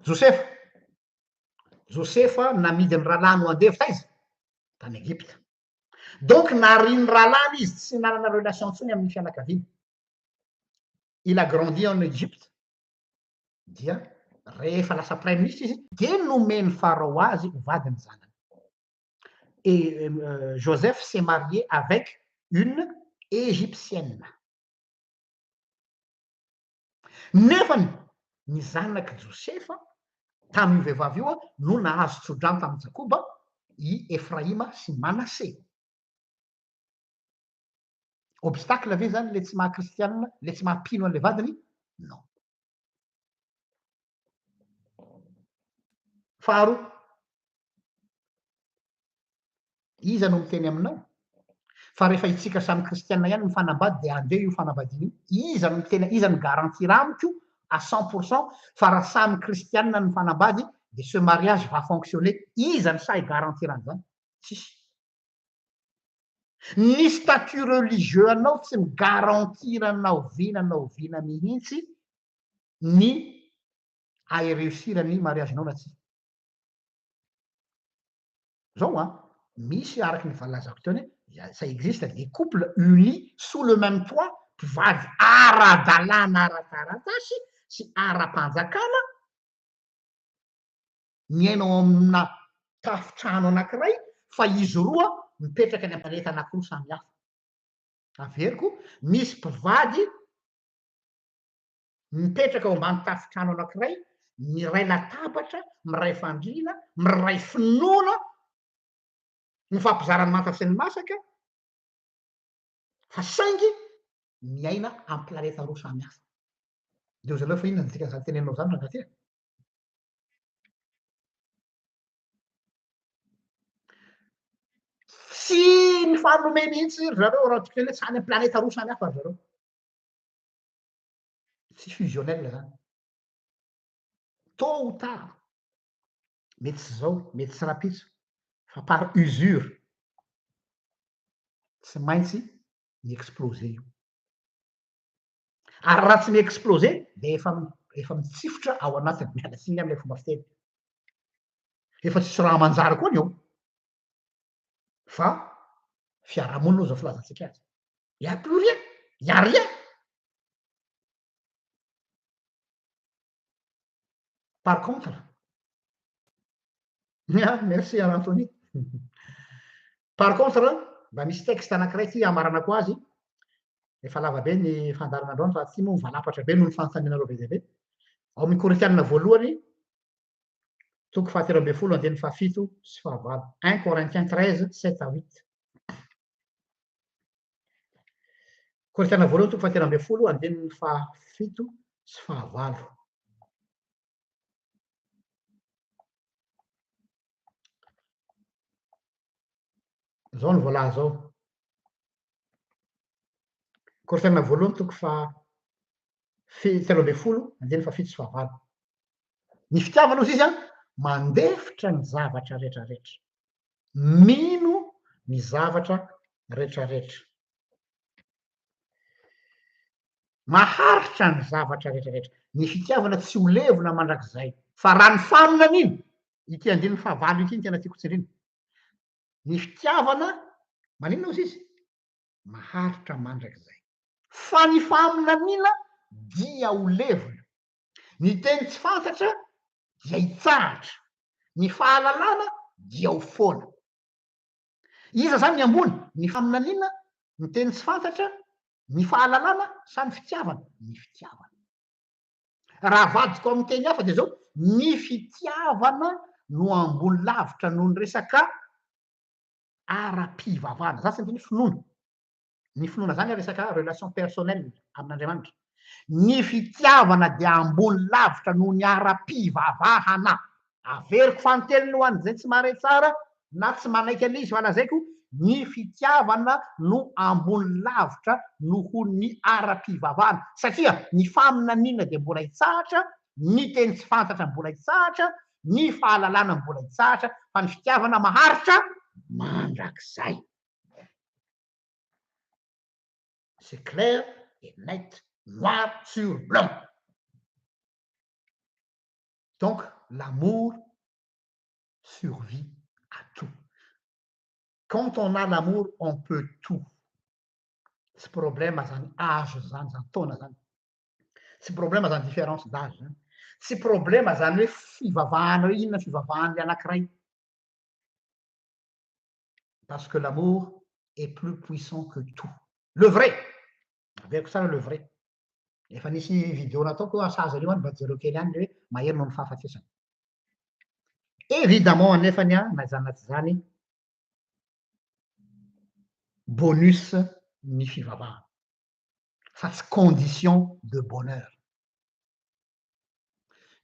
Josefa, Josefa namidy ny rahalahiny ho andevo taiza? Tany Egypta. Donc narian'ny rahalahiny izy, tsy nanana relation intsony amin'ny fianakaviany. Il a grandi en Egypte. Dia rehefa lasa praiminisitra izy dia nomen'i Farao azy ho vadiny zanany. Et Joseph s'est marié avec une égyptienne. Nefany ny zanak'i Josefa tamin'io vehivavy io no nahazo tsodrano tamin'i Jakoba, i Efraima sy Manase. Obstacle ve zany le tsy maha kristianina, le tsy maha mpino an'le vadiny? Non. Faharoa, iza no miteny aminao fa rehefa itsika samy kristianina ihany mifanambady dia handeha io fanambadiana io? Iza no miteny, iza no garantir amiko à 100% fa raha samy kristianina ny mifanambady dia ce mariage va fonctionner? Iza no sahy garantir an'izany? Tsisy. Ny statut religieux anao tsy mi-garantir na oviana na oviana mihitsy ny hahi-réussir ny mariage-nao na tsia. Zao an, misy araka ny efa nilazako teo anie, ça existe des couples unis sous le même toit, mpivady ara-dalàna ara-taratasy sy ara-panjakana, miaina ao amina tafon-trano anankiray fa izy roa mipetraka any am-planeta anankiroa samy hafa. Averiko, misy mpivady mipetraka ao ambany tafon-trano anankiray, miray latabatra, miray fandriana, miray finoana, mifampizara ny manta sy ny masaka, fa saingy miaina amin'ny planeta roa samy hafa. Dia hoy zareo fa inona ny dikan'izany teneninao izany rangahy ty e? Tsy mifanome mihitsy ry zareo raha tokony hoe tsy any amin'ny planeta roa samy hafa ry zareo. Tsy fusionnel zany. Tôt ou tard, mety tsy zao, mety tsy rahampitso, fa par usure, tsy maintsy mi-exploser io. Ary raha tsy mi-exploser dia efa efa mitsifotra ao anatiny, miala tsiny amin'ilay fomba fiteny. Efa tsisy raha manjary koa ny eo. Fa fiarahamonina hoy izao filazantsika azy. Il y a plus rien, il y a rien. Par contre, ya, merci Anthony. Par contre, mba misy texte anankiray ity hamaranako azy. Efa lava be ny fandaharana androany fa aty moa mivalapatra be noho ny fanontanianareo be dia be. Ao amin'ny Korintianina voalohany, toko fahatelo ambin'ny folo andininy fahafito sy fahavalo. 1 Corinthiens 13, 7 à 8. Korintiana voalohany toko fahatelo ambin'ny folo andininy fahafito sy fahavalo. Izao no voalaza ao. Korintiana voalohany toko faha 13 andininy fahafito sy fahavalo. Ny fitiavana ozy izy an, mandefitra ny zavatra rehetrarehetra. Mino ny zavatra rehetrarehetra. Maharitra ny zavatra rehetrarehetra. Ny fitiavana tsy ho levona mandrakizay. Fa raha ny faminaniana, ity andininy fahavalo ity no tena tiako tsindrina. Ny fitiavana, maninona ozy izy? Maharitra mandrakizay. Fa ny faminaniana dia ho levona. Ny teny tsy fantatra dia hitsahatra. Ny fahalalana dia ho foana. Iza zany ny ambony? Ny faminaniana, ny teny tsy fantatra, ny fahalalana sa ny fitiavana? Ny fitiavana. Raha avadiko amin'ny teny hafa dia zao, ny fitiavana no ambony lavitra noho ny resaka ara-pivavahana. Za tsy niteny hoe finoana. Ny finoana zany resaka relation personnelle amin'Andriamanitra. Ny fitiavana dia ambony lavitra noho ny ara-pivavahana. Averiko fanintelony ho an'izay tsy mahare tsara na tsy manaiky an'izy fa lazaiko, ny fitiavana no ambony lavitra noho ny ara-pivavahana. Satria ny faminaniana dia mbola hitsahatra, ny teny tsy fantatra mbola hitsahatra, ny fahalalana mbola hitsahatra, fa ny fitiavana maharitra mandrakizay. C'est clair et net, noir sur blanc. Donc l'amour survit à tout. Quand on a l'amour, on peut tout. Tsy problème zany âge zany, zany taona zany. Tsy problème zany différence d'âge zany. Tsy problème zany hoe fivavahana hoe inona fivavahan'ilay anankiray. Parce que l'amour est plus puissant que tout. Le vrai! Averiko tsara le vrai. Efa nisy vidéo nataoko hoe sahaza an'io any mba jereo kely any le hoe mahery noho ny fahafatesana. Évidemment anefany an, na izany na tsy izany, bonus ny fivavahana fa tsy condition de bonheur.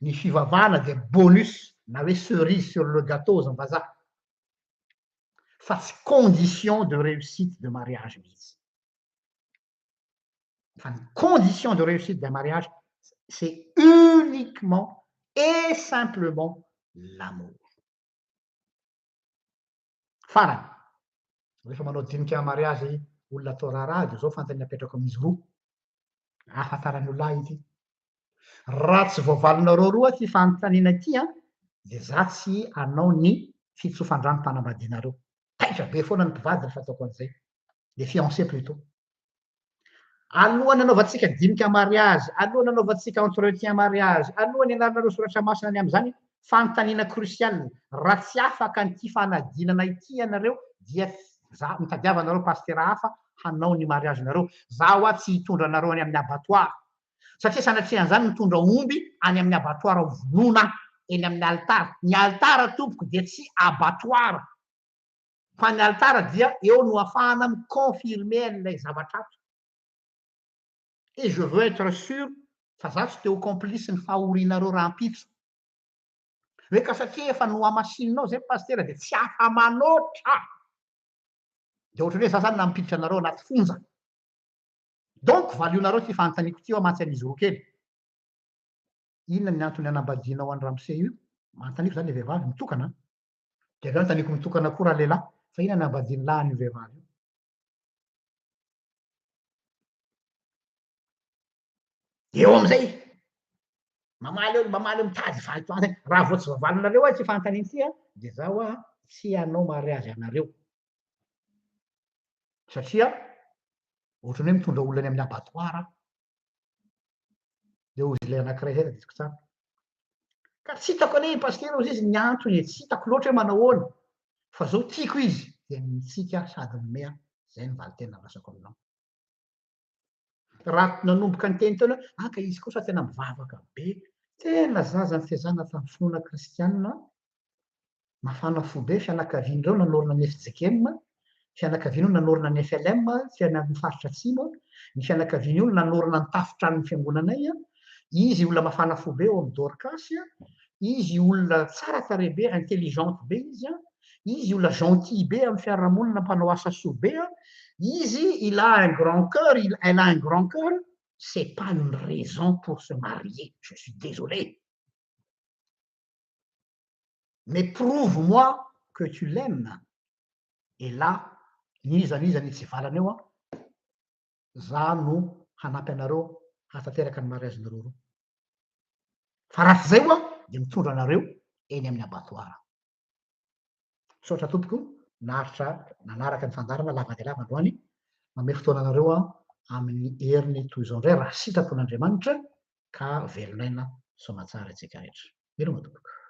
Ny fivavahana dia bonus na hoe cerise sur le gâteau hozy ny vazaha fa tsy condition de réussite de mariage mihitsy. Fa ny condition de réussite d'un mariage c'est uniquement et simplement l'amour. Farany, rehefa manao dinika mariazy olona atao raharaha dia izao fantany apetrako amin'izy roa, ahafantaran'ny olona ahy ity. Raha tsy voavalinareo roa ity fanontaniana ity an, dia za tsy hanao ny fitsofan-dranom-panambadianareo. Taitra be foana ny mpivady rehefa ataoko an'izay. Les fiancés plutôt. Alohan'ny hanaovantsika dinika mariazy, alohan'ny hanaovantsika entretien mariage, alohan'ny hianaranareo soratra masina ny amin'izany, fanontaniana crucial, raha tsy afaka an'ity fanadinana ity ianareo dia za, mitadiava anareo pasitera hafa hanao ny mariage-nareo. Za hoa tsy hitondra anareo any amin'ny abattoir. Satria sanatria an'izany mitondra omby any amin'ny abattoir ho vonoina eny amin'ny alitara. Ny alitara tompoko dia tsy abattoir. Fa ny alitara dia eo no afahana mi-confirmer an'ilay zavatra ato. Et je veux être sûr fa za tsy te ho complice ny fahorianareo rahampitso. Hoe ka satria efa nohamasininao zay pasitera dia tsy afa-manoatra. Dia ohatran'ny hoe za zany nampiditra anareo anaty fonja. Donc valionareo ity fanontaniako ity aho mantsy an'izy roa kely. Inona ny antony anambadianao an'i ramose io? Manontaniako zany le vehivavy mitokana an. Dia avy eo anontaniako mitokana koa ralehilahy, fa inona ny anambadian'ny lahy an'io vehivavy io? Eo amin'izay, mamaly eo, mamaly eo, mitady valim-panontaniana. Raha vao tsy voavalinareo aho ity fanontaniana ity an, dia izaho aho tsy hanao mariazy anareo. Satria ohatran'ny hoe mitondra olona any amin'ny abattoir aho. Dia hozy ilay anankiray izay tadidiko tsara. Ka tsy hitako anie i Pasitera hozy izy ny antony e, tsy hitako loatra hoe manao ahoana. Fa zao tiako izy, dia mitsiky aho sady mimehy aho, izay no valin-teny nandrasako aminao. Raha nanomboka niteny teo ianao hoe, ah ka izy kosa tena mivavaka be, tena zaza nitezana tamin'ny finoana kristianina, Mafana fo be, fianakavian'ireo nanorina ny fjkm, fianakavian'io nanorina ny flm aty amin'ny faritra atsimo, ny fianakavian'io nanorina ny tafon-tranon'ny fiangonanay, izy olona mafana fo be ao amin'ny Dorcas, izy olona tsara tarehy be, intelligente be izy, Izy olona gentil be amin'ny fiarahamonina, mpanao asa soa be an, izy il a un grand cœur, elle a un grand cœur, c'est pas une raison pour se marier, je suis désolé. Mais prouve-moi que tu l'aimes, et là, n'iza n'iza ny tsy valana eo an, za no hanampy anareo hahatanteraka ny mariazinareo roa. Fa raha tsy zay oa de mitondra anareo eny amin'ny abattoir. Misaotra tompoko naharitra nanaraka ny fandaharana lava dia lava androany. Manome fotoana anareo aho amin'ny heriny toy izao indray raha sitrapon'Andriamanitra ka velon'aina soamatsara antsika rehetra. Veloma tompoko.